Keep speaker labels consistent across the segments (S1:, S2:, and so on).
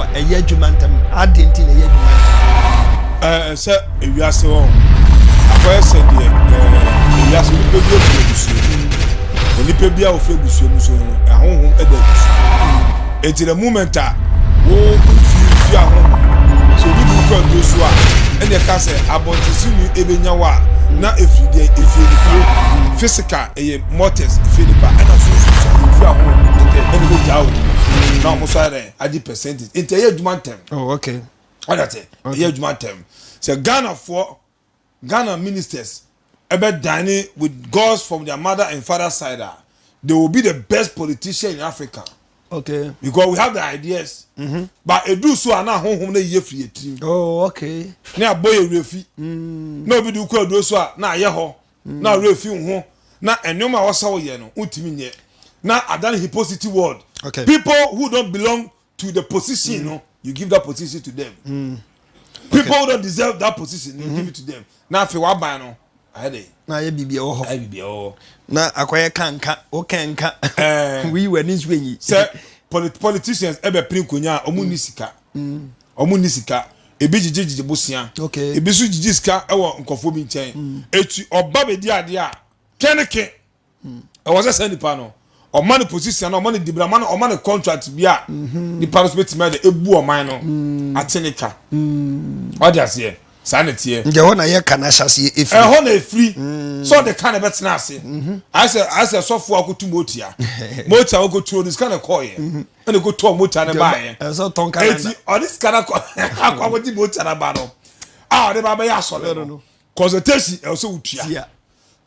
S1: so a, ɛyɛ adwuma ntɛm. Adɛn nti na ɛyɛ adwuma ntɛm?
S2: Sɛ ewiase hɔ akɔyɛ sɛ deɛ ewiase nipa bi efiri abusua mu, na nipa bi a ofiri abusua mu so no, ahohom ɛda abusua mu. Eti the moment a wo nfi fi ahohom so, obi de wokɔ aduro so a, ɛna ɛka sɛ abɔntesini ebenya wo a, na efiri deɛ efiri nipa physical, ɛyɛ mortals, efiri nipa, ɛna sunsun so efiri ahohom, ɛna ebe gya wo na wɔn nso ayɛ dɛ agye percentage. Nti ɛyɛ adwuma ntɛm. Ɔda tɛ ɛyɛ adwuma ntɛm sɛ Ghanafoɔ, Ghana ministers ɛbɛ dine with gods from their mother and father side ah, they will be the best politician in Africa because we have the ideas, but edu so a, na ahohom na yie firi etirim ne abɔ yɛ wura fi na obi de kɔ aduro so a, na ayɛ hɔ na wura fi ho na nneɛma a wɔsɛ wɔyɛ no ntumi nyɛ na adan hypocrisy world. People who don't belong to the position, no, you give that position to them. People who don't deserve that position, you give it to them. Na afei waban no ayɛ de
S1: Na ayɛ biribi ɛwɔ hɔ.
S2: Ayɛ bibi ɛwɔ hɔ.
S1: Na akɔyɛ kanka wokanka wii w'ani so enyi.
S2: Sɛ politicians ɛbɛ pere nkonya a, ɔmo ni sika, ɔmo ni sika. Ebi gyigye gyigye bosia, ebi nso gyigye sika ɛwɔ nkɔfoɔ bi nkyɛn. Etu ɔba bɛ di adeɛ a kɛneke ɛwɔ sɛ nipa no ɔma ne position na ɔma ne dibira, ɔma ne contract bi a, nipa no so bɛtumi ayɛ ebu ɔman no ate ne ka. Ɔde aseɛ saa ne teɛ.
S1: Nti ɛhɔ na yɛ ka n'ahyɛseɛ efiri.
S2: Ɛhɔ na efiri sɛ ɔde ka na ɛbɛtena ase. Ayɛ sɛ sɔfo akotu motia motia akotu ɔde sika na ɛkɔɔyɛ, ɛna ekotu motia ne baayɛ.
S1: Ɛsɛ tɔn calendar.
S2: Eti ɔde sika na kɔ akɔ akɔgye motia na ba no a, ɔde ba bɛyɛ asɔre no, consultation ɛwɔ sɛ otua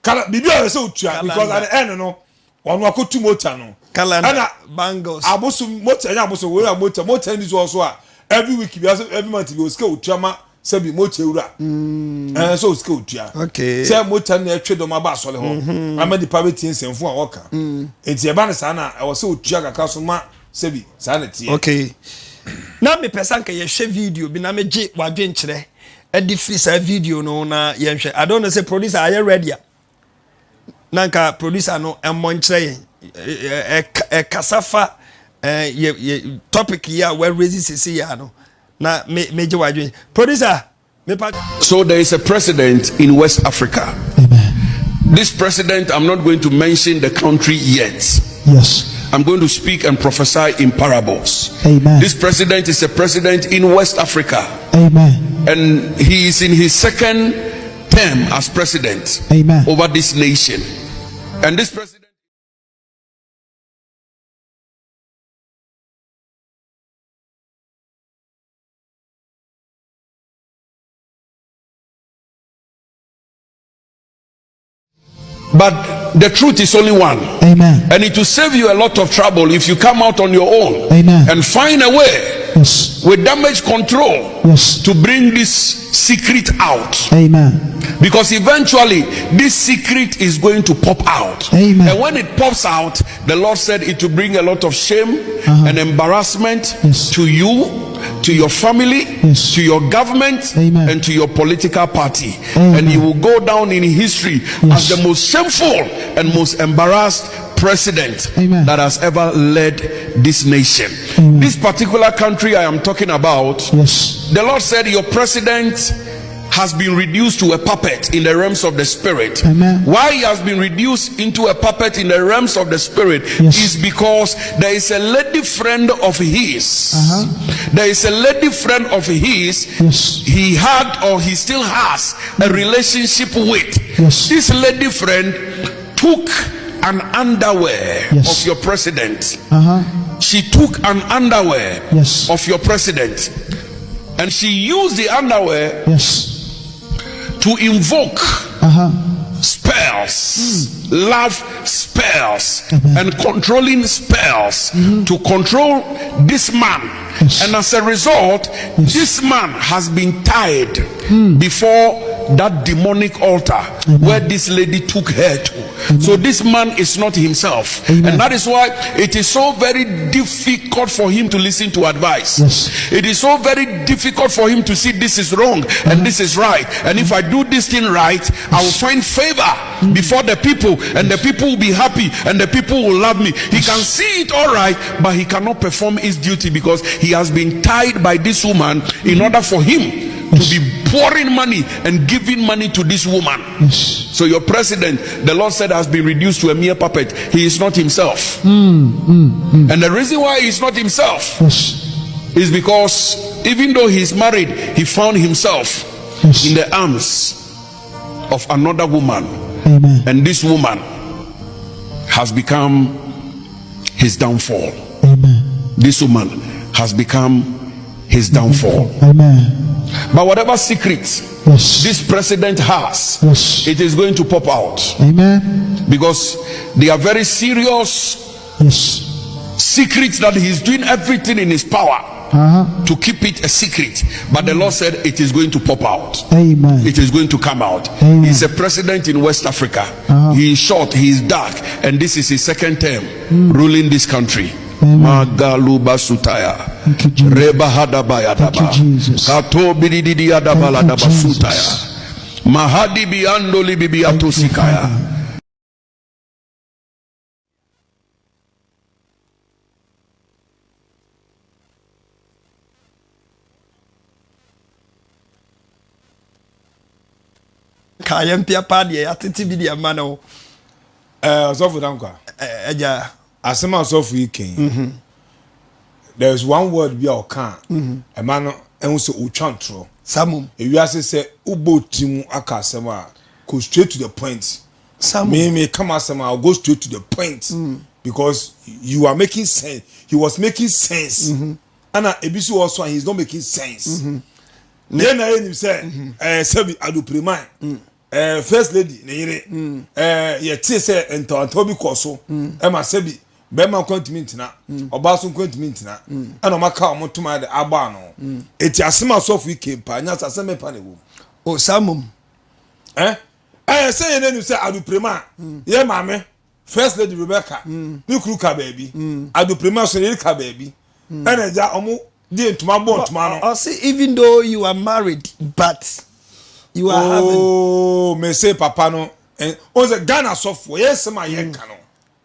S2: kala biribi a ɛwɔ sɛ otua, because at the end no, ɔno akotu motia no.
S1: Calendar.
S2: Ɛna
S1: bangles.
S2: Abosom motia ɛnyɛ abosom wei a, motia ni so ɔso a, every week bi, every month bi, osika otua ma sɛbi motia wura sɛ osika otua sɛ motia no ɛtwe dɔm aba asɔre hɔ ama nipa bɛ tie nsɛmfo a wɔka. Nti ɛba ne saa na ɛwɔ sɛ otua kakra so ma sɛbi saa na teɛ.
S1: Okay, na mepɛ sɛ anka yɛhwɛ video bi na megye wadwenkyerɛ ɛde firi saa video no na yɛnhwɛ. I don't know sɛ producer ayɛ ready a, na nka producer no ɛmmɔ nkyerɛ yɛn. Ɛkasa fa yɛ topic yi a wɔarezi sisi yɛ ano na me megye wadwen. Producer, mepa.
S3: So there is a president in West Africa.
S4: Amen.
S3: This president, I'm not going to mention the country yet. I'm going to speak and prophesy in parables.
S4: Amen.
S3: This president is a president in West Africa.
S4: Amen.
S3: And he is in his second term as president
S4: Amen.
S3: over this nation. And this president. But the truth is only one.
S4: Amen.
S3: And it will save you a lot of trouble if you come out on your own
S4: Amen.
S3: and find a way with damage control to bring this secret out.
S4: Amen.
S3: Because eventually, this secret is going to pop out.
S4: Amen.
S3: And when it pops out, the Lord said it will bring a lot of shame and embarrassment to you, to your family, to your government,
S4: Amen.
S3: and to your political party.
S4: Amen.
S3: And you will go down in history as the most shameful and most embarrassed president
S4: Amen.
S3: that has ever led this nation.
S4: Amen.
S3: This particular country I am talking about, the Lord said, your president has been reduced to a puppet in the realms of the spirit.
S4: Amen.
S3: Why he has been reduced into a puppet in the realms of the spirit is because there is a lady friend of his. There is a lady friend of his he had or he still has a relationship with. This lady friend took an underwear of your president. She took an underwear of your president and she used the underwear to invoke spells, love spells,
S4: Amen.
S3: And controlling spells to control this man. And as a result, this man has been tied before. that demonic altar Amen. where this lady took her to. Amen. So this man is not himself. Amen. And that is why it is so very difficult for him to listen to advice.
S4: Yes.
S3: It is so very difficult for him to see this is wrong and this is right. And if I do this thing right, yes. I will find favor mm. before the people, and the people will be happy, and the people will love me. He can see it all right, but he cannot perform his duty because he has been tied by this woman in order for him to be pouring money and giving money to this woman.
S4: Yes.
S3: So your president, the Lord said, has been reduced to a mere puppet. He is not himself.
S4: Mm, mm, mm.
S3: And the reason why he is not himself
S4: yes.
S3: is because even though he is married, he found himself
S4: yes.
S3: in the arms of another woman.
S4: Amen.
S3: And this woman has become his downfall.
S4: Amen.
S3: This woman has become his downfall.
S4: Amen.
S3: But whatever secret
S4: yes.
S3: this president has,
S4: yes.
S3: it is going to pop out.
S4: Amen.
S3: Because they are very serious
S4: yes.
S3: secrets that he's doing everything in his power
S4: uh-huh.
S3: to keep it a secret. But the Lord said it is going to pop out.
S4: Amen.
S3: It is going to come out.
S4: Amen.
S3: He's a president in West Africa.
S4: Uh-huh.
S3: He is short, he is dark, and this is his second term mm. ruling this country. Magaluba sutaya.
S4: Thank you, Jesus.
S3: Reba hadabaya
S4: Thank you, Jesus.
S3: Kato bididi adabala
S4: Thank you,
S3: daba sutaya.
S4: Jesus.
S3: Mahadi biando libibi
S4: Thank you,
S3: atosikaya.
S4: Father.
S1: Ka yɛn pia paa deɛ yɛatete bi deɛ ma no.
S2: Ɛɛ ɔsɔfo dankwa.
S1: Ɛgya.
S2: Asɛm a ɔsɔfo yi kɛn. Mhm. There is one word bi a ɔka a mhm. ɛma no ɛho sɛ otwa ntorɔ.
S1: Samum.
S2: Ewiase sɛ wobɔ tiri mu aka asɛm a go straight to the point.
S1: Samum.
S2: Me me kama asɛm a go straight to the point. Mm. Because you are making sense. He was making sense.
S1: Mm-hmm.
S2: Ɛna ebi so wɔ so a he is not making sense.
S1: Mm-hmm.
S2: Yɛn na yɛn nim sɛ ɛɛ eh, sɛbi adopreman. Mm. Eh, first lady ne yere mm. eh, yɛtee sɛ ntawantɔw bi kɔɔ so mm. ɛma sɛbi bɛrima nkwa ntumi ntena mm. ɔbaa so nkwa ntumi ntena ɛna ɔma ka ɔmo ntoma de abɔ ano eti asɛm asɔfo yi kempa nya sɛ asɛm ɛpa na ɛwɔ mu.
S1: o saa mom.
S2: ɛ ɛyɛ sɛ yɛn anim sɛ aduprema yɛ maame first lady rebecca ne kuru ka baabi aduprema so ne yere ka baabi ɛna ɛgya ɔmo de ntoma bɔ ntoma no.
S1: Ɔsi even though you are married but you are having.
S2: Ooo me se papa no ɛ o sɛ Ghana sɔfoɔ yɛn nsɛm a yɛn ka no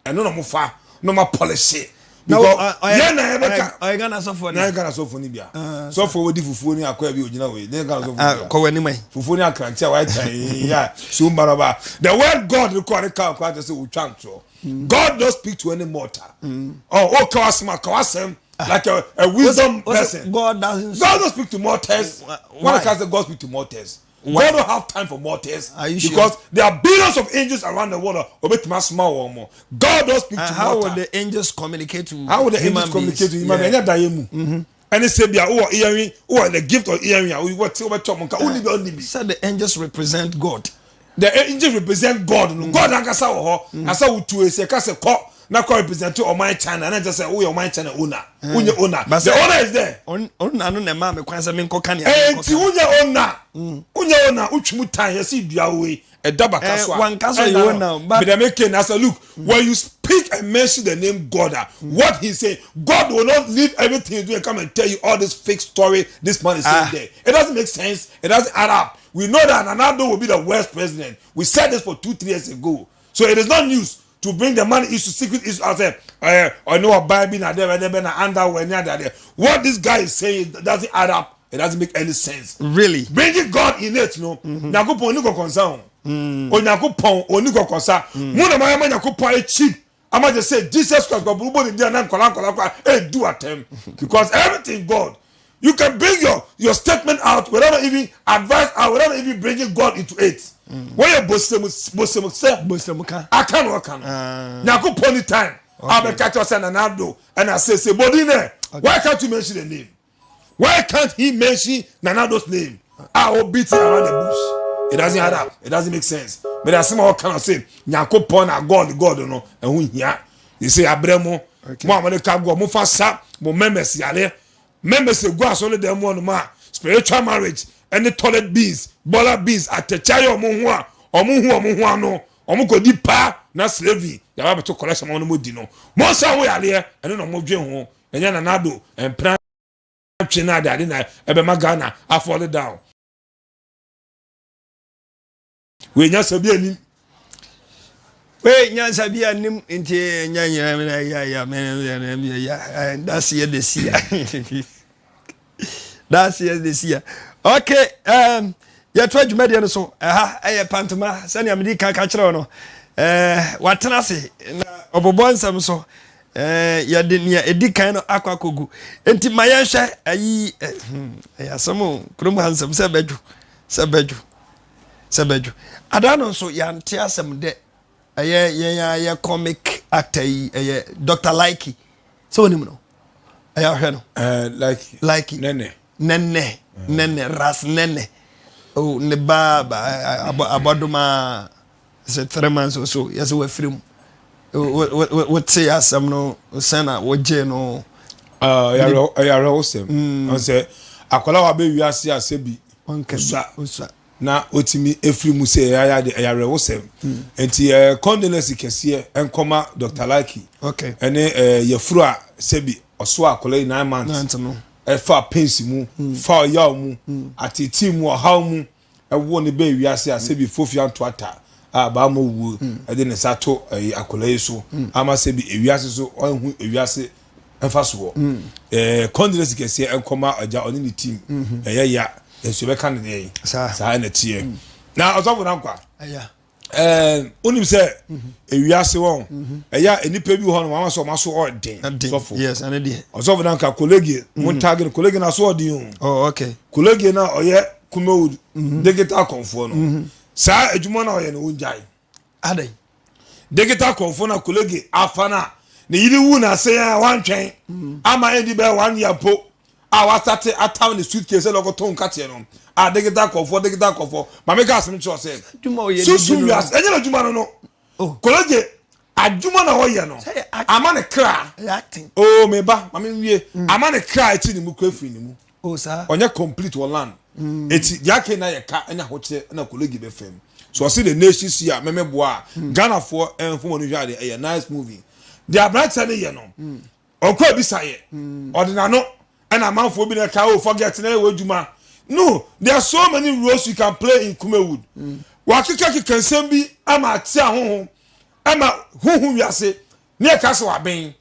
S2: ɛno na mo fa na mo apɔlɛse. Because yɛn na yɛ bɛ ka
S1: ɔyɛ Ghana sɔfoɔ
S2: na yɛ Ghana sɔfoɔ ni bia sɔfoɔ wo di fufuo ni akɔya bi ogyina wei ne yɛ Ghana sɔfoɔ ni bia
S1: kɔ wɔ anim ayi
S2: fufuo ni akrante a wayɛ tan yi ya so mbaraba the word God kɔ ne ka kɔ ati sɛ otwa ntorɔ God don't speak to any mortal ɔ o ka wasɛm a ka wasɛm. like a, a wisdom person.
S1: God doesn't.
S2: God don't speak to mortals.
S1: Why?
S2: Why can't say God speak to mortals?
S1: Why?
S2: God don't have time for mortals.
S1: Are you sure?
S2: Because there are billions of angels around the world. Obey to my God don't speak
S1: And
S2: to
S1: how
S2: mortal.
S1: will the angels communicate to
S2: How will the
S1: human
S2: angels communicate to
S1: beings?
S2: human beings?
S1: Yeah.
S2: Ɛnyɛ da yɛ mu. Ɛne sɛ bia wowɔ earring wowɔ the gift of earring a wowɔ te wobɛtɔ mo nka wonni bi ɔnni bi.
S1: Said the angels represent God.
S2: The angels represent God no. God ankasa wɔ hɔ. Na sɛ wotu esi ɛka sɛ kɔ na kɔ represent ɔman China na nkyɛ sɛ woyɛ ɔman China owner. Wonyɛ owner.
S1: But
S2: The owner is there.
S1: Ɔna no na ɛmaa me kwan sɛ menkɔ ka nea
S2: Enti wonyɛ owner. Wonyɛ owner wotwi mu tan yɛsi dua wei ɛda baka so a.
S1: Wanka sɛ ɔyɛ owner but.
S2: But I'm okay na sɛ look when you speak and mention the name God ah what he say God will not leave everything he do and come and tell you all this fake story this man is saying
S1: Ah.
S2: there. It doesn't make sense. It doesn't add up. We know that Nana Addo will be the worst president. We said this for two, three years ago. So it is not news to bring the man issue, secret issue out there. Or no, Bible na there, there, na underwear, na there. What this guy is saying doesn't add up. It doesn't make any sense.
S1: Really?
S2: Bringing God in it, no. Nyankopɔn oni kɔkɔnsa o. Onyankopɔn oni kɔkɔnsa. Mo na ma Nyankopɔn ayɛ cheap. Ama just say Jesus Christ, but bɔ ne din na nkɔla nkɔla kɔ a do attempt because everything God. You can bring your your statement out without even advice out without even bringing God into it. Wọ́n yẹ bosemu bosemu sẹ.
S1: Bosemu ka.
S2: Aka na ɔka no. Nyankopɔn ni time. Abɛka kyerɛ sɛ Nana Addo ɛna sese bɔdi nɛ. Why can't you mention the name? Why can't he mention Nana Addo's name? A o beat around the bush. It doesn't add up. It doesn't make sense. But asɛm a ɔka no sɛ Nyankopɔn na God God no ɛho hia. They say abrɛ mo. Mo a mo de ka God mo fa sa mo members yare. Members egu asɔre dɛm mu ɔnom a spiritual marriage ne toilet beans, bɔla beans, atɛkyɛ ayɛ wɔn ho a wɔn ho wɔn ho ano, wɔn kɔdi paa na slaving yaba abɛto collection ma wɔn mo di no. Mo nsa ho yareɛ ɛno na wɔn dwen ho, ɛnyɛ Nana Addo mpena ntwe na ade ade na ɛbɛma Ghana afɔle down. Wei nyansa bi anim.
S1: Wei nyansa bi anim nti nya nyina ya ya ya ya that's yɛ de si ya. That's yɛ de si ya. Okay, yɛto adwumadie no so ɛha ɛyɛ pantoma sɛnea mede ka ka kyerɛw no eh, watena ase na ɔbobɔ nsɛm so eh, yɛde nea ɛdi kan no akɔ akɔgu nti ma yɛnhwɛ ayi eh, ɛyɛ asɛm o kurom ha nsɛm sɛ bɛdwo sɛ bɛdwo sɛ bɛdwo ada no nso yɛante asɛm dɛ ɛyɛ yɛn a yɛ comic actor yi ɛyɛ Dr. Likee sɛ wonim no ɛyɛ ahwɛ no
S2: Likee
S1: Likee
S2: nene
S1: nene nene ras nene oh, ne ba abɔdoma sɛ 3 months or so yɛsɛ wafiri mu. Wote asɛm no sɛn na wogyee no?
S2: Ɛyɛ awerɛhosɛm sɛ akwadaa wa bɛ wiase a sɛ bi
S1: osua
S2: na otumi efiri mu sɛ ɛyɛ ade ɛyɛ awerɛhosɛm nti condolence kɛseɛ nkɔma Dr. Likee ɛne yɛfuru a sɛbi ɔso akwadaa yi 9 months ɛfa pains mu fa ɔyaw mu atete mu ɔhaw mu ɛwɔ ne bɛɛ wiase a sɛbi fofi anto ata a baama wuo ɛde ne nsa to ɛyɛ akwadaa yi so ama sɛbi ewiase so ɔnhu ewiase ɛfa soɔ. Condolence kɛseɛ nkɔma ɔgya ɔne ne team. Ɛyɛ ya nso bɛka ne deɛ saa ɛna teɛ na ɔsɔfo na nkwa wonim sɛ ewiase wɔn ɛyɛ a nipa bi hɔ no wɔn asɔ wɔn aso ɔden sɔfo ɔsɔfo na nka kolege mo ntaage no kolege na aso ɔden
S1: o. Oh, okay.
S2: Kolege na ɔyɛ Kumawood digital kɔnfoɔ no saa adwuma na ɔyɛ no wɔn
S1: gyae.
S2: Digital kɔnfoɔ na kolege afa na ne yiri wu na ase a wantwɛn ama ɛdi bɛyɛ one year po a wasate atam ne suitcase ɛna ɔkɔtɔn nkateɛ no a digital kɔnfoɔ digital kɔnfoɔ maame ka asɛm kyerɛ sɛ susu wiase ɛnyɛ n'adwuma no no kolege adwuma na ɔyɛ no ama ne kra oo meba maame nwie ama ne kra eti ne mu kura firi ne mu ɔnyɛ complete wɔ land eti deɛ aka na yɛ ka ɛna ahokyerɛ ɛna kolege bɛ fam so ɔsi the nation si a mɛmɛ boa a Ghanafoɔ ɛnfo wɔn hwɛ adeɛ ɛyɛ nice movie deɛ aberanteɛ no yɛ no ɔkɔ ebisa yɛ ɔde n'ano ɛna amanfoɔ bi na ɛka oh forget na ɛwɔ adwuma no. There are so many roles you can play in Kumawood. Wakeka keka nsɛm bi ama ate ahoho ama huhu wiase ne ɛka sɛ wabɛn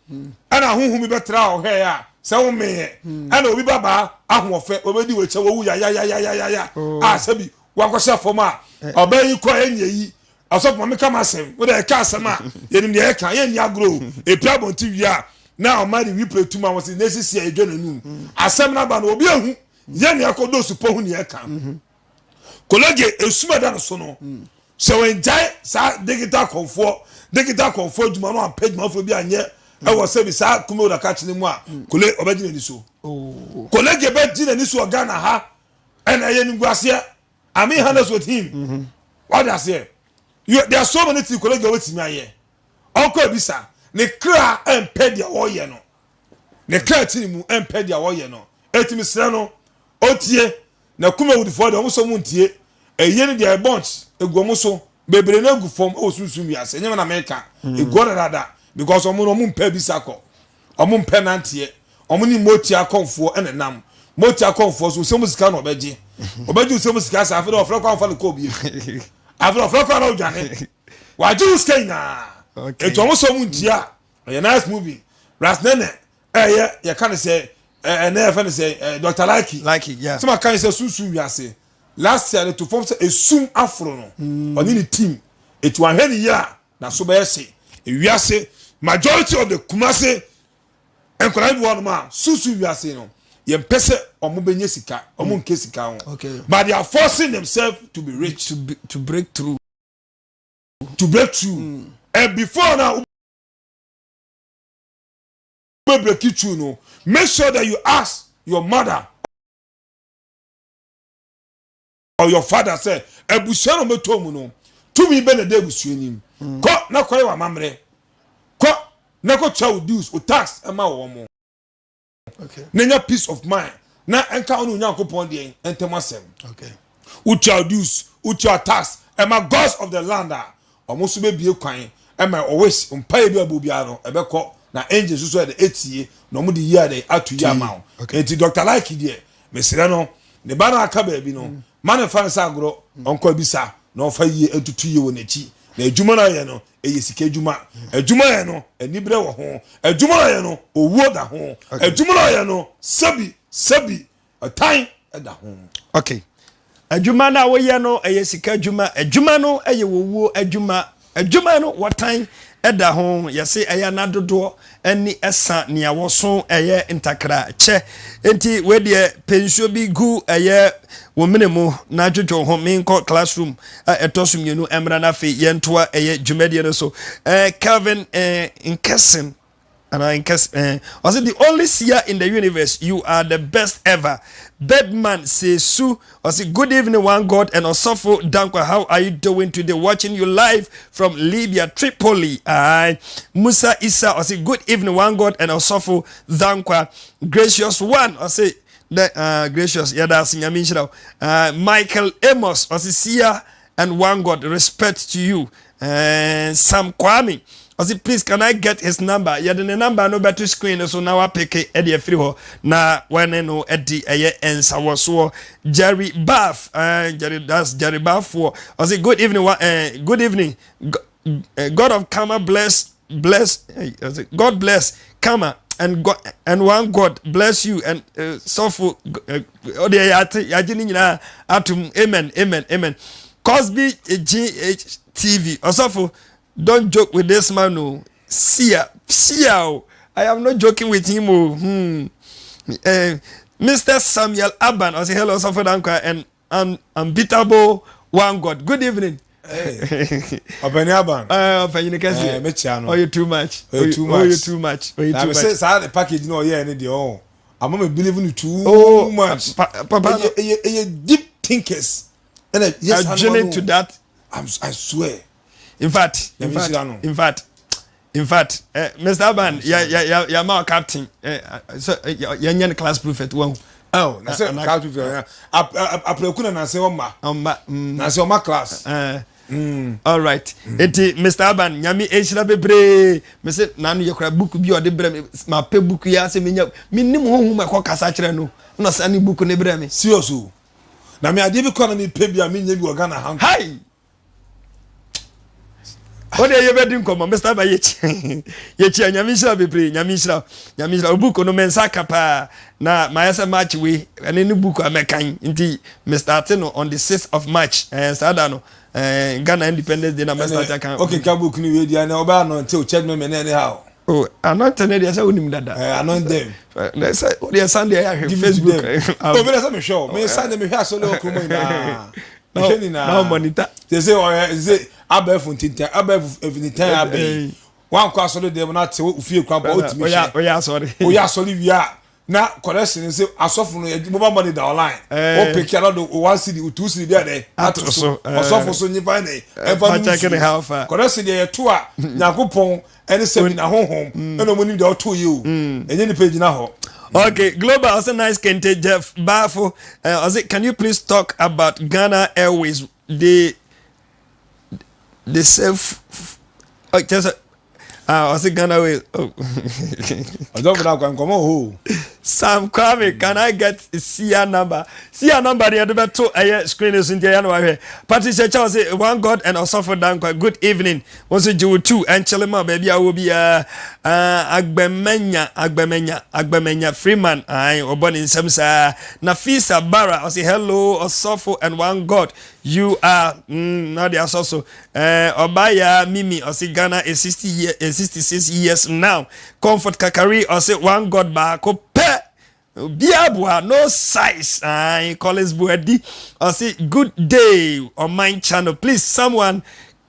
S2: ɛna ahohu bi bɛtra ɔhwɛ a sɛ womeɛ ɛna obi babaa ahoɔfɛ obɛdi wɔkyɛ wɔwu yayayayayaya a sɛbi wakɔhyɛ fam a ɔbɛn yi kɔ ɛnyɛ yi ɔsɔfo maame kama asɛm wode ɛka asɛm a yɛnim deɛ ɛka yɛnni agorɔ epi abɔnten wie a na ɔma de replay tum a wɔsi na esisi a edwa n'anum asɛm n'aba no obi ehu yɛn ni akɔ doosu pɔ ho ni ɛka kolege esum ɛda no so no sɛ wɔn gyae saa digital kɔnfoɔ adwuma no ampɛ adwumafoɔ bi anyɛ ɛwɔ sɛbi saa kume wura kakye ne mu a kole ɔbɛgye n'ani so kolege bɛgye n'ani so wɔ Ghana ha ɛna ɛyɛ nimguaseɛ. I mean honest with him wade aseɛ you there are so many things kolege wɔtumi ayɛ ɔnkɔ ebisa ne kra ɛmpɛ deɛ ɔyɛ no ne kra ti ne mu ɛmpɛ deɛ ɔyɛ no etimi srɛ no otie na kumawudifoɔ deɛ ɔmo sɔ mo ntie ɛyɛ ne deɛ bunch egu ɔmo so bebree na egu fam ɛwɔ sunsun wiase ɛnyɛ na mɛka egu ɔda dada because ɔmo no ɔmo mpɛ bisa kɔ ɔmo mpɛ nanteɛ ɔmo ne moti akɔnfoɔ ɛna nam moti akɔnfoɔ so nsɛm sika na ɔbɛgye ɔbɛgye nsɛm sika sa afei de ɔfrɛ kɔ anfa ne kɔɔ bie afei ɔfrɛ kɔ ana ɔdwane wagye wo sika nyinaa etu ɔmo sɛ ɔmo ntia ɛyɛ nice movie ras nene ɛyɛ yɛka ne sɛ ɛnɛ yɛfɛ ne sɛ Dr. Likee.
S1: Likee, yeah.
S2: Sɛ ma ka ne sɛ sunsun wiase last year de to fam sɛ esum aforo no ɔne ne team etu ahwɛ ne yie a na so bɛyɛ se ewiase majority of the Kumase nkwadaa bi wɔ hɔnom a sunsun wiase no yɛn pɛ sɛ ɔmo bɛ nye sika ɔmo nke sika ho but they are forcing themselves to be rich.
S1: To break through.
S2: To break through and before now wey break it through no make sure that you ask your mother or your father sɛ abusua na ɔmɛtɔ mu no tumi bɛ na ɛda abusua nim kɔ na kɔyɛ wɔ amammerɛ kɔ na kɔ tua wo dues wo tax ɛma wɔn mo na nya peace of mind. Na ɛnka wo ne Onyankopɔn deɛn ntam asɛm. Wotua dues, wotua tax ɛma gods of the land a, wɔn nso bɛbue kwan ɛma ɔwish mpaeɛ bi a ɛbɔ biara no ɛbɛkɔ na angels nso ɛde ɛtie na wɔn de yie adɛ ato yie ama wo. Enti Dr. Like deɛ mesrɛ no ne ba no aka baabi no ma no mfa no sɛ agorɔ ɔnkɔ abisa na ɔmfa yie ntutu yie wɔ n'akyi na adwuma no ayɛ no ɛyɛ sika adwuma. Adwuma yɛ no aniberɛ wɔ ho. Adwuma no yɛ no owuo da ho. Adwuma no yɛ no sɛbi sɛbi ɛtan da ho.
S1: Okay. Adwuma no a woyɛ no ɛyɛ sika adwuma. Adwuma no ɛyɛ owuo adwuma. Adwuma no wɔtan da ho. Yɛse ɛyɛ na dodoɔ ani ɛsa nea wɔso ɛyɛ ntakra kyɛ. Enti wei deɛ pɛ nsuo bi gu ɛyɛ wo mene mu na dwodwo ho. Menkɔ classroom a ɛtɔ so mmienu mmra na afei yɛntoa ɛyɛ dwumadie no so. Eh, Kelvin eh, Nkɛsen anaa Nkɛs eh, ɔse the only seer in the universe, you are the best ever. Birdman Sesu ɔse good evening one God and Ɔsɔfo Dankwa, how are you doing today? Watching you live from Libya, Tripoli. Aye. Musa Isa ɔse good evening one God and Ɔsɔfo Dankwa. Gracious one ɔse the gracious yɛda ase nyame nhyira wo. Michael Amos ɔse seer and one God respect to you. Sam Kwame ɔse please can I get his number? Yɛde ne number no bɛto screen no so na wapeke ɛde afiri hɔ na wɔne no ɛdi ɛyɛ nsawɔsoɔ. Jerry Baff, Jerry, that's Jerry Baffoɔ ɔse good evening, good evening, God of Karma bless, bless, ɔse God bless Karma and God and one God bless you and sɔfo ɔde ɛyɛ ate yagye ne nyinaa atum amen amen amen. Cosby G TV ɔsɔfo don't joke with this man o sia sia o I am not joking with him o hmm. Mr. Samuel Aban ɔsɛ hello ɔsɔfo Dankwa and an unbeatable one God good evening.
S2: Ɔpɛni Aban.
S1: Ɔpɛni kɛseɛ.
S2: Mekyia no.
S1: Ɔyɛ too much.
S2: Ɔyɛ too much.
S1: Ɔyɛ too much. Ɔyɛ too much.
S2: Na saa package na ɔyɛ ne deɛ ɔn. Ama me believe no too oh, much.
S1: Papa no.
S2: Ɛyɛ ɛyɛ deep thinkers. Ɛna yes
S1: adwene to that.
S2: I swear.
S1: In fact, in fact, in fact, in fact, Mr. Aban, ya ya ya ya ma captain, so ya nya class prefect wɔn.
S2: Oh, na sɛ class prefect apreku na nansi ɔma.
S1: Ɔma.
S2: Nansi ɔma class.
S1: All right. Eti Mr. Aban, nyame ehyira bebree. Mese nanu yɛ kura book bi ɔde brɛ mi, ma pɛ book yi ase mi nya, mi nim honhom ɛkɔ kasa kyerɛ no, na ɔsan ne book ne brɛ mi.
S2: Serious o. Na me adeɛ bi kɔ na me pɛ bi a me nya bi wɔ Ghana ha.
S1: Hi. O de yɛ bɛ di nkɔmɔ Mr. Aba yɛkyi yɛkyi a nyame nhyira bebree nyame nhyira nyame nhyira o book no me nsa ka paa na mayɛ sɛ March wei ɛne ne book a mɛkan nti me start no on the 6th of March ɛɛ saa da no ɛɛ Ghana Independence Day na mɛ start aka.
S2: Okay ka book ni wei di ana ɔbɛ anoint o church member ne anyhow.
S1: Oh, anoint ne deɛ sɛ wonim dada.
S2: Eh, anoint them.
S1: Sɛ wodeɛ Sunday ayɛ ahwɛ Facebook.
S2: Oh, mi na sɛ mehwɛ o mi Sunday mehwɛ asɔre wɔ kurom nyinaa. Mehwɛ nyinaa.
S1: Na ɔmɔnita.
S2: Sɛ sɛ ɔyɛ sɛ abɛɛfo ntintan abɛɛfo ntintan abɛyi. Wankɔ asɔre dɛm na te ofie kura bɔ otumi hwɛ.
S1: Oyɛ asɔre.
S2: Oyɛ asɔre wie a na correction sɛ asɔfo no mobile money da online. O peke ano do one cedi o two cedi bi adɛ ato so. Ɔsɔfo so nyifa ne ɛfa no nsuo. Correction deɛ yɛto a Nyankopɔn ɛne sɛ bi na honhom ɛna ɔmo nim deɛ ɔto yɛ o. Ɛnyɛ nipa gyina hɔ.
S1: Okay, Global also nice kente Jeff Bafo. Uh, can you please talk about Ghana Airways? They serve. Oh, just ah, ɔsɛ Ghana Airways. Oh.
S2: Ɔdɔfo na akwa nkɔmɔ hɔ.
S1: Sam Kwame, can I get Sia number? Sia number ni yɛde bɛto ɛyɛ screen so nti ɛyɛ na wahwɛ. Patricia Charles say one God and Ɔsɔfo Dankwa. Good evening. Wɔn nso gye wo tu ɛnkyɛlɛ ma baabi a wɔ biara. Agbɛmɛnya, Agbɛmɛnya, Agbɛmɛnya Freeman. Ayi, ɔbɔ ne nsɛm saa. Nafisa Bara, ɔsɛ hello Ɔsɔfo and one God. You are na de asɔ so. Ɔbaya Mimi, ɔsɛ Ghana is 60 year, 66 years now. Comfort Kakari, ɔsɛ one God baako pɛ. Obiara boa no size. Ayi, Collins Buadi, ɔsɛ good day on my channel. Please someone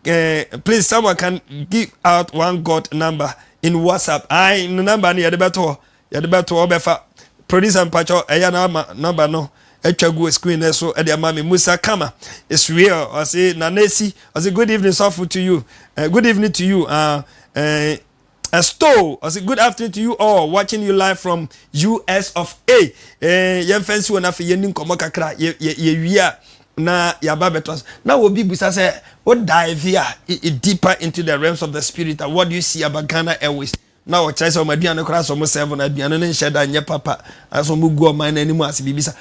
S1: please someone can give out one God number in WhatsApp. Ayi, no number no yɛde bɛto hɔ. Yɛde bɛto hɔ bɛfa. Producer mpakyɛw ɛyɛ na ama number no atwa gu screen no so ɛde ama me. Musa Kama is real. Ɔse Nanesi, ɔse good evening sɔfo to you. Good evening to you. Esto ɔse good afternoon to you all watching you live from US of A. Eh, yɛmfa nsi wɔ no afei yɛni nkɔmmɔ kakra yɛwie a na yɛaba bɛtɔ so. Na obi bisa sɛ wo dive a deeper into the realms of the spirit what do you see about Ghana Airways? Na ɔkyerɛ sɛ wɔn aduane koraa sɛ wɔn serve no aduane no nhyɛ da nyɛ papa asɛ wɔn gu ɔman no anim ase biribi sa.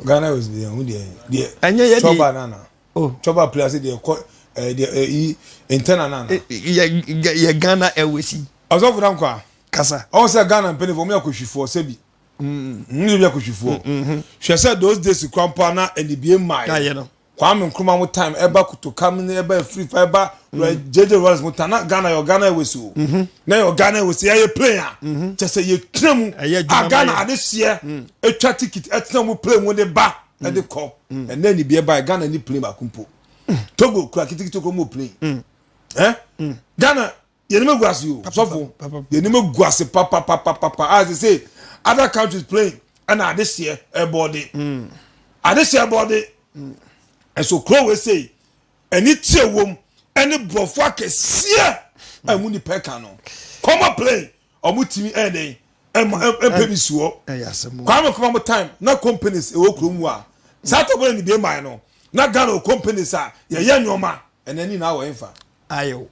S2: Ghana Airways deɛ ɛho deɛ deɛ
S1: ɛnyɛ yɛ deɛ
S2: chɔba nana.
S1: Oh.
S2: Chɔba play ase deɛ kɔ ɛɛ deɛ ɛyi internal nana.
S1: Yɛ yɛ Ghana Airways yi.
S2: Ɔsɔfo Dankwa.
S1: Kasa.
S2: Ɔwɔ sɛ Ghana mpanyinfoɔ wɔn yɛ akɔhwifoɔ sɛbi. Mm. Wɔn yɛ akɔhwifoɔ. Hwɛ sɛ those days kura mpo ana anibie mmaeɛ.
S1: Ayɛ no.
S2: Kwame Nkrumah mo time ɛba Kotoka mu ne ɛba Afrifa ɛba JJ Rawlings mo time na Ghana yɛ Ghana Airways o. Na yɛ Ghana Airways yɛ yɛ plane a. Kyɛ sɛ yɛ tena mu a Ghana adehyeɛ atwa ticket ɛtena mu plane mu de ba. ɛde kɔ ɛnɛ ni bia ba Ghana ni plane baako mpo Togo kura kitikiti kura mu plane ɛ Ghana yɛn nim egu ase o sɔfo yɛn nim egu ase papapapapa a sɛ sɛ other countries plane ɛna ade seɛ ɛbɔɔde ade seɛ ɛbɔɔde ɛso kuro wei sɛ ɛni tie wɔm ɛne borɔfo akɛseɛ a ɛmu nipa ɛka no kɔmɔ plane. Ɔmo tumi ɛyɛ dɛn ɛma ɛmpɛ bi si hɔ. Kwame Nkrumah mo time na companies ɛwɔ kurom mu a saa tɔbɔ na nibie man no na Ghana wɔ companies a yɛyɛ nneɛma ɛnɛ ne nyinaa wɔ ɛnfa.
S1: Ayew.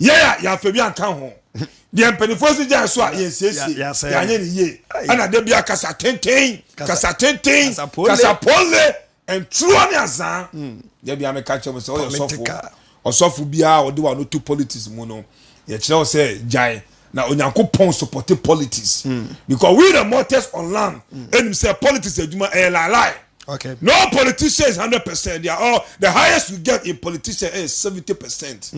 S2: Yɛn a yɛafa bi anka ho deɛ mpanimfoɔ nso gyae so a yɛnsiesie yɛanyɛ ne yie ɛna da bi kasa tenten kasa tenten kasa pole Nturo ne azaa. Da bia meka kyerɛ mo sɛ ɔyɛ ɔsɔfo. Ɔsɔfo biara a ɔde wano to politics mu no, yɛkyerɛ wo sɛ gyae. Na Onyankopɔn supporte politics. Because we the mortals on land enim sɛ politics adwuma ɛyɛ lie lie.
S1: Okay.
S2: No politician is 100%. They are all the highest you get in politician is 70%.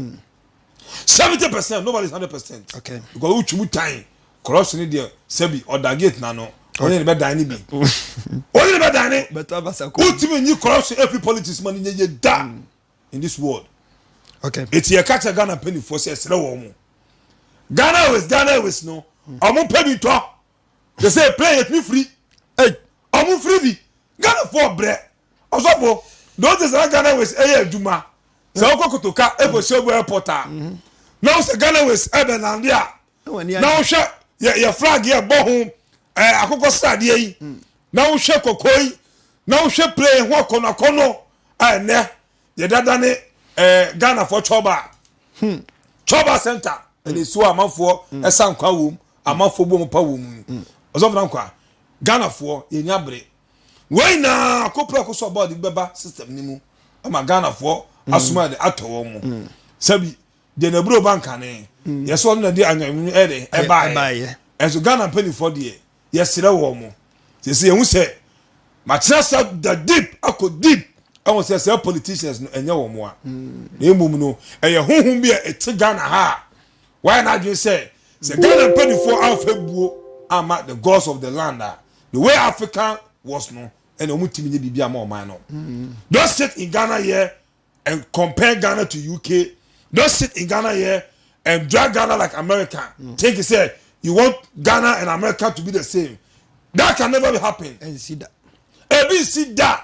S2: 70%, nobody is 100%.
S1: Okay.
S2: Because wotwi mu tan corruption ni deɛ sɛbi ɔda gate na no ɔne ne bɛ dan ne bi ɔne ne bɛ dan ne wotumi nyi corruption every politics ma ne nye ye da mm. in this world.
S1: Okay.
S2: Eti yɛ kakyɛ Ghana mpanyinfoɔ sɛ ɛsrɛ wɔn mo Ghana Airways Ghana Airways no ɔmo pɛ bi tɔ they say plane yɛ tumi firi ɔmo firi bi Ghana foɔ brɛ. Ɔsɔfo, those days na Ghana Airways ɛyɛ adwuma. Sɛ wokɔ Kotoka ɛkɔ Sebo airport a, na wo sɛ Ghana Airways ɛbɛ lande a, na wohwɛ yɛ yɛ flag yɛ bɔ ho ɛɛ akokɔ sradeɛ yi, na wohwɛ kɔkɔɔ yi, na wohwɛ plane ho akɔnɔ akɔnɔ a ɛnɛ yɛdada ne ɛɛ Ghana foɔ chɔba.
S1: Hmm.
S2: Chɔba center ɛna esuo amanfoɔ ɛsa nkwa wɔm, amanfoɔ bu wɔn pa wɔm. Ɔsɔfo na nkwa Ghana foɔ yɛn nya bere. Wei nyinaa ko prɛko sɛ ɔbɔɔ de bi bɛba system no mu ama Ghanafoɔ mm. asoma de atɔ wɔn mu. Mm. Sɛbi deɛ n'aburo ba nkane mm. yɛsɛ ɔno na de anwamunu ɛde ɛbaeɛ. Ɛnso Ghana mpanimfoɔ deɛ yɛsrɛ wɔn mo. Sɛsɛ yɛhu sɛ makyerɛ sɛ da deep akɔ deep ɛwɔ sɛ sɛ politicians no ɛnyɛ wɔn a. Na mmom no ɛyɛ honhom bi a ɛte Ghana ha a wayɛ n'adwene sɛ sɛ Ghana mpanimfoɔ amfa buo ama the gods of the land a the way Africa was no ɛna wɔn tumi nye biribi ama ɔman no mm. don't sit in Ghana here and compare Ghana to UK don't sit in Ghana here and drag Ghana like America mm. think say you want Ghana and America to be the same that can never be happen.
S1: ɛnsi da
S2: ebi nsi da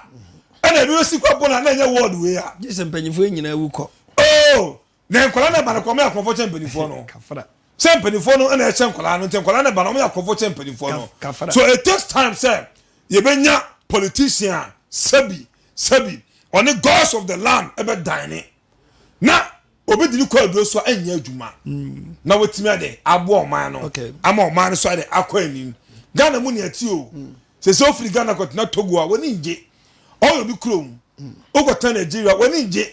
S2: ɛna ebi bɛ si kɔ bɔ na na ɛnyɛ world wei a.
S1: jésù mpanyinfoɔ nyinaa wu kɔ.
S2: oh Na nkwadaa no ba no kɔ, wɔyɛ akorɔmfoɔ kyɛn mpanimfoɔ no. Sɛ mpanimfoɔ no na ɛkyɛ nkwadaa no, nti nkwadaa no ba no, wɔyɛ akorɔmfoɔ kyɛn mpanimfoɔ no. So it takes time sɛ yɛbɛnya politician a sɛbi sɛbi ɔne gods of the land ɛbɛ dine na obi de ne kɔ aduro so a ɛnyɛ adwuma mm. na wɔtumi ade aboa ɔman no ama ɔman no so ade akɔ anim. Ghana mu nea ti o mm. sɛ sɛ ofiri Ghana kɔtena Togo a wɔne ngye ɔyɛ obi kurom wokɔtena Nigeria w'ani ngye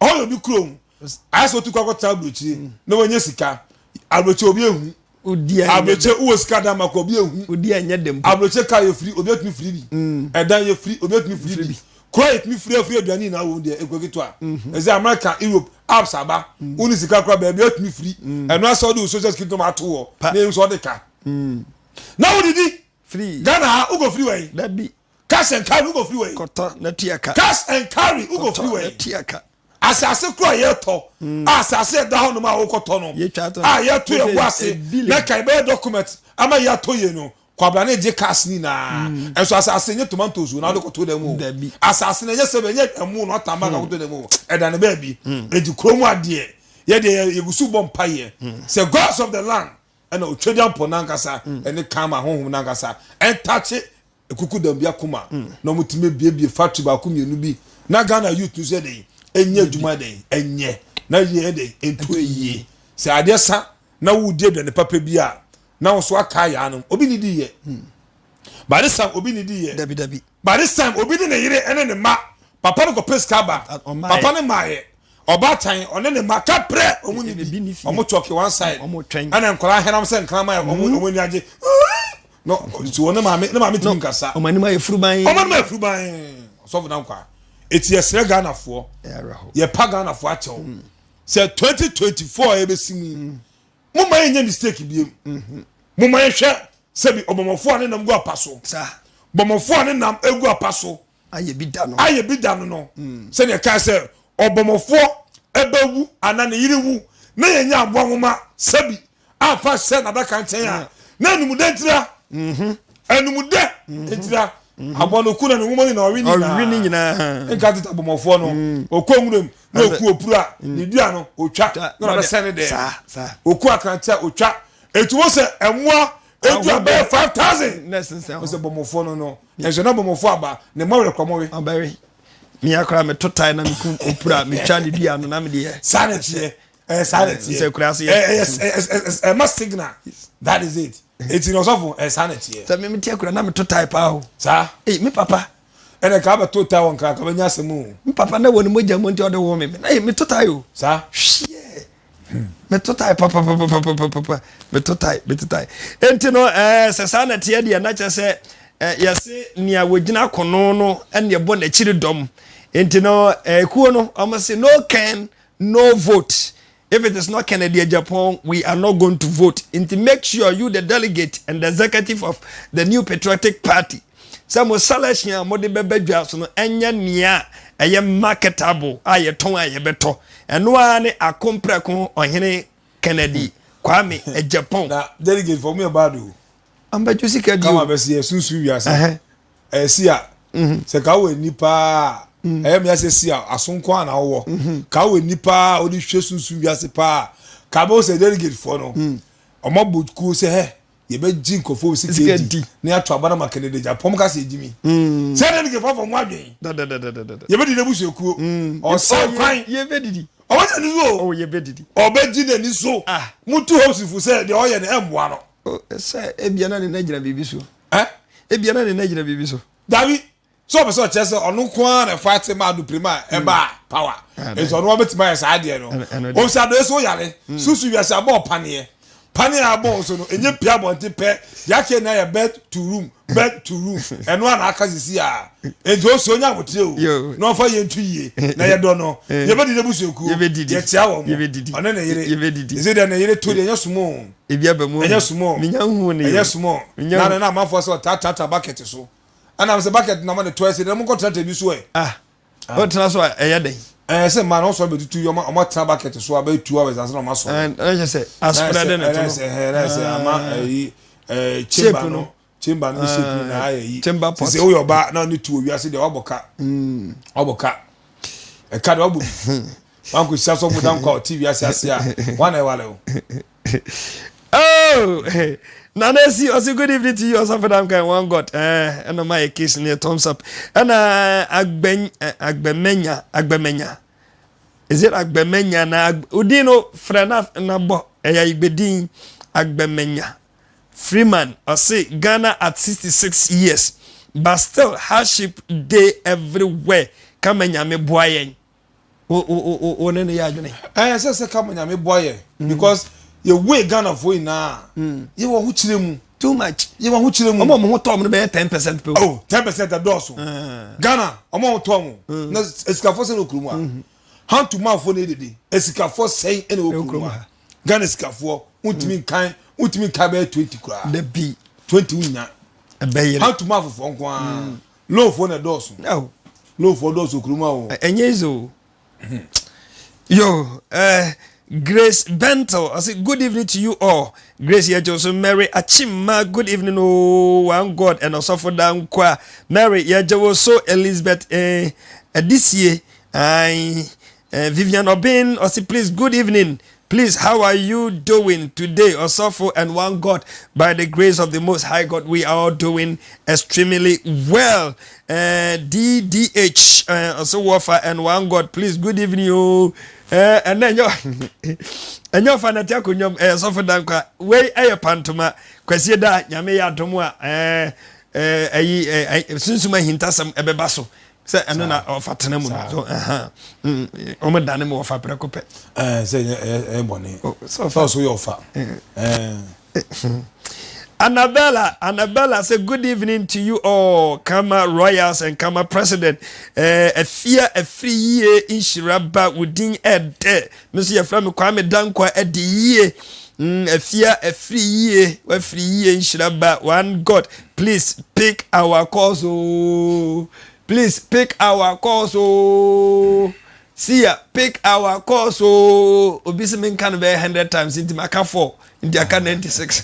S2: ɔhɔ yɛ obi kurom ayɛ sɛ wotu kɔ akɔtena aburokyire mm. na wanya sika aburokyire obi ehu aburokyire wowɔ sika dan ma kɔ obi ehu aburokyire kaa yɛ firi obi etumi firi bi mm. ɛdan yɛ firi obi etumi firi bi kura yɛ tumi firi afiri aduane nyinaa wɔn deɛ ekura ketewa mm-hmm. ɛsɛ America Europe apps aba mm. wone sika kura baabi etumi firi ɛno asɛ ɔde o social security number ato hɔ na ehu sɛ ɔde ka na wodidi Ghana ha wokɔ firi wɔ yi. Cash and carry wokɔ firi wɔ yi.
S1: Kɔtɔ na tua ka.
S2: Cash and carry wokɔ firi wɔ yi.
S1: Kɔtɔ na tua ka.
S2: Asase koro a yɛtɔ mm. a asase ɛda hɔ nom a wokɔtɔ no a yɛto yɛn bo ase na kan bɛyɛ document ama yɛatɔ yie no kwabra ne gye cars ne nyinaa mm. ɛnso asase nye tomatoes o na wode kɔtɔ dɛm o asase no ɛnyɛ sɛ ɛnyɛ ɛmu na ɔtam ba ka kɔtɔ dɛm o ɛda ne baabi eti kurom adeɛ. Yɛdeɛ yɛgu so bɔ mpaeɛ sɛ gods of the land ɛna Otwedeampɔ nankasa ɛne Karma honhom nankasa ɛntakye Ekuku dam bi akoma na wɔn tumi ebiebie factory baako mmienu bi na Ghana youth nso yɛ dɛn ɛnyɛ adwuma dɛn ɛnyɛ na yie yɛ dɛn ɛnto yie sɛ adeɛ sa na wodi aduane papa bi a na wɔn so aka ayɛ anom obi ni di yɛ by this time obi ni di yɛ
S1: dabi dabi
S2: by this time obi ne ne yere ɛne ne ma papa no kɔpɛ sika ba papa ne maa yɛ ɔbaatan ɔne ne ma kaprɛ ɔmo ni bi ɔmo tɔki one side ɛna nkɔla ahɛnam sɛ nkraman ɔmo ɔmo ani agye no nti wɔn ne maame ne maame tumi nkasa
S1: ɔmo anim ayɛ furuban
S2: ɔmo anim ayɛ furuban ɔsɔfo dan kwa eti yɛsrɛ Ghanafoɔ yɛpa Ghanafoɔ akyɛw mm. sɛ 2024 a yɛbɛsi mu yi mm. mo ma yɛnyɛ mistake biem mm-hmm. mo ma yɛhwɛ sɛbi ɔbɔmɔfoɔ a ne nam gu apa so bɔmɔfoɔ a ne nam egu apa so
S1: ayɛ bi da no
S2: ayɛ bi da no no mm. sɛdeɛ ɛkae sɛ ɔbɔmmɔfoɔ ɛbɛwu anaa ne yere wu na yɛnya aboa nwoma sɛbi amfa hyɛ n'adaka nkyɛn a na anumdɛ ntira mm-hmm. anumdɛ mm-hmm. ntira mm-hmm. aboa no ku na ne nwoma nyinaa ɔwe
S1: ɔwe ne nyinaa
S2: nka tete abɔmmɔfoɔ no mm. ɔkɔ nwuram na ɔku opura mm. ne dua no ɔtwa na ɔbɛsɛn ne dɛ ɔku akrante a ɔtwa ɛtu wɔ sɛ ɛmmoa edu abɛyɛ 5000 sɛ bɔmmɔfoɔ no no Ɛnso na bɔmɔfo aba ne mmɔwerɛ kɔ mɔwe.
S1: Ɔbɛwe. Me akora meto tae na mekum opura metwa ne dua no na mede yɛ.
S2: Saa na ɛteɛ. Ɛyɛ saa na ɛteɛ.
S1: Sɛ kura ase yɛ.
S2: Ɛyɛ ɛma signal. That is it. Eti na ɔsɔfo ɛyɛ saa na ɛteɛ.
S1: Sɛ me mete akura na meto tae paa o.
S2: Saa.
S1: Ee me papa.
S2: Ɛna ka abɛto tae wɔ nkran ka bɛnya asɛm o.
S1: Me papa na wɔ ne mogya mu nti ɔde wɔ me. Na meto tae o.
S2: Saa.
S1: Hwiɛ. meto tae papapapapapa meto tae meto tae enti no ɛɛ sɛ saa na ɛteɛ deɛ na kyerɛ sɛ ɛɛ yɛse nea wɔgyina kono no ɛna ɛbɔ n'akyiri dɔm enti no ɛɛ kuo no wɔn se no can no vote if it is not Kennedy Agyapong we are not going to vote nti make sure you the delegate and the executive of the new patriotic party sɛ mo selection a mode bɛba dwa so no ɛnyɛ nea ɛyɛ marketable a yɛtɔn a yɛbɛtɔ. Ɛno ara ne Akompreko Ɔhene Kennedy Kwame Agyapong.
S2: Na delegate fo ɔmo yɛ bad o.
S1: Ambadwo sika di o.
S2: Kama bɛsi yɛ sunsun wiase. Ɛyɛ si a. Sɛ ka wɔ ani paa. Ɛyɛ mi asɛ si a aso nko a na wowɔ. Ka wɔ ani paa wode hwɛ sunsun wiase paa. Ka bɛ sɛ delegate fo no. Ɔmo abɔ kuo sɛ hɛ yɛbɛgye nkurɔfoɔ sika di na yɛato aba no ma Kennedy Agyapong ka sɛ yɛgye mi mm. sɛ ɛna nìkɛfo afɔ ho adwen yɛbɛdi n'abusuakuo mm. ɔsan oh, kwan
S1: yɛbɛdidi
S2: ɔbɛgye n'ani so
S1: oh, yɛbɛdidi
S2: ɔbɛgye n'ani so ah. mutu hopes sɛ deɛ ɔyɛ no ɛmmoa no
S1: oh, sɛ ebia na ne na gyina biribi so ebia na ne na gyina biribi so
S2: dabi So ɔpɛ sɛ ɔkyerɛ sɛ ɔno nko ara na ɛfa ma aduprem a ɛba mm. power ah, nti ɔno wabɛtumi ayɛ saa adeɛ no ɔsɛ adoɛ so yare mm. susu wiase abɔ ɔpaneɛ paneɛ a abɔ nso no ɛnyɛ pia abɔnten pɛ deɛ aka nyinaa yɛ bed to room bed to room ɛno a na aka sisi a nti ɔsɛ onya abotire o na ɔfa yɛn tu yie na yɛdɔ no eh. yɛbɛdi ne busuakuo yɛkyia wɔn ɔne ne yere ɛsɛ deɛ ne yere to deɛ ɛnyɛ sumo ɛnyɛ sumo ɛnyɛ sumo na ne na amanfoɔ sɛ ɔtaataataa bucket so. Ɛna sɛ bucket na ma ne toa ɛsɛ dɛ mo nkɔ tena bi so ɛ.
S1: Ah, ah. Ɔtena so a ɛyɛ dɛn?
S2: Ɛɛ sɛ mmaa na ɔsɔ bɛtutu yi ɔma ɔma tena bucket so a bɛyɛ 2 hours ansa na ɔma sɔ.
S1: Ɛɛ ɛna sɛ asopra dɛ na ɛto no.
S2: Ɛna sɛ ɛna sɛ ama ɛyi ɛɛ chamber no chamber no shape no na ayɛ yi.
S1: Chamber pot.
S2: Sɛ woyɛ ɔbaa na ɔne tu wɔ wiase deɛ wabɔ ka. Mm. Wabɔ ka. Ɛka deɛ wabɔ bi. Wanko si asɔfo dan kɔ a ɔte wiase ase a wɔn na ɛwale o.
S1: Oh, Nana Esi, ɔsi good evening to you, Ɔsɔfo Damka and one God. Eh, ɛna ɔma yɛ kiss ne thumbs up. Ɛna agbɛn eh, agbɛmɛnya, agbɛmɛnya. Is it agbɛmɛnya na odin no frɛ na na bɔ ɛyɛ ayigbedin agbɛmɛnya. Freeman ɔsi Ghana at 66 years but still hardship dey everywhere. Kama nyame boa yɛn. Wo wo wo wo ne no yɛ adwene.
S2: Ɛɛ sɛ sɛ kama nyame boa yɛ mm. because yɛ wei Ghana fo nyinaa mm. yɛ wɔ ho kyerɛ mu.
S1: Too much.
S2: Yɛ wɔ ho kyerɛ mu.
S1: Ɔmo ɔmo ho tɔ ɔmo no bɛyɛ 10% pe.
S2: Oh 10% ɛdɔɔso. Ah. Ghana ɔmo ho tɔ ɔmo mm. na esikafoɔ sɛ na okuru mu a. Mm-hmm. Hand to mouth fo na edede esikafoɔ sɛn ɛna okuru mu a. Ghana esikafoɔ ntumi nkan ntumi nkan bɛyɛ 20 koraa.
S1: Dabi.
S2: 20 wunya.
S1: Ɛbɛyɛ.
S2: Hand to mouth foɔ nko ara. Lowfoɔ na ɛdɔɔso.
S1: Oh.
S2: Lowfoɔ dɔɔso kurom a o.
S1: Ɛnyɛ easy o. Yo, uh, Grace Bentel, I say good evening to you all. Grace Yejo, so Mary Achima, good evening, oh, one God, and also for Dankwa. Mary Yejo, so Elizabeth, eh, Adisie, I, Vivian Obin ɔsi please good evening please how are you doing today Osofo and one God by the grace of the most high God we are all doing extremely well. DDH ɔsi wɔfa and one God please good evening o. Ɛnna ɛnyɛ ɛnyɛ ɔfa na ti akonnwa mu ɛyɛ sɔfo dankwa wei ɛyɛ pantoma kwasie da nyame yɛ adom a ɛɛ ɛyi ɛɛ sunsum ahintasɛm ɛbɛba so sɛ ɛno na ɔfa tena mu no so ɛhan wɔn dane mu ɔfa prɛko pɛ.
S2: Ɛɛ sɛ ɛyɛ ɛyɛ bɔne sɛ ɔso yɛ ɔfa ɛɛ.
S1: Annabella, Annabella say good evening to you all, Kama Royals and Kama President. Eh, afia afiri yie nhyira ba wo din ɛdɛ. Me nso yɛfrɛ me Kwame Dankwa ɛde yie. Afia afiri yie, wafiri yie nhyira ba. One God, please pick our calls oh. Please pick our calls oh. Sia, pick our calls oh. Obi sɛ menka no bɛyɛ 100 times nti maka 4. Nti aka 96.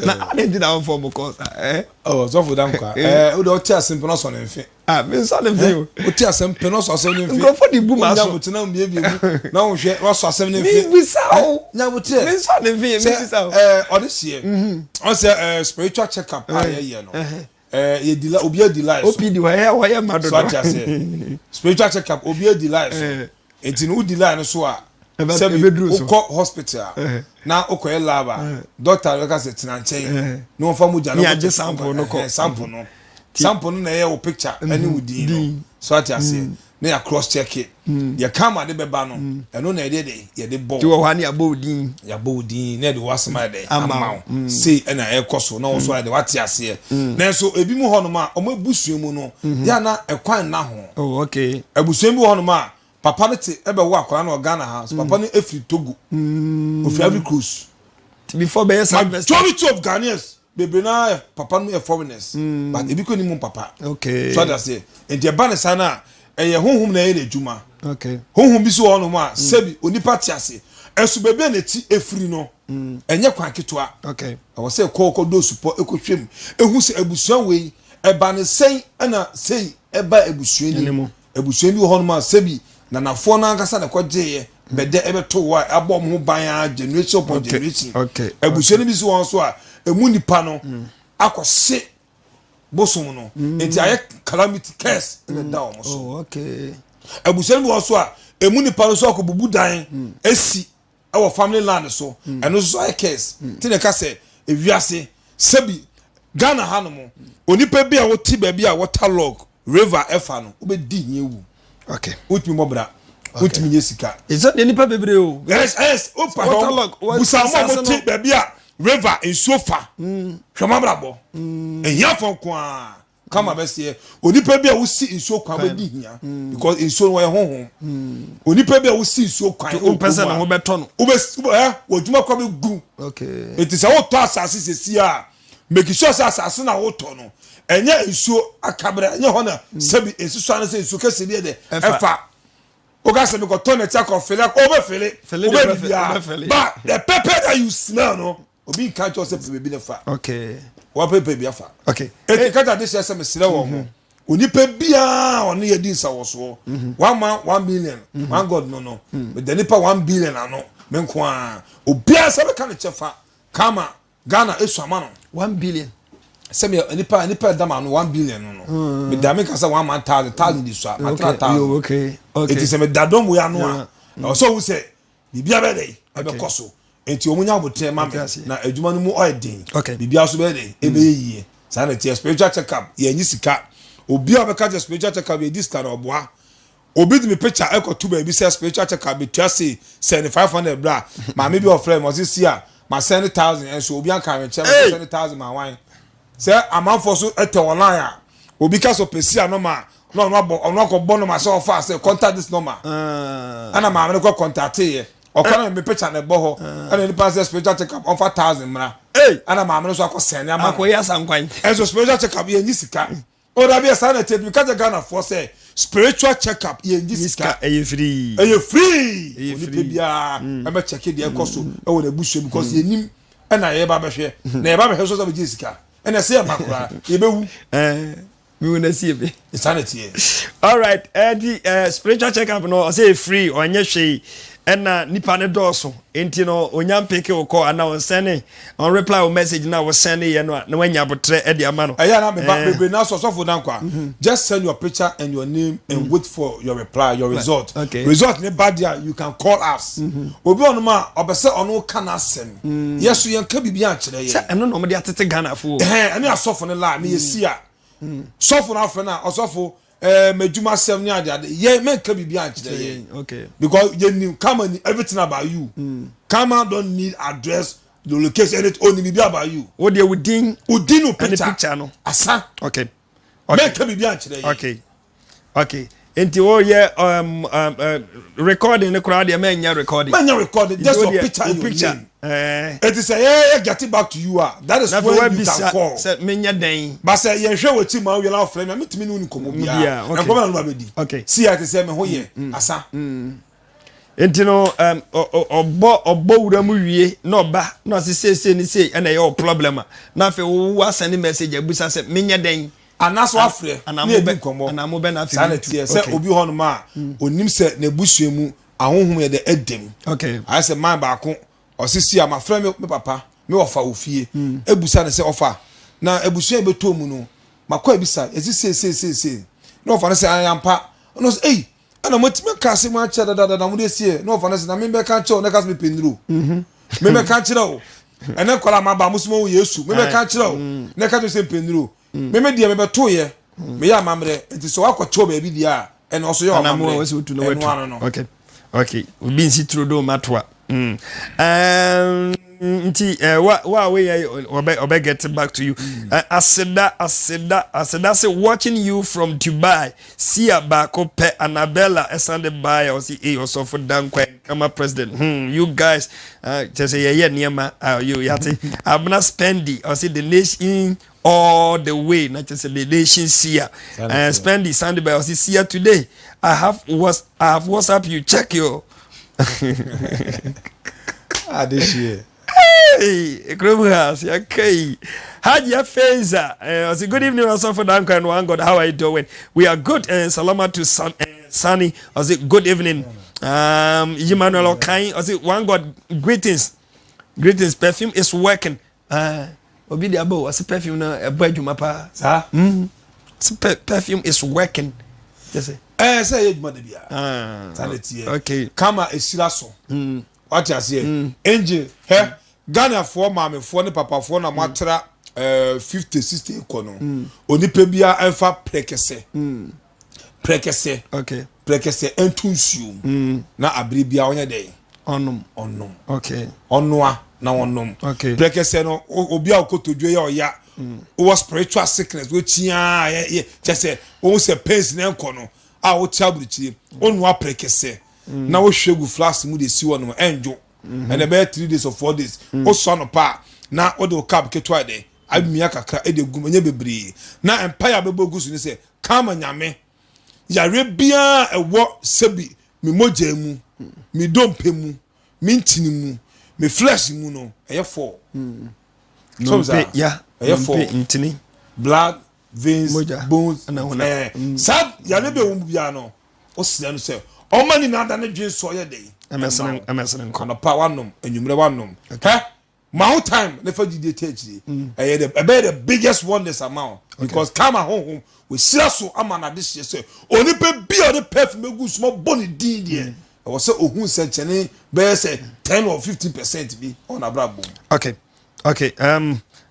S1: Na ade nti na wɔmfa ɔmo kɔ sa eh?
S2: Oh, sɔfo da nkwa. Eh, wo de ɔte asɛm pɛ na ɔsɔ ne mfe.
S1: Ah, me nsɔ ne mfe o.
S2: Wote asɛm pɛ na ɔsɔ asɛm ne mfe.
S1: Nkurɔfo de bu ma so.
S2: Wonya botena mmiebie mu na wohwɛ wasɔ asɛm ne mfe.
S1: Mebisa o.
S2: Nya boteɛ.
S1: Me nsɔ ne mfe, mebisa o.
S2: Sɛ ɔde seɛ. Ɔsɛ eh, spiritual check up a yɛyɛ no. Eh, yɛ di obi adi line so.
S1: OPD wɔyɛ wɔyɛ ma dodo.
S2: So ate aseɛ. Spiritual check up obi adi line so. Nti no wodi line no so a sɛbi wokɔ hospital a na wokɔyɛ lab a doctor bɛka sɛ tena nkyɛn na wɔmfa mogya no
S1: kɔ sample no kɔ
S2: sample no sample no na ɛyɛ wo picture ɛne wo din no so ate aseɛ na yɛ cross check it yɛ kama de bɛba no ɛno na yɛde de yɛde bɔ
S1: ti wɔ hɔ a ne yɛabɔ wo din
S2: yɛabɔ wo din na yɛde w'asɛm ayɛ dɛ ama wo sei ɛna ɛkɔ so na wɔn nso ayɛ dɛ wate aseɛ nanso ebi mu hɔnom a wɔn abusua mu no yɛ ana ɛkwan nna ho
S1: oh okay
S2: abusua bi wɔ hɔnom a papa no te ɛbɛwo akwadaa no wɔ Ghana ha so papa no efiri Togo ofiri Ivory Coast
S1: before bɛyɛ saa
S2: majority of Ghanaians bebree naa yɛ papa no yɛ foreigners mm. but ebi kɔ ne mu papa
S1: okay
S2: so adi aseɛ nti ɛba ne saa na ɛyɛ honhom na ɛyɛ n'adwuma
S1: okay
S2: honhom bi so wɔ hɔnom a sɛbi onipa te ase ɛso beebi a n'akyi efiri no ɛnyɛ kwan ketewa
S1: okay
S2: ɛwɔ sɛ ɛkɔ kɔ do supɔ ɛkɔ hwɛ mu ehu sɛ abusua wei ɛba ne sɛn ɛna sɛyi ɛba abusua ni mu abusua bi wɔ hɔnom a sɛbi nanafoɔ no ankasa na ɛkɔgyeeɛ bɛdɛ ɛbɛto hɔ a abɔ wɔn ho ban ara generation upon generation abusua no bi si wɔn so a emu nipa no mm. akɔhye bosom no mm. nti ayɛ calamity curse ɛna ɛda wɔn so
S1: oh,
S2: abusua no bi wɔ so a emu nipa no so akɔbubu dan mm. esi ɛwɔ family land so mm. ɛno nso ayɛ curse mm. ti na ɛka sɛ ewiase sɛbi Ghana ha nom onipa bi a wote baabi a water log river ɛfa no wobɛdi hia wu
S1: okay
S2: wotumi bɔ bra wotumi nye sika.
S1: ɛsɛ deɛ nipa bebree o.
S2: yes yes o pa hɔ busa wɔn a wɔte baabi a river nsuo fa hwɛ wɔn abrabɔ ehia fɔ nko ara kama bɛ seɛ onipa bi a wosi nsuo kwan bɛ di hia because nsuo no wɔyɛ honhom onipa bi a wosi nsuo kwan
S1: o pɛ sɛ ne ho bɛtɔ no
S2: wobɛ ɛ wɔ adwuma kɔ bɛ gu eti sɛ wotɔ asase sisi a make sure sɛ asase na wotɔ no ɛnyɛ nsuo akabrɛ ɛnyɛ hɔ na sɛbi nsusuan no sɛ nsuo kɛse bi yɛ dɛ ɛfa woka sɛ mekɔtɔ nɛte akɔ fele wobɛ fele wobɛ biribiara but the pepper that you smell no obi nka kyerɛ sɛ pɛ baabi na fa
S1: okay
S2: wapɛ baabi afa
S1: okay
S2: eti kata de hyɛ sɛ mesrɛ wɔn mo mhm. onipa biara ɔne yɛ di nsawɔsoɔ mhm. one man one million mhm. one god no no meda nipa one billion ano me nko ara obiara sɛ bɛka ne kyɛfa kama ghana esu ama no
S1: 1 billion.
S2: Sɛ mi nipa nipa ɛda ma no 1 billion no no meda mi kasa one man thousand thousand di so a ma tena thousand eti sɛ meda dɔm wo ya no a ɛwɔ sɛ ɔwɔ sɛ biribi abɛ dɛ ɛbɛkɔ so nti wɔn nya abotire ma mi na adwuma no mu ɔyɛ den biribi aso bɛyɛ dɛ ɛbɛyɛ yie saa na ɛteɛ. Spiritual check up yɛn nyi sika. Obi a ɔbɛka kyerɛ spiritual check up yɛ di sika na ɔboa. Obi de mi picture ɛkɔto baabi sɛ spiritual check up betua sei sɛ ne 500 bra. Maame bi ɔfrɛ mi ɔsi si a ma send thousand ɛnso obi anka awenkyerɛ mi send thousand ma wan sɛ amanfoɔ so ɛtɛ online a obi ka sɛ ɔpɛ si a nɔma na ɔno abɔ ɔno akɔ bɔ nɔma sɛ ɔfa sɛ contact this number ɛna maame no kɔ contact yɛ ɔkɔ na mi picture na ɛbɔ hɔ ɛna nipa sɛ spiritual check up ɔnfa thousand mmra ɛna maame no so akɔ sɛn ama
S1: no akɔyɛ asankwan
S2: ɛnso spiritual check up yɛ nyi sika. O dabi ɛsaa na ɛteɛ mi ka kyerɛ Ghana foɔ sɛ spiritual check up yɛn gye sika.
S1: Ɛyɛ free.
S2: Ɛyɛ free. Ɛyɛ free. Onipa biara ɛbɛ check deɛ ɛkɔ so ɛwɔ n'abusua because yɛn nim ɛna yɛba bɛhwɛ na yɛba bɛhwɛ so sɛ bɛgye sika ɛna ɛsɛ yɛ ma koraa yɛbɛwu.
S1: Mewu na sie me.
S2: Saa na ɛteɛ.
S1: Alright, ɛdi eh, spiritual check up no ɔsɛ free, ɔnyɛ hwee. Ɛna nipa ne dɔɔso. Nti no onya mpeke wo kɔ ana ɔnsɛne, ɔn reply wo message na wo sɛne yɛ no a na wanya abotrɛ ɛde ama no.
S2: Ɛyɛ na meba
S1: Eh.
S2: bebree na so ɔsɔfo Dankwa. Just send your picture and your name and wait for your reply, your result.
S1: Okay.
S2: Result ne ba deɛ you can call us. Obi ɔnom a ɔbɛ sɛ ɔno ka n'asɛm. Yɛ so yɛn ka biribi ankyerɛ yɛn.
S1: Sɛ ɛno na ɔmo de atete Ghana fo.
S2: Ɛhɛn ɛne asɔfo no la meyɛ si a. Sɔfo no afrɛ no a ɔsɔfo ɛɛ m'adwuma asɛm ne ade ade yɛn mɛnka biribi ankyerɛ yɛn.
S1: Okay.
S2: Because yɛn nim Karma ni everything about you. Karma don't need address, your location, anything. Onim biribi about you.
S1: Wo deɛ wo din.
S2: Wo din no
S1: Ɛne
S2: picture.
S1: picture no.
S2: Asa.
S1: Okay. Okay.
S2: Mɛnka biribi ankyerɛ yɛn.
S1: Okay. Okay. Nti wo yɛ um, um, uh, recording no koraa deɛ mɛnyɛ recording.
S2: Mɛnyɛ recording just
S1: Nti wo
S2: your
S1: deɛ,
S2: picture
S1: wo
S2: and your
S1: picture.
S2: name.
S1: Eh.
S2: Eti sɛ yɛ yɛ get it back to you a that is
S1: Na afei
S2: when you
S1: wabisa
S2: can call.
S1: sɛ menyɛ dɛn.
S2: Ba sɛ yɛnhwɛ wɔ akyi ma wowie na wofrɛ me a metumi ne wo ni nkɔmmɔ biara.
S1: Biara, okay.
S2: Nkɔmmɔ na no ba bɛdi.
S1: Okay.
S2: Si a te sɛ me ho yɛ asa.
S1: Nti no um, ɔbɔ ɔbɔ wura mu wie na ɔba na ɔse seesei ne sei ɛna ɛyɛ wɔ problem a na afei wo asɛne message abusa sɛ menyɛ dɛn.
S2: Anaasɛ wafrɛ
S1: Anaa
S2: na
S1: mo
S2: yɛdi
S1: bɛ
S2: nkɔmmɔ.
S1: anaa mo bɛ na afei
S2: Saa na
S1: metu.
S2: ɛteɛ sɛ
S1: Okay.
S2: obi hɔ nom a onim sɛ n'abusua mu ahonhom yɛ dɛ ɛda mu.
S1: Okay.
S2: Ayɛ sɛ man baako ɔse si a mafrɛ me me papa me wɔfa wɔ fie ebusa no sɛ ɔfa na abusua a ɛbɛtɔ mu no makɔ abisa yɛse sei sei sei sei na ɔfa no sɛ ae ampa ɛna ɔse ei ɛna moatumi aka asɛm akyerɛ dadaada na mode asie na ɔfa no sɛ na membɛka nkyerɛ wo na ɛka sɛ mepɛ nnuro mebɛka nkyerɛ wo ɛnɛ nkwadaa maba mo so mo Yesu mebɛka nkyerɛ wo na ɛka kyerɛ sɛ mpɛ nnuro meme deɛ mebɛtoyɛ meyɛ amammerɛ nti sɛ wakɔkyɛw baabi deɛ a ɛna ɔso yɛ amammerɛ ɛno ano no
S1: okay okay obi nsi turo do matoa mm. um, nti uh, wa wa we ɔbɛ ɔbɛ get back to you mm. aseda aseda aseda se watching you from Dubai sia baako pɛ Annabella ɛsan de baa yɛ ɔsi ee ɔsɔfo dankwa kama president you guys kyerɛ sɛ yɛyɛ nneɛma uh, you yate abena spendy ɔsi the nation all the way na kyerɛ sɛ the nation sia spendy san de baa ɔsi sia today I have was I have WhatsApp you check your.
S2: ah this year.
S1: Hey, kurom ha yɛka yi Hajia Feza uh, ɔsi good evening Osofo Dankwa and one God how are you doing we are good uh, salama to San, Sunny ɔsi good evening Emmanuel Okan ɔsi one God greetings greetings perfume is working obi de aba o ɔsi perfume na ɛbɔ adwuma paa
S2: saa
S1: ɔsi perfume is working
S2: ɛɛ sɛ ɛyɛ adwuma de bia saa na tiɛ
S1: okay
S2: kama esira so wate aseɛ angel hɛ Ghanafoɔ maamefoɔ ne papafoɔ na mo atra ɛɛ 50 60 kɔ no onipa bia ɛnfa prɛkɛsɛ prɛkɛsɛ
S1: okay
S2: prɛkɛsɛ ɛnto nsuo mu na abiri bia ɔnyɛ dɛ
S1: ɔnom
S2: ɔnom
S1: okay
S2: ɔnoa na ɔnom
S1: Okay.
S2: prɛkɛsɛ no obi a okotodwe yɛ ɔya wɔ spiritual sickness wokyia yɛ yɛ kyɛ sɛ wɔn sɛ pains na ɛnkɔ no a wote aburukyire ɔnoa prɛkɛsɛ na wohwɛ gu flask mu de si hɔ nom ɛndwo ɛna ɛbɛyɛ 3 days or 4 days wosɔ no pa na wode wo cup ketewa dɛ amia kakra ɛde gu mu ɛnyɛ bebree na mpaeɛ a bɛbɔ gu so ne sɛ kama nyame yare biara ɛwɔ sɛbi me mogya mu me dompe mu me ntini mu me flesh mu no ɛyɛ four.
S1: Nnompe ya
S2: ɛyɛ four
S1: ntini
S2: blood veins
S1: Mogya,
S2: bones
S1: ɛna honam.
S2: ɛɛ saa yare bi a ɛwɔ mu biara no ɔsrɛ no sɛ ɔma nyinaa da ne dwen so ɔyɛ dɛ
S1: ɛmɛsene ɛmɛsene nkɔ
S2: anɔpa wanom anwummerɛ wanom hɛ ma ho time ne fa gyidie ta akyire ɛyɛ the ɛbɛyɛ the biggest wonders ama wo because kama honhom wɔhyira so ama n'ade hyɛ sɛ onipa bi a ɔde perfume egu suma bɔ ne din deɛ ɛwɔ sɛ ohun nsɛnkyɛnne bɛyɛ sɛ 10 or 15% bi ɔna abrabɔ mu.
S1: Okay,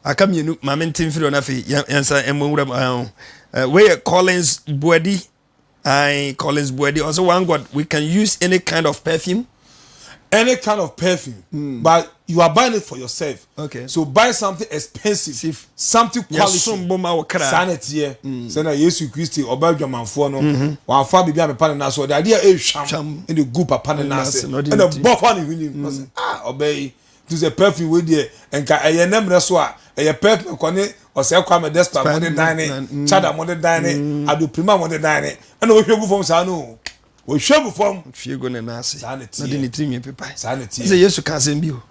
S1: aka mmienu maame nte mfiri hɔ no afei yɛnsa mmɔ nwura mu wei yɛ Collins Buadi. Aye, Collins Buadi also one God we can use any kind of perfume.
S2: Any kind of perfume but you are buying it for yourself. So buy something expensive,
S1: Sif.
S2: something quality.
S1: Yɛsom bo ma wo kra.
S2: Saa na ɛteɛ sɛnea Yesu Kristi ɔba adwamanfoɔ no wamfa biribi amepa ne nan so ɔde adeɛ a ɛhwam
S1: Hwam.
S2: ɛna gu papa ne nan ase
S1: ase na ɔde
S2: ɛna
S1: ne ti.
S2: bɔ fa ne hwenem ɔsɛ ah ɔbɛ yi nti sɛ perfume wei deɛ nka ɛyɛ ne mmerɛ so a ɛyɛ perfume kɔ ne ɔsɛ Kwame Despite mo de dan ne Chada mo de dan ne Adoprima mo de dan ne ɛna wohwɛ gu fam saa no. Wɔhwie gu fam.
S1: Hwie gu ne nan ase.
S2: Saa na ɛteɛ.
S1: Na ɔde ne tirinwi pepae.
S2: Saa na ɛteɛ.
S1: Sɛ Yesu ka asɛm bi o.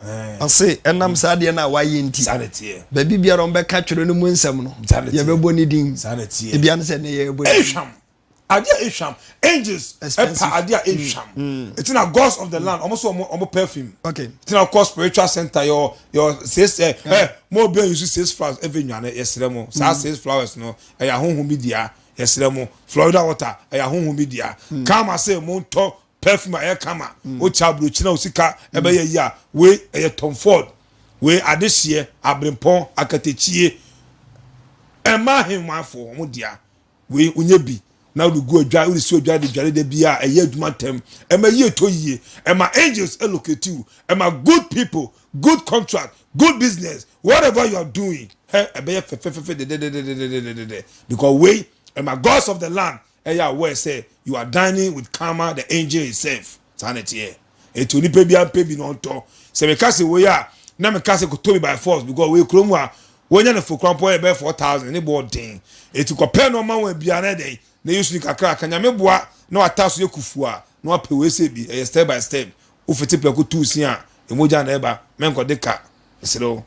S1: Ɔse ɛnam saa adeɛ no a wayɛ nti.
S2: Saa na ɛteɛ.
S1: Baabi biara wɔbɛka twerɛ no mu nsɛm no.
S2: Saa na ɛteɛ.
S1: Yɛbɛbɔ ne din.
S2: Saa na ɛteɛ.
S1: Ebia ne sɛ ne yɛbɔ ne din.
S2: Ehwam. Adeɛ a ehwam. Angels ɛpa adeɛ a ehwam. Eti na gods of the land wɔn so wɔn wɔn perfume.
S1: Okay.
S2: Eti na kɔ spiritual center yɛ yɛ six ɛ ɛ mo obi a use six flowers ɛfɛ nwane yɛsrɛ mo saa six flowers no ɛyɛ ahohom bi dea. Yɛsrɛ mo, Florida water ɛyɛ ahonhom bi dea. Kama se montɔ perfume a ɛyɛ kama. Wokyɛ aburokyi na wo sika ɛbɛyɛ yi a, wei ɛyɛ Tom Ford. Wei adehyeɛ, abrempɔn, akatakyie. Ɛmma ahemmanfoɔ wɔn dea. Wei wonyɛ bi na wode gu adwa, wode si odwa de dware da bi a ɛyɛ adwuma ntɛm. Ɛma yie tɔ yie. Ɛma angels locate you. Ɛma good people, good contract, good business, whatever you are doing. Hɛ ɛbɛyɛ fɛfɛfɛfɛ dɛdɛdɛdɛdɛdɛdɛdɛ because wei ɛma gods of the land ɛyɛ aware sɛ you are dining with karma the angel itself. Saa na ɛteɛ. Eti onipa bi ampɛ bi na ɔntɔ. Sɛ meka sɛ wei a na meka sɛ kɔtɔ bi by force because wei kurom a wonya no fo koraa mpo ɛyɛ bɛyɛ 4000 ne bɔ ɔden. Eti kɔpɛ na ɔma wɔn biara na ɛdɛn na yɛ suni kakra ka nyame boa na wata so yɛ kufu a na wapɛ wei sɛ bi ɛyɛ step by step. Wofete prɛko tuu sin a emogya na ɛba mɛnkɔde ka. Mesrɛ wo.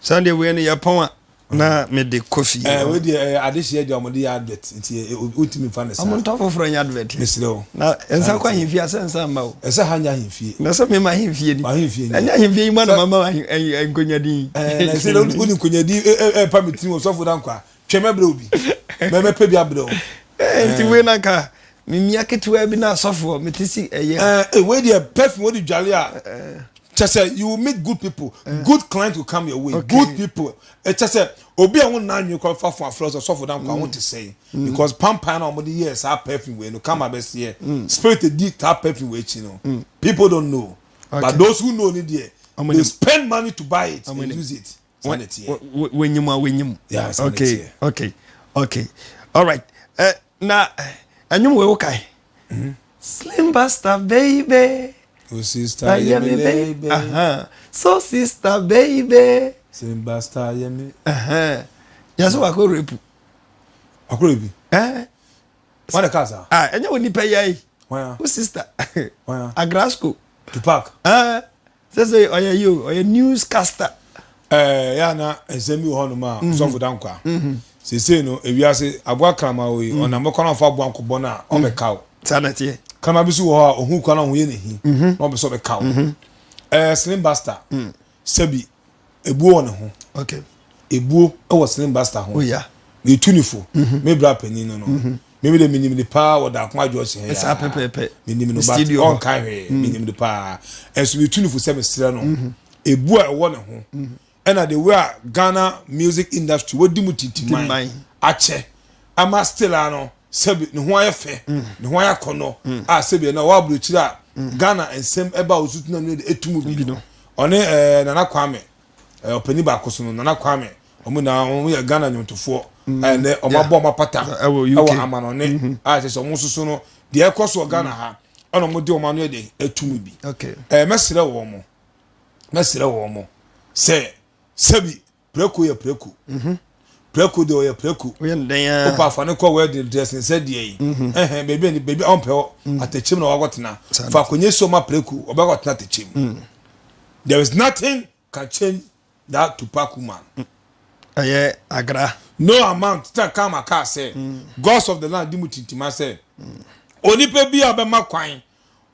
S1: Saa deɛ wei no yɛpɔn a na mede kɔ fie.
S2: Ɛɛ wei deɛ ɛyɛ adehyeɛ deɛ wɔde yɛ advert nti wontumi nfa ne saa.
S1: Wɔn ntɔ foforɔ nyɛ advert.
S2: Mesrɛ wo.
S1: Na nsa kɔ ahemfie asɛ nsa mma o.
S2: Ɛsɛ ha nyɛ ahemfie.
S1: Na sɛ mema ahemfie ni.
S2: Ahemfie ni.
S1: Ɛnyɛ ahemfie yi mu na mama nkonyadin.
S2: Ɛɛ na ɛsɛ wode nkonyadin ɛɛpa me tirim ɔsɔfo Dankwa. Twɛn mɛbrɛ wo bi. Mɛmɛpɛ bi abrɛ wo.
S1: Ɛɛ nti wei na nka memia ketewa bi na asɔfoɔ mete si ɛyɛ.
S2: Ɛɛ wei deɛ perfume wode dwale a. Kyɛ sɛ you will meet good people, good client will come your way, okay. Good people. Kyɛ sɛ obi a wɔn nan nwi kɔ fa fo afrɛ sɛ sɔfo dan kwan ho te sɛn because pampan na wɔde yɛ saa perfume wei no kama bɛseɛ spirit di saa perfume wei akyi no people don't know okay. But those who know ni deɛ they spend money to buy it and use it. Saa na ɛteɛ.
S1: Wɔnyim a wɔnyim.
S2: Yeah, saa na
S1: ɛteɛ. Okay, okay, all right. Uh, na ɛnwom wei wo kae? Mm-hmm. Slim Buster baby.
S2: Oh sister, yeah me baby.
S1: Uh-huh. So sister baby.
S2: Slim Buster yeah me.
S1: Uh-huh. Yɛsɛ wakɔ rape.
S2: Wakɔ rape?
S1: Eh.
S2: Wɔn na kaa saa.
S1: Ah, ɛnyɛ wo nipa yi ayi.
S2: Wɔn
S1: Wo sister.
S2: Wɔn
S1: Agrasco.
S2: Tupac.
S1: Eh. Sɛ sɛ ɔyɛ yi o, ɔyɛ newscaster.
S2: Ɛɛ yɛ ana nsɛm bi wɔ hɔnom a mhm. sɔfo da nkwa. Mhm. Seesei no ewiase aboa kraman wɔ yi mhm. ɔnam kwan afa aboa nkɔbɔ no a ɔbɛka wo.
S1: Saa na ɛteɛ.
S2: Kraman bi so wɔ hɔ a ohun kwan a ɔho yɛ ne hi na ɔbɛ sɛ ɔbɛka wo. Ɛɛ Slim Buster mm. sɛbi ebuo wɔ ne ho.
S1: Okay.
S2: Ebuo wɔ Slim Buster ho.
S1: Oh yeah.
S2: Metu ne fo. Me bra panyin no no. Mimi de menim no paa wɔ Daako Adwo ɔhyɛ ha
S1: Saa pɛpɛɛpɛ.
S2: Menim no but
S1: Studio hɔ.
S2: ɔnka hwee. Menim no paa. Ɛnso metu no fo sɛ mesrɛ no. Ebu a ɛwɔ ne ho ɛna the way a Ghana music industry wadi mu tintiman
S1: Tintiman.
S2: akyɛ ama still a no sɛbi ne ho ayɛ fɛ ne ho ayɛ akɔnnɔ a sɛbi ɛna ɔwɔ aburokyire a Ghana nsɛm ɛba a osu tena mu de etu mu bi no. Ɔne ɛɛ Nana Kwame ɛɛ ɔpanin baako so no Nana Kwame wɔn nyinaa wɔn yɛ Ghana nnwomtofoɔ mm. a ɛnɛ wɔn abɔ wɔn apata ɛwɔ amanɔne mm-hmm. a kyerɛ sɛ wɔn nso so no deɛ ɛkɔ so wɔ Ghana mm. ha ɛna wɔn de wɔn ano yɛ de ɛtu mu bi ɛɛ mɛsrɛ wɔn mo mɛsrɛ wɔn mo sɛ sɛbi preko yɛ preko mm-hmm. preko deɛ ɔyɛ preko wopa afa ne kɔ wedding dress nsɛ deɛ yi mm-hmm. ɛhɛn beebi a beebi a ɔmpɛ hɔ atɛkyɛm na wakɔtena fa akonnwa si ɔma preko ɔbɛkɔtena atɛkyɛm there is nothing can change that Tupac woman.
S1: Ɛyɛ agra.
S2: No amount tena kaa ma kaa sɛ gods of the land di mu tintima sɛ onipa bi a ɔbɛma kwan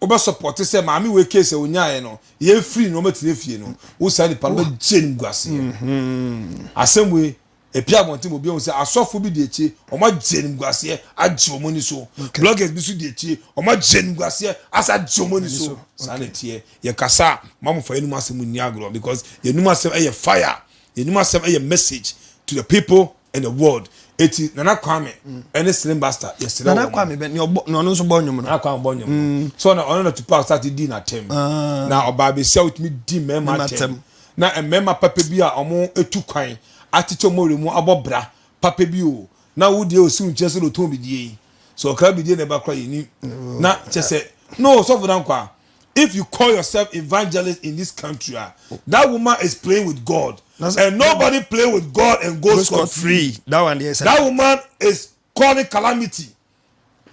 S2: wobɛ support sɛ maame wei case a onyaeɛ no yɛn free no ɔmɛtena fie no wo saa nipa no bɛgye no guaseɛ asɛm wei Epia abɔnten ma obi ahu sɛ asɔfo bi di akyire, wɔagye animguaseɛ agye wɔn ani so. Bloggers bi nso di akyire, wɔagye animguaseɛ asa agye wɔn ani so. Saa na ɛteɛ. Yɛkasa a, mma mo fa yɛn anum asɛm nni agorɔ because yɛn anum asɛm yɛ fire. Yɛn anum asɛm yɛ message to the people and the world. Eti Nana Kwame ɛne Slim Buster yɛsrɛ
S1: Nana
S2: wɔn.
S1: Kwame bɛ nea ɔbɔ nea ɔno nso bɔ nnwom no.
S2: Nana Kwame bɔ nnwom no. So ɔno ɔno na Tupac start di n'atɛm. Na ɔbaa besia a otumi di mmarima atɛm. Na mmarima papa bi a wɔatu kwan atete wɔn werɛ mu abɔ bra papa bi o, na wo deɛ ɔsi wo nkyɛn sɛ ɔtɔn bidie yi, sɛ ɔkra bidie na ɛba koraa yɛnim. Na kyɛ sɛ, no Sɔfo Dankwa, if you call yourself evangelist in this country a, that woman is playing with God, and nobody play with God and go scot free.
S1: That one deɛ
S2: That woman is calling calamity.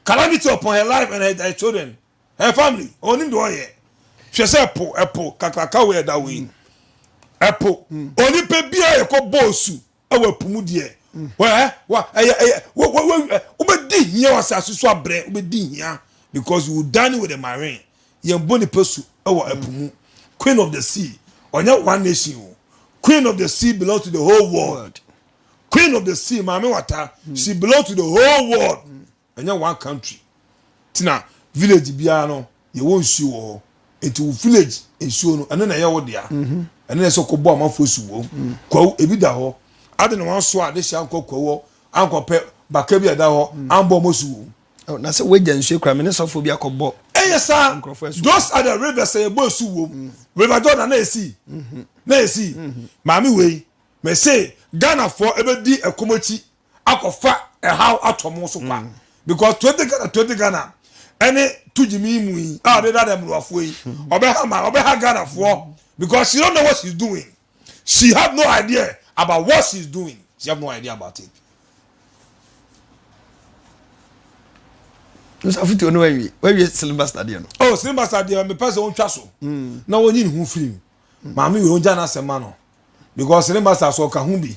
S2: calamity upon her life and her children, her family. Onim deɛ ɔyɛ. Hwɛ sɛ ɛpo ɛpo kakraka wei ɛda wei. Ɛpo. Onipa biara yɛkɔ bɔ osu ɛwɔ ɛpo mu deɛ. Wɛ wa ɛyɛ ɛyɛ wɔ wɔ wɔ wobɛdi hia wɔ asase so abrɛ wobɛdi hia because you will dine with the marine. Yɛn bɔ nipa su ɛwɔ ɛpo mu. Queen of the sea ɔnyɛ one nation o. Queen of the sea belongs to the whole world. Queen of the sea Maame Wata she belong to the whole world ɛnyɛ one country ti na village biara no yɛwɔ nsuo wɔ hɔ nti wo village nsuo no ɛno na ɛyɛ wo dea ɛno na ɛsɛ kɔ bɔ amanfoɔ su wɔ mu kwawu ebi da hɔ ade na wɔn so a de hyɛ ankɔ kwawu hɔ ankɔpɛ baka bi a ɛda hɔ ambɔ ɔmo su wɔ mu.
S1: Oh, na sɛ wagya nsuo kura me ne sɔfo bi akɔbɔ
S2: ɛyɛ saa
S1: nkurɔfoɔ asu.
S2: Those are the rivers a yɛbɔ esu wɔ mu. River Jordan na esi na esi maame wei mɛ se Ghanafoɔ ebedi ɛkɔm akyi akɔfa ɛhaw atɔ mo so kwa because 20 Ghana 20 Ghana ɛne tugyimi mu yi a ɔde dada mmerewafoɔ yi ɔbɛha ma ɔbɛha Ghanafoɔ because she don't know what she's doing. She have no idea about what she's doing. She have no idea about it.
S1: Nso afotuo no wawie wawie syllabus adeɛ no.
S2: Oh, syllabus adeɛ mepɛ sɛ ɔntwa so na wɔnyi ne ho firi mu. Maame wei ɔngya n'asɛm ma no because syllabus aso ɔka ho bi.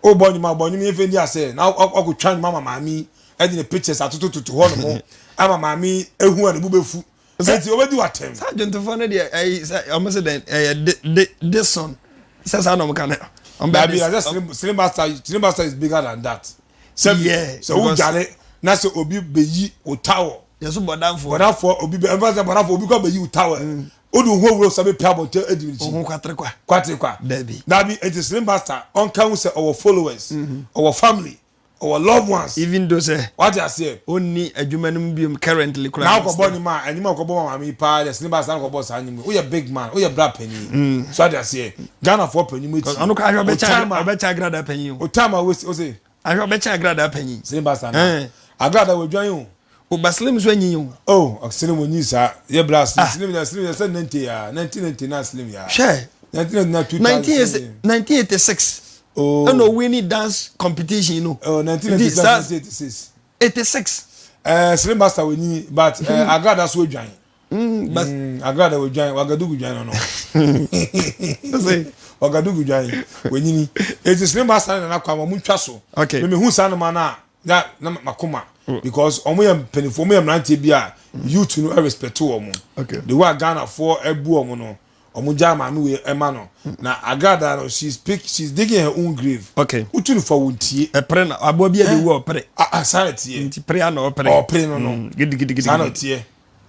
S2: Ɔbɔ nnwuma bɔ nnwuma yɛfɛ ndi asɛ na ɔkɔtwa nnwuma ma maame yi ɛde ne pictures atotototo hɔ nom ama maame yi ehu a ne bo bɛfu nti ɔbɛdi w'atɛm.
S1: Saa dwontofoɔ no deɛ ɛyi sɛ ɔmo sɛ dɛn ɛyɛ de de de son sɛ saa na ɔmo ka no. Ɔmo bɛ
S2: Dabi sɛ slim master, slim master is bigger than that. Sɛ sɛ wo dware na sɛ obi bɛyi o towel.
S1: Yɛso bɔdanfoɔ.
S2: Bɔdanfoɔ obi bɛ ɛnfa sɛ bɔdanfoɔ obi kɔ bɛyi o towel. O de ho wuro sɛ bɛ pia abɔnten edi ne
S1: akyi. Ohun kwatere kwa.
S2: Kwatere kwa.
S1: Dabi.
S2: Dabi eti slim master ɔnka ho sɛ ɔwɔ followers, ɔwɔ family, ɔwɔ loved ones.
S1: Even though sɛ.
S2: Wate aseɛ.
S1: Onni adwuma no mu biom currently koraa.
S2: Na akɔbɔ nnwuma a ɛnwuma akɔbɔ ma maame yi paa deɛ slim master akɔbɔ saa nnwuma yi woyɛ big man woyɛ bra panyin so ate aseɛ Ghana foɔ panyin mu eti.
S1: Ɔno koraa ahwɛ ɔbɛkyɛn ɔbɛkyɛn agradaa panyin o.
S2: O time a wosi ose.
S1: Ahwɛ ɔbɛkyɛn agradaa panyin.
S2: Slim master na agradaa wɔ dwan o.
S1: O ba slim nso anyin o.
S2: Oh slim onyin saa yɛ bra slim slim na slim yɛ sɛ 90 ya 1999 slim ya.
S1: Hwɛ.
S2: 1999 2000.
S1: 1986.
S2: Oh.
S1: Ɛna owini dance competition no.
S2: Oh 1996 1986.
S1: 86.
S2: Ɛɛ slim master wɔ nyi but ɛɛ agrada so odwan.
S1: But
S2: agrada wɔ dwan wagadugu dwan no no. Wagadugu dwan wɔ nyini. Eti slim master ne nana kwame ɔmo ntwa so.
S1: Okay.
S2: Mimi hu saa noma na na na makoma because ɔmo yɛ mpanyinfoɔ ɔmo yɛ mmeranteɛ bi a youth no respect wɔn.
S1: Okay.
S2: The way a Ghanafoɔ ɛbu wɔn no ɔmo gya maame wei ɛma no na agrada no she's pick she's digging her own grave.
S1: Okay.
S2: Wotu no fa wɔn tie.
S1: Ɛpere na aboa bi a de wu a ɔpere.
S2: Ah ah saa na teɛ.
S1: Nti pere a na ɔpere.
S2: Ɔpere no no.
S1: Gidigidigidi.
S2: Saa na teɛ.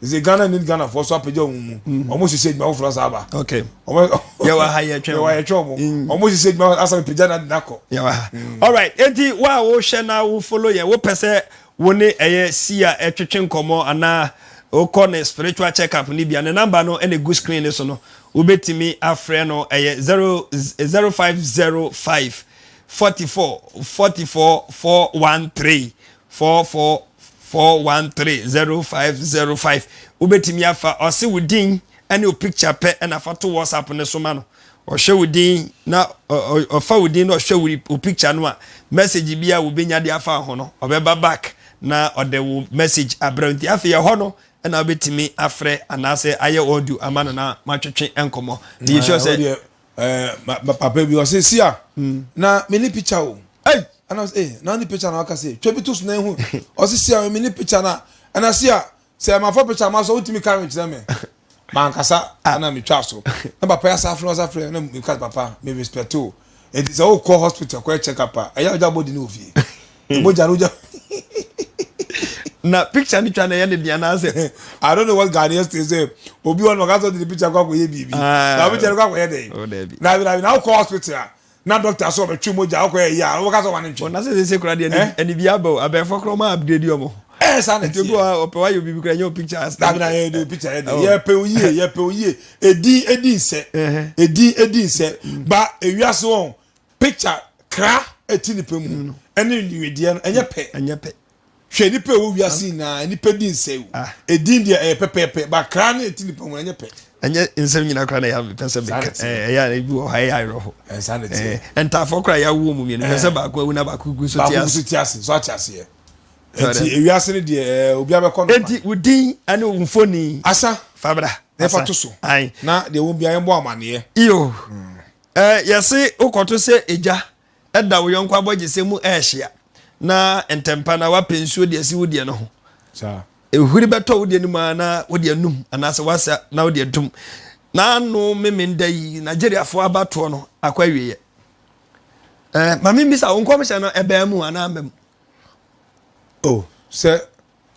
S2: Sɛ Ghana need Ghana foɔ so apagya wɔn mu. Ɔmo hyehyɛ adwuma foforɔ asa aba.
S1: Okay.
S2: Ɔmo
S1: Yɛwɔ ha yɛtwɛn
S2: yɛwɔ ha yɛtwɛn wɔn. Ɔmo hyehyɛ adwuma asa pagya na nakɔ.
S1: Yɛwɔ ha. Alright, enti wo a wohwɛ na wo follow yɛn, wopɛ sɛ wo ne ɛyɛ si a ɛtwetwe nkɔmmɔ anaa wokɔ ne spiritual check up no bi a, ne number no ɛna egu screen no so no, wobɛtumi afrɛ no ɛyɛ 0 0505 44 44 413 44 413 0505 wobɛtumi afa ɔse wo din ɛne wo picture pɛ ɛna fa to WhatsApp ne so ma no. Ɔhwɛ wo din na ɔfa wo din na ɔhwɛ wo picture no a message bi a wobɛnya de afa ho no ɔbɛba back na ɔde wo message abrɛ. Nti afei ɛhɔ no ɛna wobɛtumi afrɛ anaasɛ ayɛ audio ama no na matwetwe nkɔmmɔ de yɛsure sɛ
S2: Ɛɛ papa bi ɔsɛ si a na me ni picture o.
S1: Hey!
S2: Ɛna ɔsɛ ee na ni picture na waka sɛ twa bi to so na ehu ɔsɛ si a me ni picture na ɛna si a sɛ ma fa picture ma so wotumi ka kyerɛ me mankasa ɛna me twa so na papa yɛ asa afrɛ ɔsa frɛ na me ka papa me respect o eti sɛ wokɔ hospital kɔ check up a ɛyɛ ɔgya body ne wɔ fie mogya no gya.
S1: Na picture ni twa na ɛyɛ ne deɛ anaasɛ.
S2: I don't know what Ghanaians say say obi wɔn ɔka sɛ ɔde ne picture kɔ akɔyɛ biribi na picture no kɔ akɔyɛ dɛ na na na wokɔ hospital a na doctor sɛ ɔbɛtwe mogya wokɔ yɛ yie a wɔka sɛ ɔma ne ntwe.
S1: Ɔna sɛ sɛ kura deɛ ɛni bi aba o abɛɛfo kora ɔma upgrade ɔmo.
S2: Ɛɛ saa na
S1: tiɛ. Nti obi wa ɔpɛ wayɛ obi bi kura ɛnyɛ o picture.
S2: Dabi na yɛ de picture yɛ de yɛ pɛ o yie yɛ pɛ o yie edi edi nsɛ edi edi nsɛ ba ewiase wɔn picture kra eti nipa mu ɛne niwedeɛ no ɛnyɛ pɛ.
S1: Ɛnyɛ pɛ.
S2: Hwɛ nipa ɛwɔ wiase nyinaa nipa di nsɛ o edin deɛ ɛyɛ pɛpɛɛpɛ ba kra ne eti nipa mu ɛnyɛ pɛ.
S1: Ɛnyɛ nsɛm nyinaa koraa na ɛyɛ mepɛ sɛ meka ɛyɛ a ebi wɔ hɔ ɛyɛ awerɛho ntaafoɔ koraa yɛawo mu mmienu pɛ sɛ baako awu na baako gu so te
S2: ase. Baako gu so te ase so ate aseɛ. Nti ewiase no deɛ ɛɛ obi abɛkɔ no.
S1: Enti wo din ɛne wo mfoni.
S2: Asa.
S1: Fabra.
S2: Na ɛfa to so.
S1: Ayi.
S2: Na deɛ wɔn biara yɛn bɔ amaneɛ.
S1: Iyo. Ɛɛ yɛse wokɔto sɛ egya ɛda wo yɔnko abɔgyesɛ mu ɛɛhyia na ntɛmpa na wapɛ nsuo de asi wo deɛ no ho.
S2: Saa.
S1: Ehuri bɛtɔ wo deɛ no mu ara na wode anum anaasɛ wasa na wode adum. N'ano memenda yi Nigeriafoɔ abatoɔ no akɔ awieɛ. Ɛɛ ma membisa wo nkɔmhyɛ no ɛbaa mu anaa amma mu?
S2: Oh, sɛ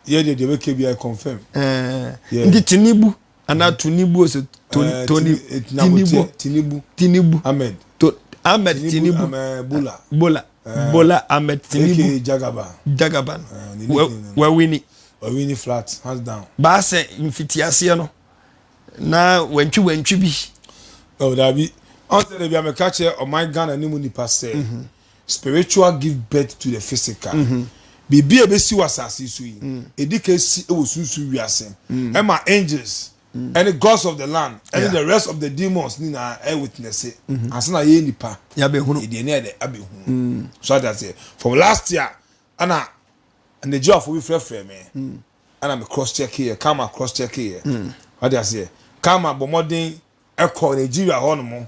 S2: yɛ deɛ deɛ bɛka bi I confirm.
S1: Ɛɛ nti Tinubu anaa Tunibu ose Toni Toni Tinubu
S2: Tinubu
S1: Tinubu
S2: Ahmed
S1: to Ahmed Tinubu
S2: Bola
S1: Bola Bola Ahmed Tinubu
S2: aka Jagaban
S1: Jagaban wawini
S2: wawini flat hands down.
S1: Baasɛ mfitiaseɛ no na wantwi wantwi bi.
S2: Oh dabi ɔn sɛ dabi a meka kyerɛ ɔman Ghana ne mu nipa sɛ. Mm -hmm. Spiritual give birth to the physical. Biribi a ɛbɛsi wɔ asase yi so yi, ɛdi kan si wɔ sunsum wiase. Ɛma angels ɛne gods of the land ɛne the rest of the demons nyinaa ɛ witness ansa na yɛn nipa
S1: yɛabɛhunu.
S2: Yɛde ani ayɛ dɛ abɛhunu. So ate aseɛ. From last year ɛna Nigeriafoɔ bi frɛfrɛ me ɛna me cross check yɛ, Karma cross check yɛ. Ate aseɛ. Karma bɔ mmɔden kɔ Nigeria hɔ nom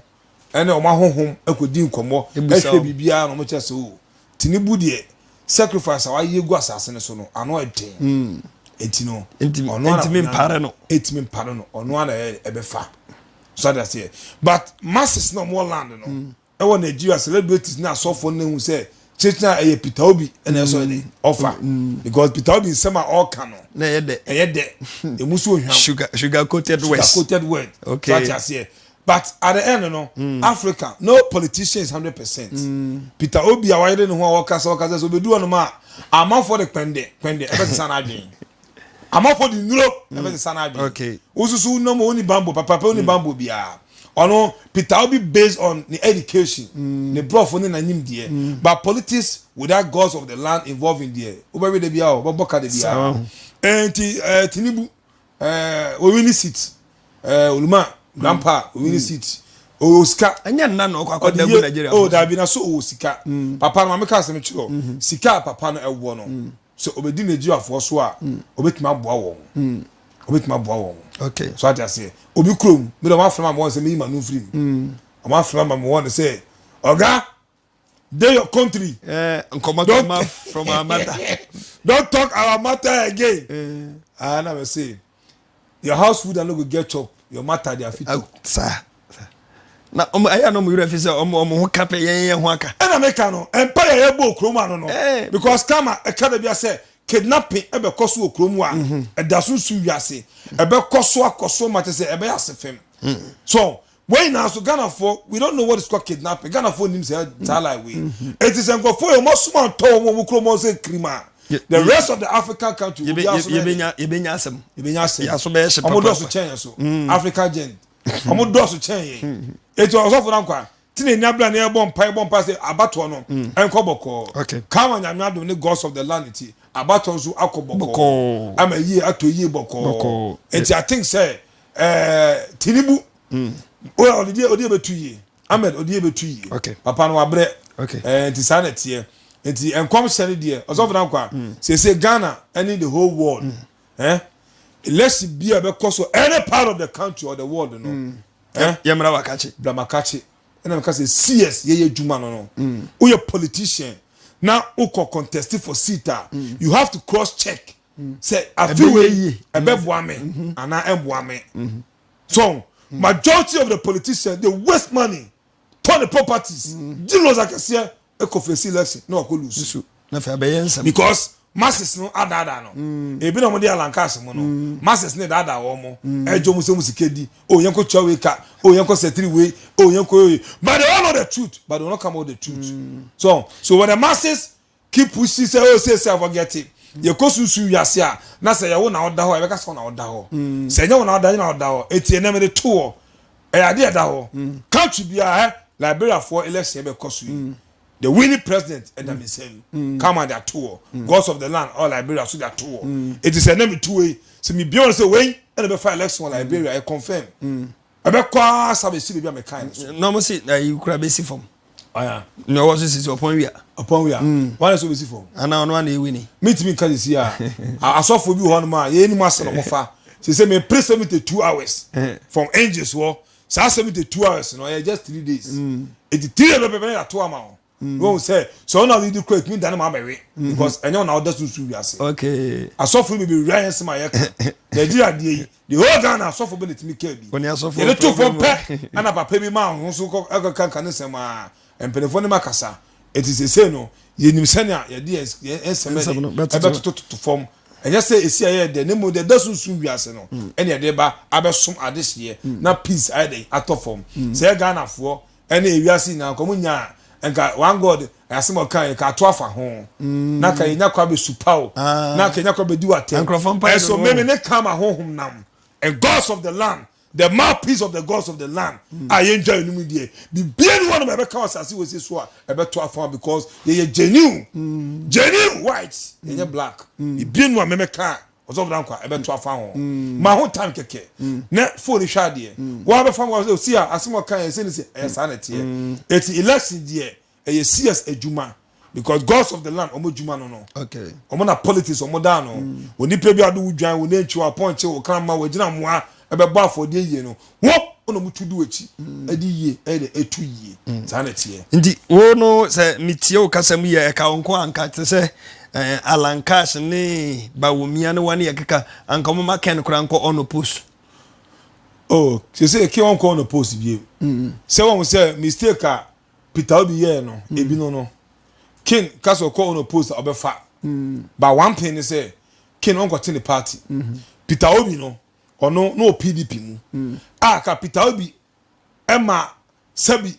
S2: ɛne wɔn ahohom kɔdi nkɔmmɔ hwɛ biribiara na wɔn kyerɛ sɛ o Tinubu deɛ sacrifice a wayɛ gu asase no so no ano ɛden mm. eti no
S1: ɔno ara ntumi mpare no
S2: etumi mpare no ɔno ara na ɛbɛfa so ade aseɛ but masses na wɔn land no. Mm. Ɛwɔ Nigeria celebrities ne asɔfoɔ no ehu sɛ kyekyere a ɛyɛ Peter Obi ɛna ɛsɔ ɛde ɔfa because Peter Obi nsɛm a ɔka no
S1: na ɛyɛ dɛ
S2: ɛyɛ dɛ emu so ohwam
S1: sugar sugar coated words
S2: sugar coated word
S1: okay
S2: so ate aseɛ but at the end no mm. Africa no politician is 100% Peter Obi a wayere ne ho a ɔkasa ɔkasa so obedu hɔnom a amanfoɔ de kpɛndɛ kpɛndɛ ɛbɛsesa n'adwene Amanfoɔ de nnuro na bɛsesa n'adwene. Wosusu nam ɔni bambɔ papa pɛ ɔni bambɔ biara. Ɔno Peter Obi based on ne education, ne brɔfo ne n'animdeɛ. But politics without gods of the land involving deɛ, wobɛwe da biara o, wobɛbɔ ka da biara. Enti eh, Tinubu eh, ɔwini seat. Eh, Oluma, grandpa, ɔwini seat. Ɔwɔ sika.
S1: Ɛnyɛ nna na ɔkɔ akɔda gu Nigeria.
S2: Oh, dabi na so ɔwɔ sika. Papa no, maame ka asɛm kyerɛ o. Sika a papa no ɛwɔ no. Sɛ ɔbɛdi Nigeriafoɔ so a, ɔbɛtumi aboa wɔn. Ɔbɛtumi aboa wɔn.
S1: Okay.
S2: So ate aseɛ. Obi kurom, mi de wɔn afrɛ ma wɔn sɛ meyi ma no mfiri mu. Wɔn afrɛ ma wɔn sɛ, Oga, dey your country.
S1: Eh, nkɔmɔ kama from our matter.
S2: Don't talk our matter again. Eh. Ah, na me say, your house food I no go get chop, your matter they are fit talk.
S1: Sir. Na ɔmo ɛyɛ na ɔmo werɛ fi sɛ ɔmo ɔmo ho ka pɛ yɛn yɛn ho aka.
S2: Ɛna meka no mpa yɛ yɛbɔ wɔ kurom ano no
S1: eh.
S2: because kama ɛka da bia sɛ kidnapping ɛbɛkɔ so wɔ kurom a mhm. ɛda so nsu wiase ɛbɛkɔ so akɔ so ma kyɛ sɛ ɛbɛyɛ ase fam mm. so wɔn nyinaa so Ghanafoɔ we don't know what is called kidnapping Ghanafoɔ nim sɛ saa lie wei mm-hmm. eti sɛ nkurɔfoɔ yɛ wɔn asoma ntɔ wɔn wɔn kurom wɔn sɛ kirima the rest of the African country
S1: obi aso bɛyɛ yɛbɛnya asɛm
S2: yɛbɛnya asɛm
S1: yɛaso bɛyɛ hyɛ papa
S2: wɔn dɔɔso kyɛn yɛn so mm. African gent wɔn dɔɔso kyɛn yɛn eti ɔsɔfo na nkwa ti na enya bla na yɛbɔ mpa yɛbɔ mpa sɛ abatoɔ no mm. ɛnkɔ bɔkɔɔ kama nyame adom ne gods of the land ti abatoɔ nso akɔ bɔkɔɔ ama yie atɔ yie bɔkɔɔ eti I think sɛ ɛɛ Tinubu mm. ɔde deɛ ɔde bɛtu yie Ahmed ɔde yɛ bɛtu yie papa no wabrɛ ɛɛ nti saa na ɛteɛ nti nkɔmhyɛ no deɛ ɔsɔfo na nkwa mm. sese Ghana ɛne the whole world. Mm. Eh? Election bi a ɛbɛkɔ so any part of the country or the world no. Mm.
S1: Eh? Yɛmmra wakakye.
S2: Bra makakye. Ɛna meka sɛ CS yɛyɛ adwuma no no. Mm. Woyɛ politician na wokɔ contest for seat a, mm. you have to cross check. Mm. Sɛ afi wei ɛbɛboa me mm-hmm. anaa ɛmboa me. Mm-hmm. So mm. majority of the politicians they waste money, tɔ the properties, mm. gye loans akɛseɛ kɔ face election na wakɔ lose.
S1: Na afei abɛyɛ nsɛm.
S2: Because masses no adaadaa no. Mm. Ebi na wɔn de Alan Cash mu no. Mm. Masses ne daadaa wɔn mo. Mm. Ɛgye wɔn sɛ wɔn sika di. Oh yɛn kɔ tua wei ka. Oh yɛn kɔ sɛtiri wei. Oh yɛn kɔ wei. But they all know the truth. But they will not come out the truth. Mm. So when the masses keep pushing sɛ oh say say forget it. Yɛkɔ sunsun wiase a na sɛ yɛwo na ɔda hɔ a yɛbɛka sɛ na ɔda hɔ. Mm. Sɛ ɛnyɛ wo na ɔda nyɛ na ɔda hɔ. Eti ɛnɛ mede to hɔ. Ɛyɛ adeɛ ɛda hɔ. Mm. Country biara ɛ Liberiafoɔ election bɛkɔ so yi. Mm. The winning president ɛda me nsam. Mm. Kama de ato hɔ. Mm. Gods of the land all Liberia so de ato hɔ. Mm. Eti sɛ ɛnɛ metu wei sɛ mebia wɔn sɛ wei ɛna bɛfa election wɔ Liberia ɛ confirm. Mm. Ɛbɛkɔ ara sa bɛsi baabi a mekae no so.
S1: Na wɔn si ayi kura bɛsi fam.
S2: Aya.
S1: Nea ɔwɔ so sisi ɔpɔn wia.
S2: Ɔpɔn wia. Wɔn na sɛ obesi fam.
S1: Ana ɔno ana ewi ni.
S2: Mitumi nka sisi a asɔfo bi wɔ hɔnom a yɛn anim ase na wɔfa sisi mi pere 72 hours from angels wɔ saa 72 hours no, ɛyɛ just 3 days. Eti 3 days pɛpɛ na yɛato ama wɔn. Wɔn sɛ ɔna ɔdi kura etumi dane ma abɛwe because ɛnyɛ ɔna ɔda sunsun wiase. Asɔfo bi bebree wia yɛn nsɛm a yɛka Nigeria deɛ yi, the whole Ghana asɔfo bi na etumi kaa bi.
S1: Wɔne asɔfo
S2: yɛde to fam
S1: problem.
S2: Pɛ ɛna papa bi maa ho so kɔ ɛkɔka nka ne nsɛm a mpanimfoɔ ne ma kasa. Eti sese no yɛnim sɛnea yɛde yɛn nsɛm
S1: Nsɛm no
S2: ɛde
S1: bɛtoto.
S2: Ɛbɛtototo fam. Ɛnyɛ sɛ esi a yɛyɛ dɛ ne mu deɛ ɛda sunsun wiase no ɛna yɛde ba abɛsom adehyeɛ na peace ayɛ dɛ atɔ fam sɛ yɛ Ghanafoɔ ɛne ewiase nyinaa nkɔmɔ nyaa nka one God asɛm a ɔka yɛ ka ato afa ho na ka yɛnya kɔ abɛsu paw na ka yɛnya kɔ abɛdi watɛm.
S1: Nkurɔfoɔ mpaeɛ
S2: ɛso
S1: dodo.
S2: Meme ne kama honhom nam and gods of the land, the mouthpiece of the gods of the land a yɛndwa yɛn mu deɛ bibia ni wɔnom ɛbɛka wɔ asase wɔ si so a ɛbɛto afa because yɛyɛ genuine, genuine white, yɛnyɛ black. Bibia ni wɔn a mɛmɛka ɔsɔfo dankwa ɛbɛto afa ho ma ho time kɛkɛ na phone hwɛ adeɛ wɔn abɛfa wɔn sɛ osi a asɛm a ɔka yɛn sɛ ne sɛ ɛyɛ saa na ɛteɛ. Eti election deɛ, ɛyɛ serious adwuma because gods of the land ɔmo adwuma no. Ɔmo na politics ɔmo da no. Onipa bi ado wudwan wo n'akyi wɔ apɔnkye wɔ krama wɔ gyina mmoa ɛbɛbɔ afɔdeɛ yie no wo ɔna ɔmo tu di w'akyi ɛde yie ɛde etu yie saa na ɛteɛ.
S1: Nti wo no sɛ metie wo kasa mu yɛ ɛka wo nko anka te sɛ Alan Cash ne Bawumia ne wane yɛkeka anka ɔmoma Ken kora nkɔ unopposed.
S2: Oh, sese eke wɔn kɔ unopposed bie sɛ wɔn sɛ mistake a Peter Obi yɛɛ no ebi no Ken kasa ɔkɔ unopposed a ɔbɛfa, but one thing ni sɛ Ken ɔnkɔte ne party. Peter Obi no, ɔno no wɔ PDP mu a ka Peter Obi ɛma sɛbi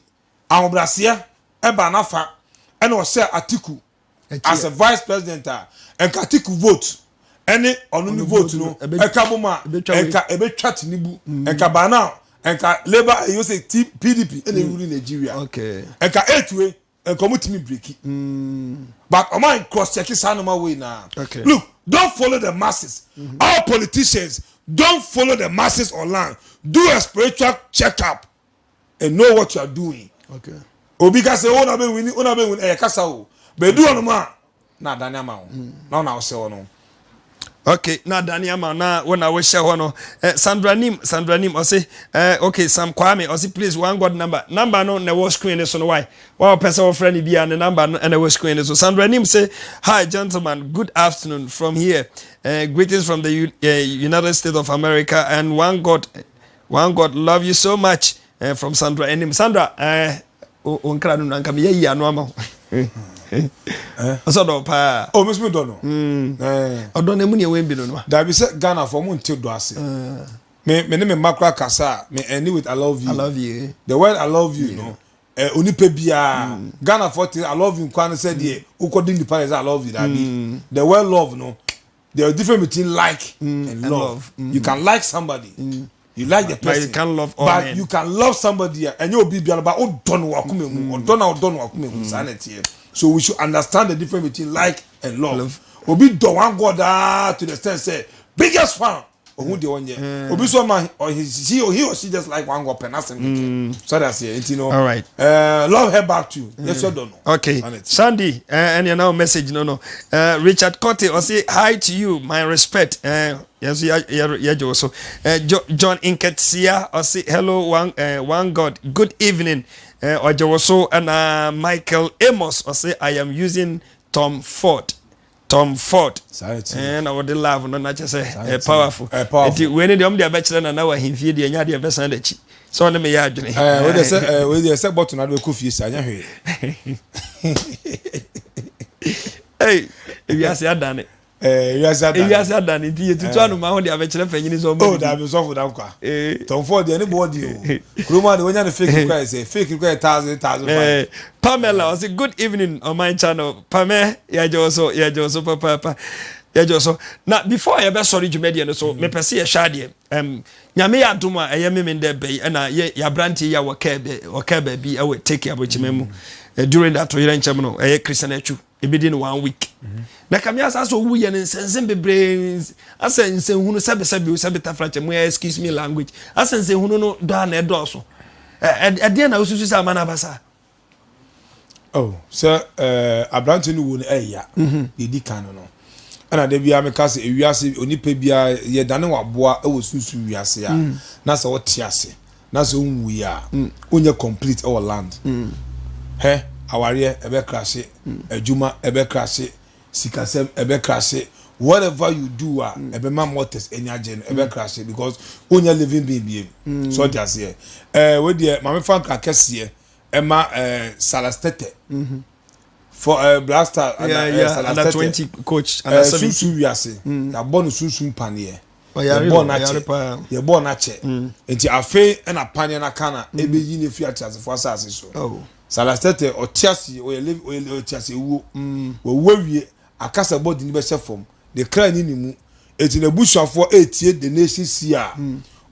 S2: ahobrɛaseɛ ɛba n'afa ɛna ɔhyɛ Atiku as a vice president a nka Atiku vote ɛne ɔno ne vote no ɛka bom a nka ɛbɛtwa Tinubu nka by now nka Labour ɛyɛ sɛ T PDP ɛna ewuri Nigeria. Nka eight wei nka ɔmo timi break, but ɔmo an cross check saa noma wei na. Look, don't follow the masses. All politicians, don't follow the masses online. Do a spiritual check up and know what you are doing. Obi ka sɛ o na bɛ win, o na bɛ win, ɛyɛ kasa o bɛdu hɔ a na adane ama wo na ɔna ɔhyɛ hɔ no.
S1: Okay, na dani ama na wo na wohyɛ hɔ no. Sandra Nim, Sandra Nim ɔse okay, Sam Kwame ɔse, "Please, one God number." Number no na ɛwɔ screen so no. Why wa wɔpɛ sɛ wɔfrɛ no bia ne number no ɛna ɛwɔ screen so. Sandra Nim say, "Hi gentlemen, good afternoon from here. Greetings from the United States of America and one God, one God love you so much." From Sandra Anim. Sandra, o nkra no no anka meyɛ yi ano ama wo. Ɔsɛ ɔdɔ paa.
S2: O mi sɛ mi dɔ no.
S1: Ɔdɔ no mu nea wɔn bi no no.
S2: Dabi, sɛ Ghana fɔ ɔmo nte dɔ ase. Me ne me mma kora kasa a, me ɛni with "I love you."
S1: I love you.
S2: The word "I love you" no, onipa biara Ghana fɔ te "I love you" nkwa no sɛ deɛ wokɔ di nipa yɛ sɛ "I love you." Dabi, the word love no, there is difference between like and love.
S1: Love.
S2: You can like somebody. You like the
S1: But
S2: person.
S1: you can't love all
S2: but
S1: men.
S2: you can love somebody a ɛnyɛ obi biara but ɔdɔ no wakoma mu, ɔdɔ na ɔdɔ no wakoma mu saa na ɛteɛ. So we should understand the difference between like and love.
S1: Love.
S2: Obi dɔ one God aa to the extent sɛ biggest fan ohun deɛ ɔnyɛ obi so ɔma or he or she just like one God pɛ n'asɛm kɛkɛ so that's it. Nti no
S1: All right.
S2: Love her back too, yɛsɛ dɔ no.
S1: Okay,
S2: Saa na ɛteɛ.
S1: Sandy, and now message no. Richard Cote, I say hi to you, my respect. Yes, yeah, so. John Inketsia, I say hello, one God, good evening. Ojo so and Michael Amos, I say I am using Tom Ford. Tom Ford.
S2: Saa na ɛteɛ.
S1: Na wɔde love no na kyerɛ sɛ
S2: Saa na ɛteɛ.
S1: powerful.
S2: Powerful.
S1: Nti wei ne deɛ ɔmo de abɛkyerɛ na na wɔ ahemfie deɛ ɛnyɛ adeɛ ɛbɛsan n'akyi. Sɛ ɔne me yɛ adwene.
S2: Ɛɛ o de sɛ o de sɛ bɔtɔ na de bɛ kɔ fie sa anya hwee.
S1: Hey, ewiase adane.
S2: Ɛɛ, wiase adane.
S1: Ewiase adane nti yɛtutu anoma ho de abɛkyerɛ panyini sɛ ɔmo
S2: o
S1: didi.
S2: Dabi, sɔfo da nkwa.
S1: Eh.
S2: Tom Ford deɛ ne bɔ di o kurom a de wonya ne fake kura yɛ sɛ fake kura yɛ thousand thousand five.
S1: Pamela ɔsɛ good evening on my channel. Pamɛ, yɛgye wo so, yɛgye wo so papaapa, yɛgye wo so. Na before yɛbɛsɔre dwumadie no so, mepɛ sɛ yɛhwɛ adeɛ. Nyame yɛ adom a ɛyɛ meme dɛ bɛyi ɛna yɛ yɛaberanteɛ yi a wɔkaa baabi ɛwɔ Take Abokyima mu during that ɔyerɛ nkyɛm no, ɛyɛ Christian Atsu, ebedi no one week na kame asa sɛ owu yɛ no nsɛnsɛm bebree asɛ nsɛnhunu sɛbesɛbe o sɛbe tafrakyɛ mu, excuse me language, asɛ nsɛnhunu no dɔ a na ɛdɔɔso. Ɛdeɛ na wosusu sɛ ama no aba saa?
S2: Oh, sɛ ɛɛ aberante no wuo no ɛya mhm. deɛ edi kan no no ɛna de bia meka sɛ ewiase onipa bia yɛdane waboa ɛwɔ sunsun wiase a mm. na sɛ ɔte ase na sɛ ɔnwui a mm. wonyɛ complete ɛwɔ land mm. hɛ awareɛ ɛbɛkrahye adwuma ɛbɛkrahye sikasɛm ɛbɛkrahye whatever you do a ɛbɛma mortals ani agye no ɛbɛkrahye because wonyɛ living being biem so ɔte aseɛ ɛɛ wei deɛ maame fa nkra kɛseɛ ɛma ɛɛ Salas Tete mm-hmm. for ɛɛ Black Star
S1: yeah, yeah, Salas Tete 20 coach
S2: ɛɛ sunsun wiase mm. yabɔ no sunsun paneɛ yɛbɔ n'akyɛ yɛbɔ n'akyɛ mm. nti afei ɛna paneɛ n'aka na mm. ebeyi ne fi ateasefo asase so oh. Salas Tete ɔte ase ɔyɛ live ɔyɛ ɔte ase ewuo wɔwu awie akasa bɔ de ne bɛhyɛ fam ne kra ni ne mu eti n'abusuafoɔ etie the nation si a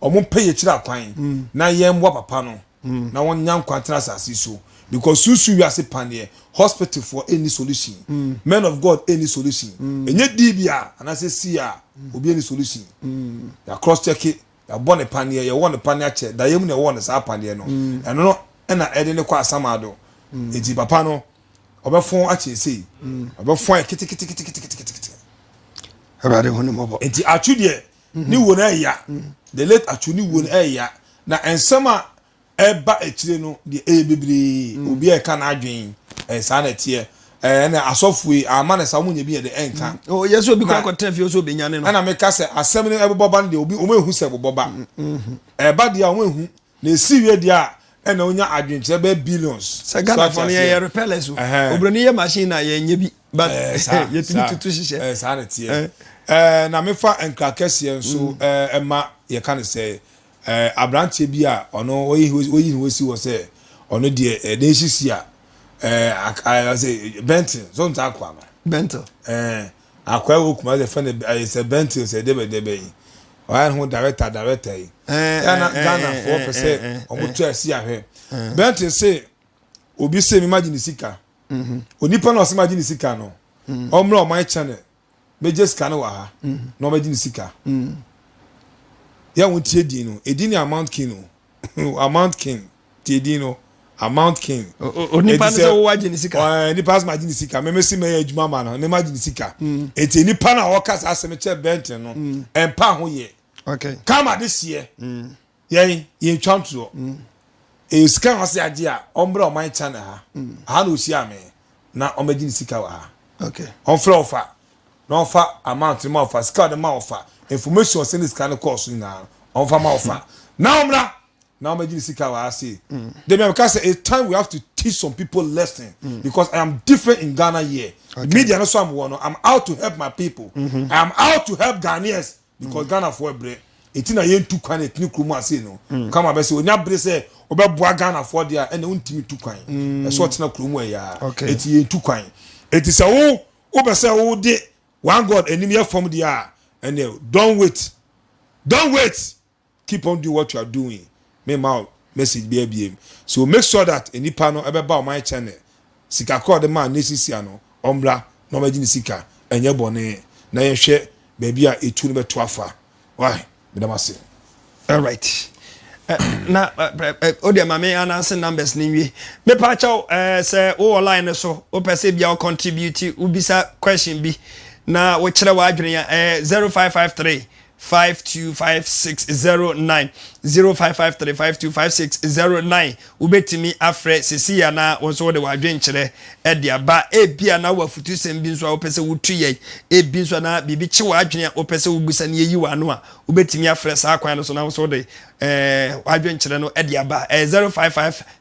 S2: wɔn pɛ yɛ kyerɛ akwan na yɛn mmoa papa no. na wɔn nya nkwa ntena asase so because sunsun wiase paneɛ hospital foɔ ɛnni solution mm. men of God ɛnni solution mm. ɛnyɛ d bi a anaasɛ c a mm. obi ɛnni solution mm. yɛ cross check yɛabɔ ne paneɛ yɛwɔ ne paneɛ akyɛ daeɛ mu na ɛwɔ ne saa paneɛ no mm. ɛno no ɛna ɛde ne kɔ asamado mm. eti papa no ɔbɛfɔn akyɛ sei mm. ɔbɛfɔn ayɛ keteketeketeketekete
S1: awurade ho ne mmɔbɔ
S2: nti atwi deɛ ne wuo no ɛya the late atwo ne wuo no ɛya na nsɛm a ɛba akyire no deɛ ɛyɛ bebree mm. obi a ɛka n'adwen ɛyɛ saa na ɛteɛ ɛɛ na asɔfo yi ama ne sa wɔn nyɛ bi yɛ de ɛnka.
S1: Mm. Oh, yɛ sɛ obi kɔ akɔtena fie sɛ obi nyane no.
S2: ɛna meka sɛ asɛm no ɛbɛbɔ ba no deɛ obi wɔn ehu sɛ ɛbɛbɔ ba mm, mm-hmm. ɛba deɛ wɔn ehu na esi wie deɛ a ɛna onya adwenkyerɛ bɛyɛ billions.
S1: Sɛ Ghana fo no yɛyɛ repellers o. Obroni yɛ machine na yɛnyɛ bi but yɛtumi tutu hyehyɛ.
S2: Ɛɛ saa na ɛteɛ. Ɛɛ na mefa nkra kɛseɛ nso ɛɛ ɛma yɛka no sɛ ɛɛ aberanteɛ bi a ɔno oyi oyi ne ho si hɔ sɛ ɔno deɛ ɛɛ ne sisi a ɛɛ ɛɛ sɛ Benton so nta akoa no.
S1: Benton.
S2: Ɛɛ Akwaa wɔ Kumasi yɛfrɛ no ɛyɛ sɛ Bentil sɛ dɛbɛ dɛbɛ yi ɔyɛ ne ho director director yi yɛ na Ghana foɔ pɛ sɛ ɔmo to ɛsi ahwɛ Bentil se obi se mi ma gye ne sika mhm. onipa na ɔse ma gye ne sika no mhm. ɔmmerɛ ɔman channel megye sika no wɔ ha mhm. na ɔmɛgye ne sika yɛ wɔn tie din no edin ne amount king o. Amount King tie din no Amount King.
S1: Onipa no sɛ wo agye ne sika.
S2: Ɛɛ nipa sɛ ma agye ne sika mɛmɛ si mɛyɛ adwuma ma no mɛmɛ agye ne sika. Mm. Eti nipa na ɔka saa asɛm kyɛ Benton no mm. ɛmpa ho yɛ.
S1: Okay.
S2: Kama de seɛ. Mm. Yɛn yɛn twa ntorɔ. Mm. Ɛyɛ sika na ɔsɛ agye a ɔmbrɛ ɔman channel ha. Mm. Aha na ohyia me na ɔmɛgye ne sika wɔ ha.
S1: Okay.
S2: Ɔmfrɛ ɔfa na ɔmfa amount no ma ɔfa sika ɔde ma ɔfa information ɔsɛ ne sika no kɔɔ so nyinaa ɔmfa ma ɔfa na ɔmmra na ɔmɛgye ne sika wɔ ase mm. Debi ameka sɛ it's time we have to teach some people lesson mm. because I am different in Ghana here okay. Media no so I'm wɔ no I'm out to help my people mm -hmm. I am out to help Ghanaians because mm. Ghana foɔ ɛbrɛ eti na yɛn tu kwan etini kurom ase no mm. kama bɛ sɛ onya bere sɛ ɔbɛboa Ghana foɔ deɛ ɛna ontimi tu kwan mm. ɛsɛ ɔtena kurom ɛyaa eti yɛn tu kwan eti sɛ wo Wopɛ sɛ wo de one God anim yɛ fam deɛ a, ɛnneɛ don't wait, don't wait, keep on doing what you are doing. Me ma wo message biara biem. So make sure that nipa no ɛbɛba ɔman channel, sika korɔ ɔde maa Nation Sia no, ɔmmra na ɔmmɛgye ne sika, ɛnyɛ bɔne, na yɛnhwɛ baabi a etuo no bɛto afa. Wai, meda mo ase.
S1: Alright. Eh, na eh, eh, o deɛ ma me announce numbers no nwie. Mepa kyɛw eh, sɛ wowɔ line no so, wopɛ sɛ bia wo contribute, wobisa question bi na wokyerɛ w'adwene a, eh, 0553 525609 0553 525609 wobɛtumi afrɛ sesei anaa wo nso wode w'adwenkyerɛ de aba. Ebia na wowɔ afutusɛm bi nso a wopɛ sɛ wotu yɛn, ebi nso anaa biribi kye w'adwene a wopɛ sɛ wobisa na yɛyi w'ano a, wobɛtumi afrɛ saa kwan no so na wo nso wode eh, w'adwenkyerɛ no de aba. Ɛyɛ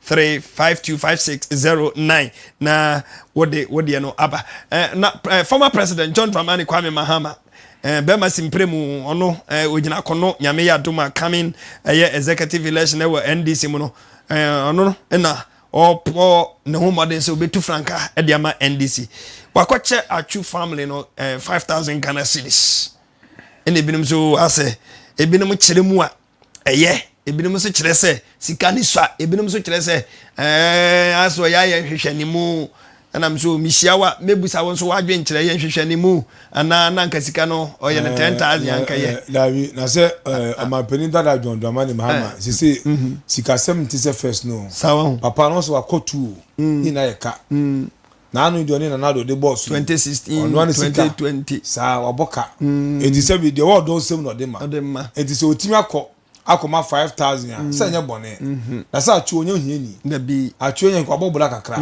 S1: 0553525609 na wode wodeɛ no aba. Eh, na eh, former President John Dramani Kwame Mahama Eh, bɛma simpere mu ɔno eh, ogyina kono nyame yɛ adom a coming ɛyɛ eh, executive election ɛwɔ NDC mu no eh, ɔno na ɔpɔ ne ho mmɔden sɛ obetu franka de ama NDC wakɔkyɛ Atsu family no eh, 5000 Ghana cedis ɛna ebinom nso asɛ ebinom kyerɛ mu a ɛyɛ ebinom nso kyerɛ sɛ sika ne sua ebinom nso kyerɛ sɛ ɛɛ asɛ ɔyɛ ayɛ nhwehwɛ ne mu Ɛna me so mehyia wo a mɛbusa wo nso w'adwenkyerɛ yɛ nhwehwɛnimu anaa na anka sika no ɔyɛ no 10,000 anka yɛ.
S2: Daabi na sɛ ɔmanpanin dada John Dramani Mahama sese sikasɛm nte sɛ first no papa no sɛ wakɔ tu o ne nyinaa yɛ ka na ano deɛ ɔne Nana Addo de bɔɔ so yi ɔnoa ne sika saa wabɔ ka enti sɛ bi deɛ ɔwɔ ɔdɔ nsɛm na ɔde ma enti sɛ ɔtumi akɔ akɔma 5000 a sɛ ɛnyɛ bɔne na sɛ atwo ɔnyɛ ohiani atwo nyɛ nkɔ abɔ bra kakra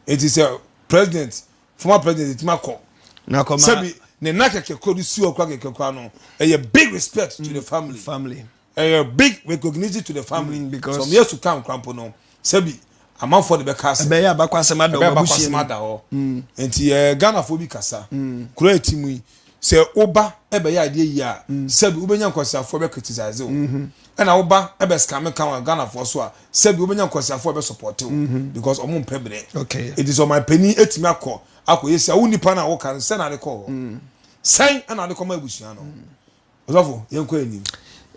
S2: enti sɛ president former president ɛtumi akɔ sɛbi ne nna kɛkɛ kɔ de si hɔ kora kɛkɛ kora no ɛyɛ big respect to the family
S1: family
S2: ɛyɛ big recognition to the family
S1: because
S2: some years to come kora mpo no sɛbi amanfoɔ de bɛka asɛm
S1: ɛbɛyɛ abakwasɛm ada
S2: ɛbɛyɛ
S1: wɔn abusua
S2: abakwasɛm
S1: mu
S2: ada hɔ nti ɛɛ Ghanafoɔ bi kasa kuro a ɛte mu yi sɛ woba ɛbɛyɛ adeɛ yie a sɛbi wobɛnya nkwasiafoɔ bɛ criticize wo ɛna woba ɛbɛ scam ka wɔn Ghanafoɔ so a sɛbi wobɛnya nkwasiafoɔ bɛ support wo because ɔmo mpɛ brɛ
S1: Okay.
S2: eti sɛ ɔman panin etumi akɔ akɔ yɛ sɛ wo nipa na woka no sɛn na ade kɔ hɔ sɛn ɛna ade kɔ ma abusua no ɔsɔfo yɛn kɔ anim.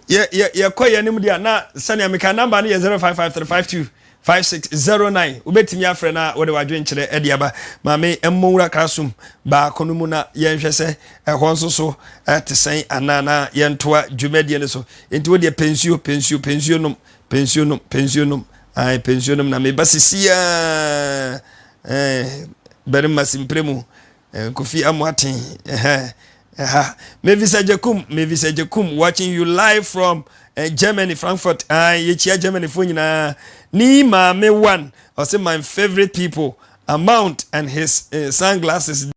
S1: Yɛ yɛ yɛkɔ yɛn anim deɛ na sɛnea meka namba no yɛ 0553525609 wobɛtumi afrɛ na wode w'adwenkyerɛ de aba maame mmɔ nwura classroom baako no mu na yɛnhwɛ sɛ ɛhɔ nso so te sɛn anaa na yɛntoa dwumadie no so nti wodeɛ pɛnsuo pɛnsuo pɛnsuo nom pɛnsuo nom pɛnsuo nom ae pɛnsuo nom na meba sisiaa eh, barima simpire mu Eh, Kofi Amoaten, eh, eh, Mavis Ajakum, Mavis Ajakum, watching you live from eh, Germany, Frankfurt. Ah, yɛkyia Germany fo nyinaa. Ni maame one, ɔsɛ my favorite people, Amount and his eh, sunglasses.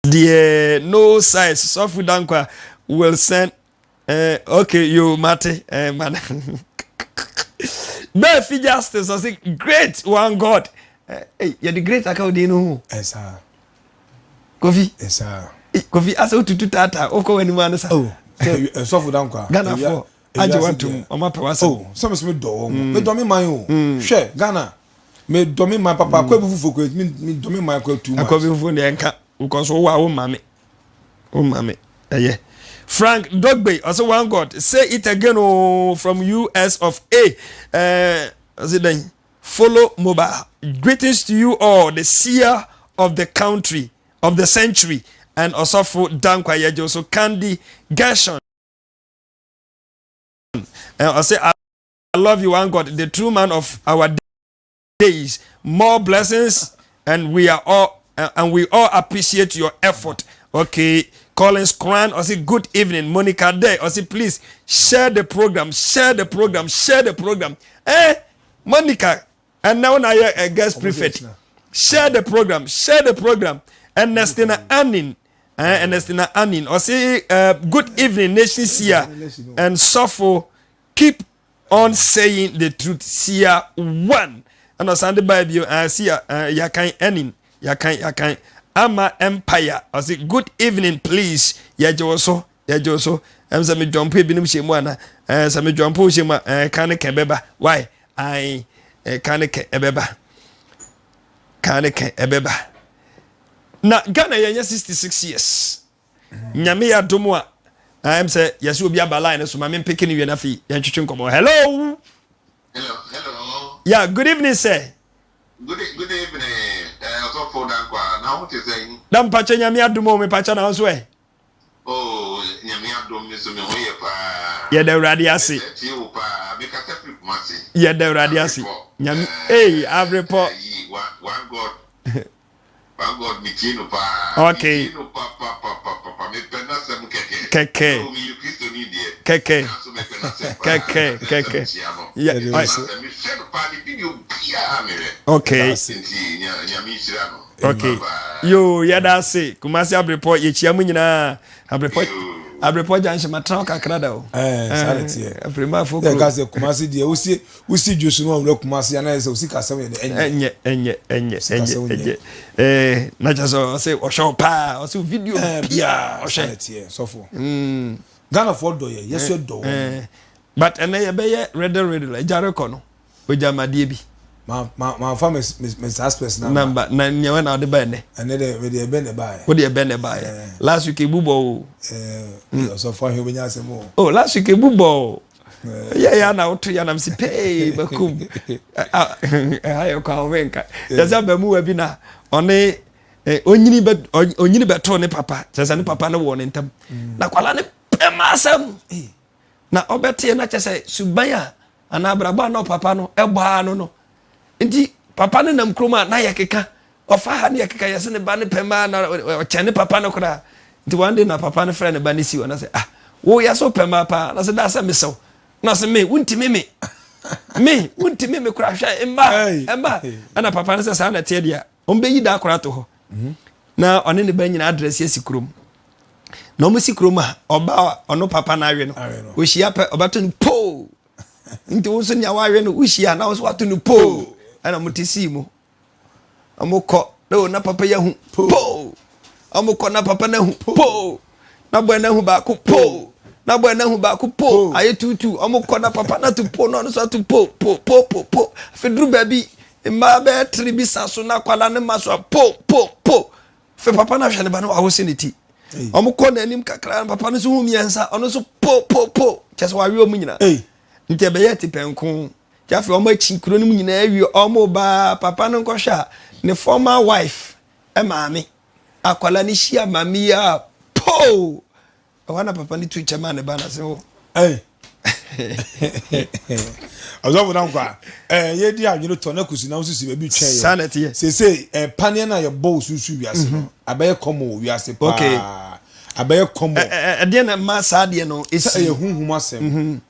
S1: Deɛ no size sɔfo dankwa will send eh, okay yo mate eh, man bɛɛ justice ɔse great one god eh, eh, yɛde great aka odin no ho
S2: ɛsaa
S1: kofi
S2: ɛsaa
S1: eh, kofi asɛ wotutu taataa wokɔ w'anim ano sa
S2: oh sɛ sɔfo dankwa
S1: ghanafoɔ agye watom ɔma pɛ wasɛm
S2: oh sɛ mesɛ medɔ wɔ mm. medɔ me man o mm. hwɛ ghana medɔ me man papa akɔ ebi fufuo kɔ medɔ me man kɔ too much
S1: akɔ ebi fufuo deɛ nka because wo wa wo maame wo maame ɛyɛ frank dogbe ɔsɛ one god say it again oh, from us of a ɛɛ ɔsɛ dɛn follow mobile greetings to you all the seer of the country of the century and ɔsɔfo dankwa yɛgye so candy gershon ɔsɛ I love you, one God, the true man of our days. More blessings, and we are all and we all appreciate your effort. Okay, Collins Cran, I say good evening, Monica Day. I say please share the program, share the program, share the program. Eh, Monica, and now I a guest prefect. Share the program, share the program. Ernestina Annin, eh, Ernestina Annin. I say good evening, Nation Sia and Suffer. Keep on saying the truth sia one ɛna ɔsan de baa bio uh, sia uh, yakan ɛnin yakan yakan ama empire ɔsi good evening please yɛgye wo so yɛgye wo so ɛm sɛ medwɔmpo ebinom hyɛ mu ana ɛɛ sɛ medwɔmpo hyɛ mu a ɛɛ kan ne kɛn bɛba why ae ɛɛ kan ne kɛn ɛbɛba kan ne kɛn ɛbɛba na Ghana yɛnyɛ 66 years. Nyame yɛ adom a ɛm sɛ yɛsɛ obi aba line no so ma mempeke no wie no afei yɛntwetwe nkɔmmɔ. Hello!
S5: Hello, hello.
S1: Yeah, good evening sir.
S5: Good, good evening, eh, Ɔsɔfo Dankwa. Na ho te sɛn?
S1: Na mpakyɛ Nyame adom o, mepakyɛ na wo nso ɛ?
S5: Oh, Nyame adom me so me ho yɛ paa.
S1: Yɛda Awurade ase.
S5: Mɛsɛ tie wo paa. Mekasa firi Kumasi.
S1: Yɛda Awurade ase. Nyame, ei, Abrepɔ.
S5: Eh, one, one God. Thank God me tie no paa.
S1: Okay.
S5: Me tie no papapapapa. Me pɛ n'asɛm kɛkɛ.
S1: Kɛkɛ.
S5: So me yɛ Kristoni deɛ.
S1: Kɛkɛ.
S5: Nanso me pɛ n'asɛm paa.
S1: Kɛkɛ kɛkɛ.
S5: Kyia no.
S1: Yeah.
S5: Me pɛ n'asɛm. Me hwɛ no paa ne video biara me hwɛ.
S1: Okay.
S5: Nti nya nyame nhyira no.
S1: Okay.
S5: Bye bye.
S1: Yo yɛda ase Kumasi Abrepɔ yɛkyia mu nyinaa Abrepɔ Abrepɔ junction matena hɔ kakra da o.
S2: Ɛɛ saa na teɛ.
S1: Apiremafo
S2: Yɛ
S1: kuro.
S2: ka sɛ Kumasi deɛ wosi wosi dwo so no ɔwura Kumasi anaa yɛ sɛ osi kasɛm yɛ de ɛnyɛ.
S1: Ɛnyɛ ɛnyɛ ɛnyɛ
S2: Osi
S1: ɛnyɛ
S2: kasɛm nyɛ.
S1: ɛnyɛ ɛɛ na kyerɛ sɛ ɔsɛ ɔhwɛ wo paa ɔsɛ video
S2: Ɛɛ
S1: biaa
S2: biaa saa
S1: ɔhwɛ.
S2: na teɛ sɔfo. Ghanafoɔ dɔ yɛ yɛso dɔ wɔn.
S1: Ɛɛ but ɛnɛ yɛbɛyɛ riddle riddle agya rekɔ no ogya amadeɛ bi.
S2: Ma ma ma fa me me saa spɛs
S1: na. Namba na nneɛma na ɔde ba ɛnɛ.
S2: Ɛnɛ dɛ me deɛ ɛbɛn na ɛbaayɛ.
S1: Wo deɛ ɛbɛn na ɛbaayɛ. Last week ebu bɔ o.
S2: Ɛɛ ɔsɔfo ahwɛ obenya asɛm o.
S1: Oh last week ebu bɔ o. Yɛ yɛ ana woto yɛ anam si pee bakum. Ɛha yɛ kɔ ahome nka. Yɛ sɛ abamuwa bi na ɔne onyini bɛ onyini bɛtoo ne papa kyerɛ sɛ ne papa no wɔ ne ntam. Na kwala ne pɛ ma asɛm. Na ɔbɛteɛ na kyerɛ sɛ suban a anaa abrabɔ a na ɔpapa no bɔ ara no no nti papa no nam kurom a na yɛkeka ɔfa ha ne yɛkeka yɛse ne ba no pɛ mmaa na ɔkyɛn ne papa no koraa nti one day na papa no frɛ ne ba no si hɔ na sɛ ah wo yɛ so pɛ mmaa paa na sɛ daa sɛ mesɛw na sɛ me wontumi me me wontumi me koraa hwɛ mmaa mmaa ɛna papa no sɛ saa na ɛteɛ deɛ wɔn bɛyi da akora to hɔ mhm. na ɔne ne ba nyinaa adrɛse asi kurom na wɔn si kurom a ɔba a ɔno papa no awe no ohyia pɛ ɔbɛto no poo nti wo nso nea wawe no wohyia na wo nso wato no poo ɛna wɔn te sii mu wɔn kɔ na wɔn na papa yɛ hu poo wɔn kɔ na papa no ahu poo na bɔɛ no ahu baako poo na bɔɛ no ahu baako poo ayɛ tuutu wɔn kɔ na papa no ato poo na ɔno nso ato poo poo poo poo poo afei duru baabi mmaa bɛyɛ tiri bi sa so na akwadaa no ma so a poo poo poo. Afei papa no ahwɛ ne ba no wawose ne ti. Wɔn kɔ n'anim kakra no papa no nso hu mmiɛnsa ɔno nso po po po kyɛ sɛ wawe wɔn nyinaa. Nti ɛbɛyɛ ti pɛnko. Nti afei wɔn akyi kuro no mu nyinaa awie wɔn ba papa no nkɔhwɛ a ne former wife maame akwadaa no hyia maame yi a po Ɛhɔ na papa no tu kyɛ maa ne ba no sɛ o.
S2: Ɛy. Ɔsɔfo na nkwa. Ɛɛ yɛ di adwene tɔ na kusi na osisi baabi twɛn yɛ.
S1: Saa na ɛteɛ.
S2: Sese ɛɛ paneɛ na yɛ bɔ osusu wiase no. Mhm. Abɛyɛ kɔmɔ wɔ wiase paa. Okay. Abɛyɛ kɔmɔ.
S1: Ɛɛ ɛdeɛ na mma saa deɛ no esi.
S2: Sɛ ɛyɛ huhum asɛm.
S1: Mhm.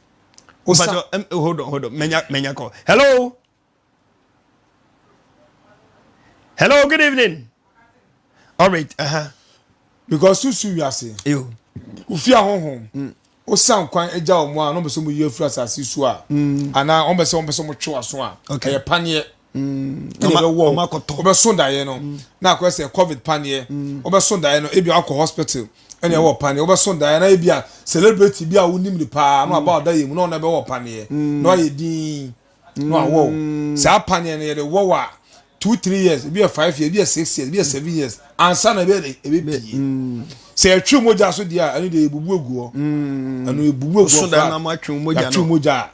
S1: Osa. Hold on hold on menya menya kɔ. Hello. Hello, good evening. All right, uh-huh.
S2: Because susu wiase.
S1: Yo.
S2: Ofi ahohom. Mm. Osan kwan agya wɔn a na wɔn sɛ wɔn yi afiri asase so a. Mm. Anaa wɔn bɛ sɛ wɔn bɛ sɛ wɔn twe aso a.
S1: Okay.
S2: Ɛyɛ paneɛ.
S1: Mm.
S2: Ɛna ɛbɛ wɔ wɔbɛso daeɛ no. Mm. Na akɔyɛ sɛ covid paneɛ. Mm. Wɔbɛso daeɛ no ebi akɔ hospital ɛna ɛwɔ paneɛ wɔbɛso daeɛ na ebi a celebrity bi a wonim ne paa na waba ɔda yɛ mu na ɔno ɛbɛwɔ paneɛ. Mm. Na wayɛ din. na wawɔ wo mm. saa paneɛ no yɛde wɔ wɔ a 2 3 years, ebi yɛ 5 years, ebi yɛ 6 years, ebi yɛ 7 years ansa na ebi yɛ de ebi pie mm. Sɛ yɛtwe mogya so deɛ a, ɛno deɛ ebubu egu hɔ mm. Ɛno ebubu egu hɔ
S1: flat
S2: yɛatwe mogya a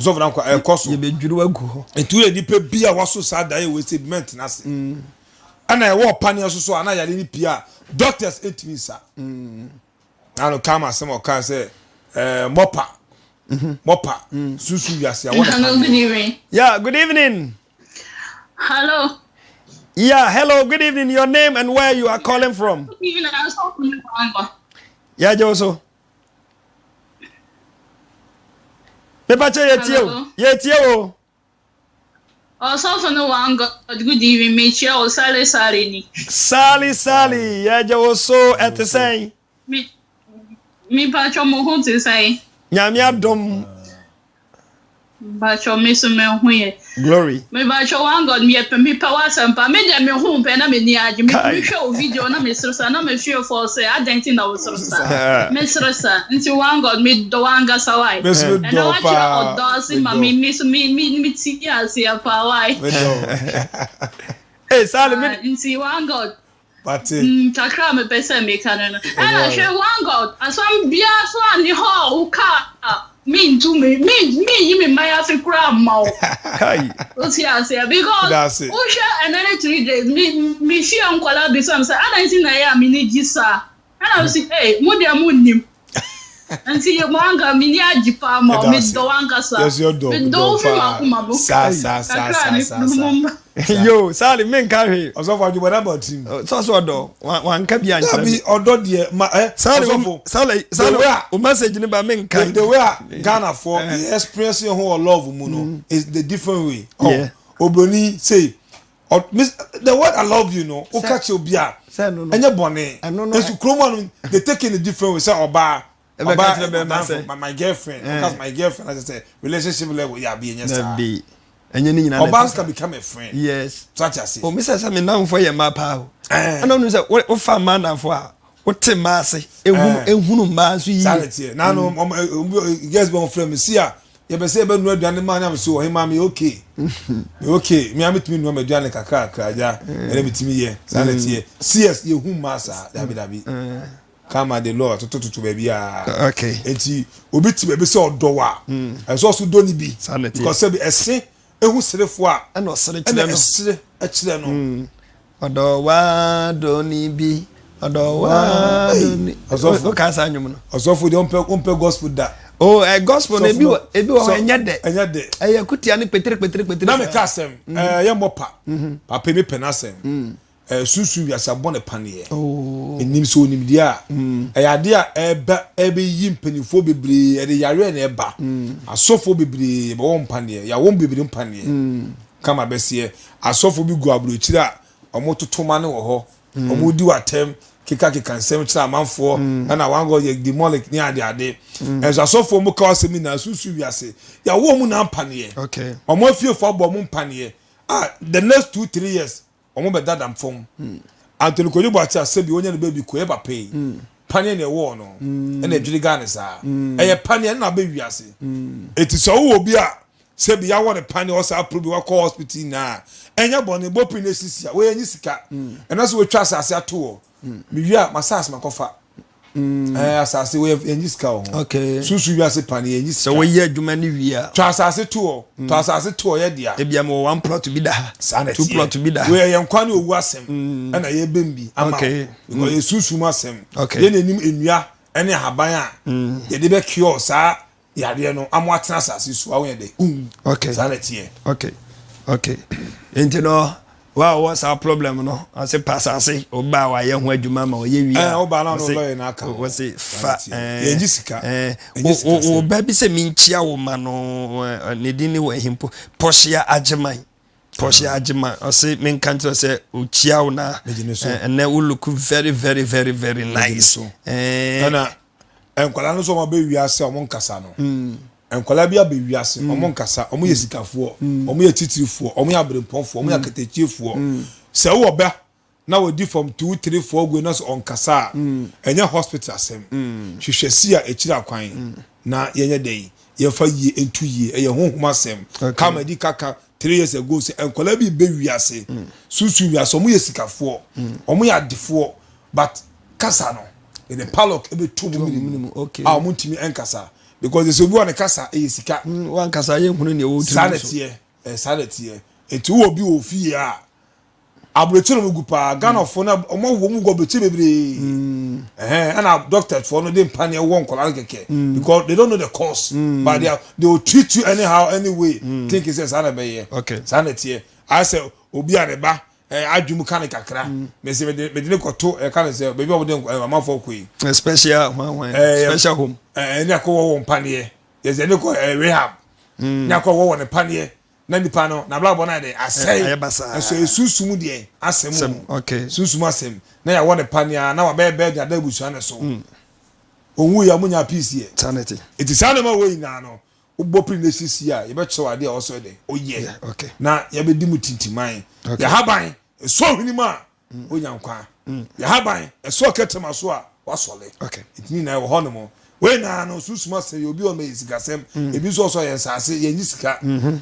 S2: ɔsɔfo na nkɔ ɛkɔ so
S1: yɛbɛdwiri agu hɔ.
S2: Nti woyɛ nipa bi a waso saa daeɛ wɔ ese mɛntena ase ɛna ɛwɔ paneɛ so so a na yare ne pie a doctors ntumi nsa na no kama asɛm a ɔkaa sɛ ɛɛ mɔpa mɔpa susu wiase a wɔn
S6: Hello, good evening.
S1: Yeah, good evening.
S6: Hello.
S1: Yeah, hello, good evening. Your name and where you are calling from.
S6: Good evening. I'm so
S1: Yeah, Joso. Mepa kyɛ yɛtie o. Yɛtie o.
S6: Ɔsɔfo no one God, good evening. Mekyia wo Sale Sale ni.
S1: Sale Sale, yɛgye wo so ɛte sɛn?
S6: Me mepatwɔ mo ho te sɛn?
S1: Nyame adom.
S6: Mpatwɔ me so me ho yɛ.
S1: Glory.
S6: Mepatwɔ one God meyɛ pɛ mepɛ w'asɛmpa me deɛ me ho pɛ na m'ani agye me mehwɛ wo video na mesere sa na me fiefoɔ sɛ adɛn nti na wosere sa mesere sa nti one God medɔ w'ankasa wae ɛnɛ wakyerɛ ɔdɔ ase ma me me so me me me ti aseɛ paa wae.
S1: Hey, Sally, me.
S6: Nti one God.
S2: Pate.
S6: Mm, kakra a mepɛ sɛ meka no no. Ɛna hwɛ one God, asɛm biara so a ne hɔ a woka a mentu me menyi me mman ase koraa mma wo.
S1: Kai.
S6: Wote aseɛ because wohwɛ ɛnɛ ne 3 days me mehyia nkwadaa bisa me sɛ adɛn nti na ɛyɛ a m'ani gye saa. Ɛna mese ee mo deɛ monnim. Nti wanka m'ani agye paa ma wo medɔ wankasa. Medɔ wo fi m'akoma mu. Kakra ne mo mma.
S1: Yo, Sally, menka hwee.
S2: Ɔsɔfo adwuma na ba tirim.
S1: Sɔsɔ ɔdɔ, wanka bi ankyerɛ
S2: me. Dabi ɔdɔ deɛ ma ɛ.
S1: Sally, Sally, Sally, o message ni ba menka.
S2: The way a Ghana for eh. experience ho wɔ love mu no mm. is the different way. Oh, yeah. Obroni say the word I love you no, o ka kyerɛ obi a, ɛnyɛ bɔne. Nso kurom ano they take it in a different way sɛ ɔbaa
S1: ɔbaa
S2: madamfo my girlfriend ɔka eh. my girlfriend asɛ sɛ relationship level yɛ abi ɛnyɛ saa.
S1: Ɛnyɛ ne nyinaa.
S2: Ɔbaa can become a friend.
S1: Yes.
S2: So ati ase.
S1: O mi sɛ sɛ mi namfo yɛ mmaa paa o. Ɛna onu sɛ wofa mmaa namfo a wote mmaa ase ehunu eh. ehunu mmaa nso yie.
S2: Saa na tiɛ naanu ɔmo girls bɛ wɔn frɛ mi si a. Yɛpɛ sɛ yɛbɛnoa aduane ma na mese ɔhemaa meyɛ okay. Meyɛ okay. Me ara metumi noa m'aduane kakra kakra agya. Ɛna metumi yɛ. Saa na ɛteɛ. CS yɛhu mmaa saa. Dabi dabi. Kama de law totototo baabi a.
S1: Okay.
S2: Enti obi te baabi sɛ ɔdɔ wo a, ɛsɛ sɛ ɔso dɔ ne bi.
S1: Saa na ɛteɛ.
S2: Because sɛbi ɛse ehu serefo a.
S1: Ɛna ɔsere kyerɛ no.
S2: Ɛna ɛsere kyerɛ no.
S1: Ɔdɔ wa dɔ ni bi. Ɔdɔ wa dɔ ni.
S2: Ɔsɔfo.
S1: O ka saa nnwom no.
S2: Ɔsɔfo deɛ ɔmpɛ ɔmpɛ gospel da.
S1: O ɛ eh, gospel no ebi wɔ ebi wɔ hɔ ɛnyɛ dɛ.
S2: Ɛnyɛ dɛ.
S1: Ɛyɛ kutia ne petere petere petere.
S2: Na mi ka asɛm ɛɛ yɛ mɔ pa. Papa mi pɛ n'asɛm. Ɛɛ sunsun wiase abɔ ne paneɛ. Enim sɛ onim deɛ a. Ɛyɛ adeɛ a ɛɛba ɛbɛyi mpanimfoɔ bebree ɛde yareɛ na ɛba. Asɔfoɔ bebree bɛwɔ mpaneɛ yɛawɔ bebree mpaneɛ. Kama bɛseɛ Asɔfo bi gu aburokyire a wɔn toto ma no wɔ hɔ. Mm. Wɔn di atɛm keka keka nsɛm kyerɛ amanfoɔ mm. ɛna wɔn agɔ yɛ demonic ne ade ade. Mm. Ɛnso asɔfoɔ mo ka asɛm nyinaa sunsun wiase. Yɛawo wɔn na mpaneɛ.
S1: Okay.
S2: Wɔn afiefo abɔ wɔn mpaneɛ. Ah, the next 2, 3 years wɔn bɛ dada fam. Anthony Kwadwo Boakye a sɛbi onya ne baabi kɔ yɛ papa yi. Paneɛ na ɛwɔɔ no ɛna ɛdwiri Ghana saa. Ɛyɛ paneɛ na abɛ wiase. Eti sɛ wowɔ obi a Sɛ bi yawɔ no paneɛ ɔsa apro bi wakɔ hospital nyinaa ɛnyɛ bɔne bɔ pin esisi a wɔyɛ nyi sika ɛna sɛ wɔatwa asase ato hɔ mewie a masase makɔfa ɛɛ asase wɔyɛ yɛnyi sika wɔ ho
S1: okay
S2: sunsun wiase paneɛ yɛnyi sika
S1: sɛ wɔyɛ adwuma no wie a
S2: twa asase to hɔ tɔ asase to hɔ yɛ dea
S1: ebi ama one plot bi da ha
S2: saa na
S1: two plot bi da ha
S2: wɔyɛ yɛn kwan ne owu asɛm ɛna yɛbɛm bi ama
S1: okay
S2: because yɛ sunsun mu asɛm
S1: okay
S2: yɛn anim nnua ɛne ahaban a yɛde bɛ cure saa yareɛ no ama watena asase so a wonyɛ dɛ wowu.
S1: Okay.
S2: Saa na ɛteɛ.
S1: Okay. Okay. Nti no wa a ɔwɔ saa problem no ɔse pa asase ɔba a wayɛ ho adwuma ma ɔyɛ wie a
S2: ɔba na ɔno lɔyɛ na aka
S1: ɔse fa
S2: yɛngye sika
S1: wo ba bi sɛ menkyia wo ma no ne din ne wɔ ahimpo Portia Agyeman Portia Agyeman ɔse menka nkyerɛ sɛ ɔkyia wo na ɛnɛ wo look very very very very nice.
S2: Ɛna Nkwadaa no nso wɔn abɛ wiase a wɔn nkasa no. Mm. Nkwadaa bi abɛ wiase wɔn mm. nkasa, wɔn yɛ sikafoɔ, mm. wɔn yɛ titirifoɔ, wɔn yɛ abirempɔnfoɔ, wɔn yɛ akatakyiefoɔ. Sɛ wowɔ bɛ na wɔdi from 2, 3, 4 go na sɛ ɔnkasa a, ɛnyɛ hospital asɛm. Hwehwɛ si a akyiri akwan na yɛnyɛ dɛn yɛmfa yie nto yie. Ɛyɛ honhom asɛm. Kama di kaka 3 years ago sɛ nkwadaa bi bɛ wiase, sunsun wiase, wɔn yɛ sikafoɔ, wɔn yɛ adefoɔ, but kasa no yɛde padlock ɛbɛto wɔn mene mu a wɔn ntumi nkasa because ɛsɛ obi wɔ ne kasa ɛyɛ sika.
S1: Wankasa yɛ nhunu nea ɛwɔ tiri
S2: saa na ɛteɛ ɛɛ saa na ɛteɛ nti wɔ bi wɔ fie a aburokyire no gu paa Ghana foɔ no wɔn awo wɔn gu aburokyire bebree ɛhɛn ɛna doctors foɔ no de mpaneɛ wɔ nkɔla no kɛkɛ because they don't know the cause but they will treat you anyhow anyway think sɛ saa na ɛbɛyɛ saa na ɛteɛ ayɛ sɛ obi a ne ba Eh, adwene mu ka ne kakra. Mm. Mese mede mede ne kɔto ɛka eh, ne sɛ baabi a wɔde eh, amanfoɔ kɔ yi.
S1: Eh, special hwan hwan. Eh, special home.
S2: Eh, ɛne akɔ wɔ wɔn paneɛ. Yɛsɛ ɛne kɔ eh, rehab. Mm. Ne akɔ wɔ wɔn paneɛ. Na nipa no na abrabɔ no ayɛ dɛ asɛe.
S1: Ayɛ basaa.
S2: Ɛso esunsum deɛ asɛm
S1: o. Okay.
S2: Sunsum asɛm. Na yɛawɔ ne paneɛ na wabɛyɛ bɛɛ de ada abusua ne so. Mm. Onwu yɛ ɔmo nya peace yɛ.
S1: Sanity.
S2: Eti saa nneɛma wɔ nyinaa no Wobɔ piri na esisi a, yɛbɛkyerɛ wo adeɛ a ɛwɔ sɛ ɔyɛ dɛn? Ɔyɛ. Na yɛbɛdi mu tintiman. Yɛn haban, ɛsɔ hwene mu a, wonya nkwa. Yɛn haban, ɛsɔ kɛtrɛma so a, woasɔle. Nti ne nyinaa ɛwɔ hɔnom. Wei nyinaa no, sunsum asɛm yɛ obi wɔ hɔ yɛ sikasɛm, ebi nso wɔ sɛ ɔyɛ nsaase, yɛnnye sika.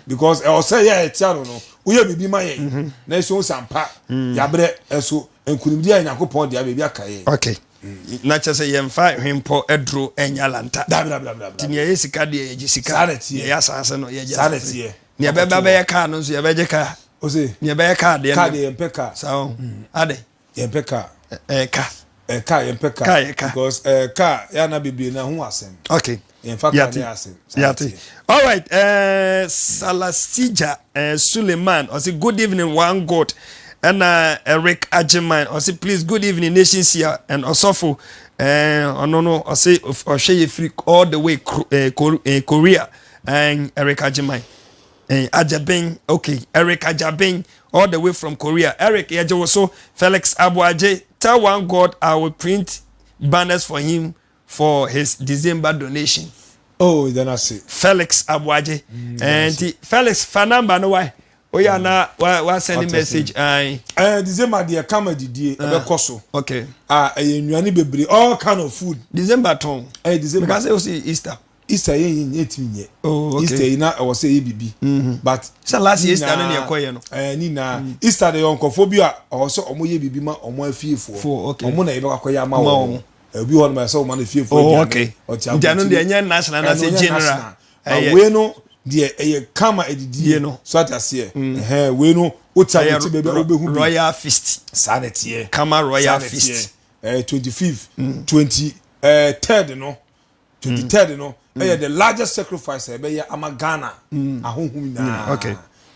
S2: Because ɛwɔ sɛ yɛ a yɛte ano no, woyɛ biribi ma yɛn na yɛsɛ hu sɛ ampa yɛabrɛ nso nkunimdie ayɛ Nyankopɔn dea, baabi aka yɛn.
S1: Okay. Na kyerɛ sɛ yɛmfa hwempɔ aduro nyɛ alanta.
S2: Dabi dabi dabi dabi.
S1: Nti nea ɛyɛ sika deɛ yɛgye sika.
S2: Saa na ɛteɛ.
S1: Nea ɛyɛ asaase no yɛgye asaase.
S2: Saa na ɛteɛ.
S1: Nea ɛbɛba bɛyɛ kaa no nso yɛbɛgye kaa.
S2: Ose.
S1: Nea ɛbɛyɛ kaa deɛ.
S2: Kaa deɛ yɛmpɛ kaa.
S1: Saa o. Adɛ.
S2: Yɛmpɛ kaa.
S1: Ɛyɛ ka.
S2: Ɛɛ kaa yɛmpɛ kaa.
S1: Kaa yɛ ka.
S2: Because ɛɛ kaa yɛ ana bebree na ho asɛm.
S1: Okay.
S2: Yɛmfa kaa ne asɛm.
S1: Yate. All right. Uh, Salasija uh, Suleiman. Ɔse good evening one God. Ɛna Eric Agyeman. Ɔse please good evening nation seer and Ɔsɔfo. Ɔno no ɔse ɔhwɛ yɛ firi all the way Korea. And Eric Agyeman. Ajaben. Okay. Eric Ajaben all the way from Korea. Eric yɛgye wo so. Felix Aboagye. Tell one God I will print banners for him for his December donation.
S2: Oh, yɛda no ase.
S1: Felix Aboagye. Mm, eh, nti Felix fa number no wae. Oya mm. na wa wa send message ayi.
S2: Eh, December deɛ kama didie ah, ɛbɛkɔ so.
S1: Okay.
S2: Ah, ɛyɛ nnuane bebree all kind of food.
S1: December tɔn.
S2: Eh, December.
S1: Because o si Easter.
S2: Easter yɛn yɛn yɛn tumi nyɛ.
S1: Oh, okay.
S2: Easter yi na ɛwɔ sɛ yɛ bibi.
S1: Mm-hmm.
S2: But
S1: sɛ last year Easter no ne ɛkɔ yɛ no.
S2: Ɛɛ ne nyinaa mm. Easter de yɛ nkurɔfoɔ bi a ɔwɔ sɛ wɔn yɛ bibi ma wɔn afiefoɔ.
S1: Foɔ okay.
S2: Wɔn na yɛbɛkɔ akɔyɛ ama wɔn. Ebi hɔ nom ɛsɛ wɔn ma no fiefoɔ
S1: oh,
S2: aduane.
S1: okay.
S2: Ɔte
S1: Nti ɛno deɛ ɛnyɛ national na sɛ general.
S2: Ɛyɛ wei no deɛ ɛyɛ kama edidie
S1: no.
S2: So ate aseɛ. Mm. Ɛhɛn wei no wote abɔnten baabi a wobɛhu
S1: bi. Royal feast.
S2: Saa na ɛteɛ.
S1: Kama royal feast.
S2: Ɛɛ 25, 20 ɛɛ third no. 23rd no ɛyɛ the largest sacrifice a ɛbɛyɛ ama Ghana ahohom nyinaa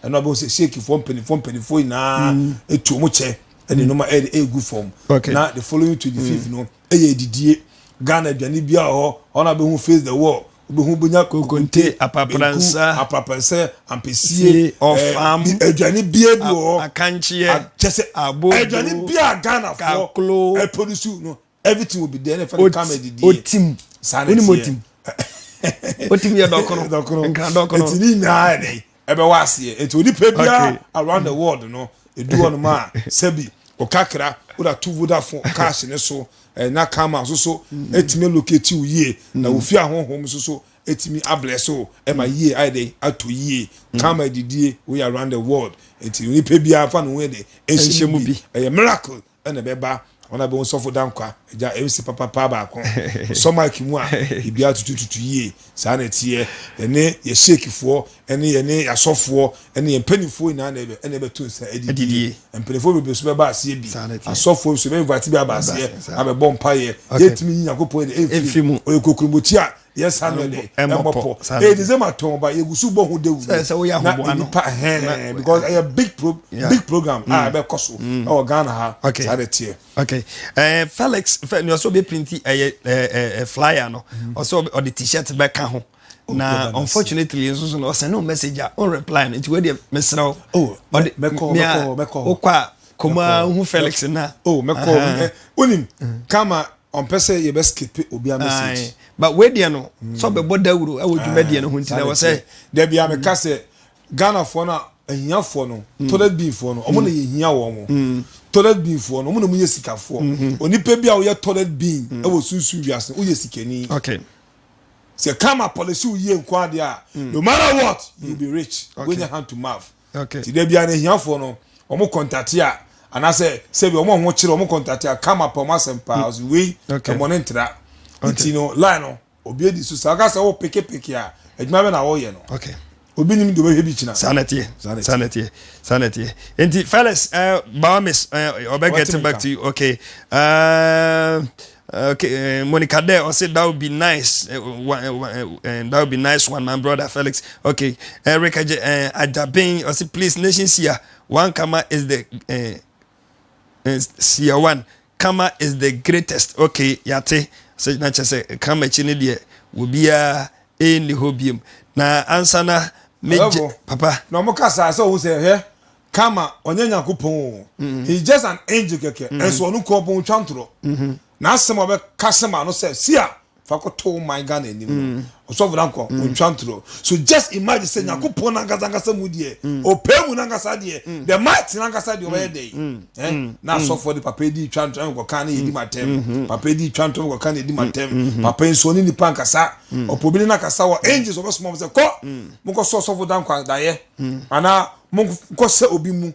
S2: ɛna ɔbɛn sɛ sheikfoɔ mpanimfoɔ mpanimfoɔ nyinaa etu wɔn kyɛ ɛne nneɛma ɛde egu fam na the following 25th no ɛyɛ edidie Ghana aduane bi a hɔ ɔna bɛhu face the wall wobɛhu bɛnya kokonte
S1: apapransa
S2: apapransa ampesie
S1: ɔfam
S2: aduane bia bi wɔ hɔ
S1: akankyeɛ
S2: kyɛ sɛ aduane bia Ghana foɔ ɛproduce no everything will be there ɛna fɛn kama didi
S1: otim
S2: saa na
S1: onim
S2: ɛteɛ
S1: otim otim yɛ dɔkono
S2: dɔkono
S1: nkran dɔkono
S2: eti ne nyinaa yɛ dɛ ɛbɛwɔ aseɛ eti onipa biara around the world no edu hɔ nom a sɛbi ɔkakra woda tu vodafone cash ne so ɛna kama nso so etimi locate wo yie na wofi ahohom nso so etimi ablɛ so ɛma yie ayɛ dɛ ato yie kama didie woyɛ around the world eti onipa biara fa ne ho yɛ dɛ ɛnhyɛ mu bi ɛyɛ miracle ɛna ɛbɛba wɔn a bɛhu sɔfo dankwa agya mc papapa baako sɔ mic mu a biribiara tutututu yie saa na ɛteɛ yɛne yɛ sheikfoɔ ɛne yɛne yɛasɔfoɔ ɛne yɛn mpanimfoɔ nyinaa na ɛbɛ ɛna ɛbɛto nsa adidie mpanimfoɔ bebree nso bɛba aseɛ bi asɔfoɔ nso bɛ invite bi aba aseɛ abɛbɔ mpaeɛ yɛntumi nyi nyankopɔn ɛde ɛmfiri mu ɔyɛ kokuromoti a yɛ sa no ɛde ɛmmɔ pɔ ɛyɛ december tɔn ba yɛgu so bɔ ho dawuro na nipa hɛn because ɛyɛ big pro big program a ɛbɛkɔ so ɛwɔ ghana ha saa de teɛ.
S1: okay ɛɛ felix fɛ ni ɔsɛ ɔbɛ printi ɛyɛ ɛɛ flyer no ɔsɛ ɔde t-shirt bɛka ho na unfortunately nso so no ɔsɛn no message a ɔn reply no nti wei deɛ mesrɛ wo
S2: ɔde mɛkɔ mɛkɔ mɛkɔ
S1: wokɔ a kɔmaa hu felix na.
S2: oh mɛkɔ onim kama Ɔmpɛ sɛ yɛbɛ skipe obia message.
S1: Ae but wei deɛ no sɛ ɔbɛbɔ dawuro ɛwɔ dwumadie no ho nti na ɛwɔ sɛ.
S2: Dabi a meka sɛ Ghana foɔ no a ahiafoɔ no toilet bin foɔ no ɔmo na yɛ hia wɔn mo toilet bin foɔ no ɔmo na ɔmo yɛ sikafoɔ onipa bi a woyɛ toilet bin ɛwɔ sunsun wiase no woyɛ sikani.
S1: Okay.
S2: Sɛ karma policy wo yie nko adeɛ a no matter what you be rich wonya hand to mouth.
S1: Okay.
S2: Ti da biara no ahiafoɔ no wɔn kɔntate a anaasɛ sɛbi wɔn a wɔn kyerɛ wɔn kɔntate a kama pɛ wɔn asɛm paa ɔsi wei ɛmɔ ne ntra nti no line no obi edi so saa ɔka sɛ wɔ peke peke a adwuma bɛ na wɔyɛ no
S1: okay.
S2: Obi nim deɛ ɔbɛhwɛ bi kyina.
S1: Saa na ɛteɛ saa na ɛteɛ saa na ɛteɛ nti Felix Baomis ɔbɛ get back to you okay. Okay, Monica there, I said that would be nice. That would be nice one, my brother Felix. Okay, Eric Ajabin, I said, please, Nation Sia, one Kama is the Sia one. Kama is the greatest. Okay, yate. So na kyerɛ sɛ kama akyi ne deɛ obiara ɛnni hɔ biom. Na ansa na megye papa.
S2: Na ɔmo kasa sɛ ɔmo sɛ hwɛ kama ɔnyɛ nyankopɔn o. He is just an angel kɛkɛ. Ɛnso ɔno nko ɔbɔn otwa ntorɔ. N'asɛm a ɔbɛka sɛ ma no sɛ sia fa kɔto wo man Ghana anim no ɔsɔfo Dankwa ɔntwa ntorɔ. So just imagine sɛ nyankopɔn n'ankasa ankasa mu deɛ ɔpɛ mu n'ankasa deɛ the mighty n'ankasa deɛ ɔbɛyɛ dɛ eh na asɔfoɔ de papa di twa ntorɔ nkɔka ne yɛdi matɛm papa di twa ntorɔ nkɔka ne yɛdi matɛm papa nso ɔne nipa nkasa ɔpɔ obi ne n'akasa wɔ angels ɔbɛsoma wɔn sɛ kɔ monkɔ sɔ ɔsɔfo Dankwa daeɛ anaa monkɔ sɛ obi mu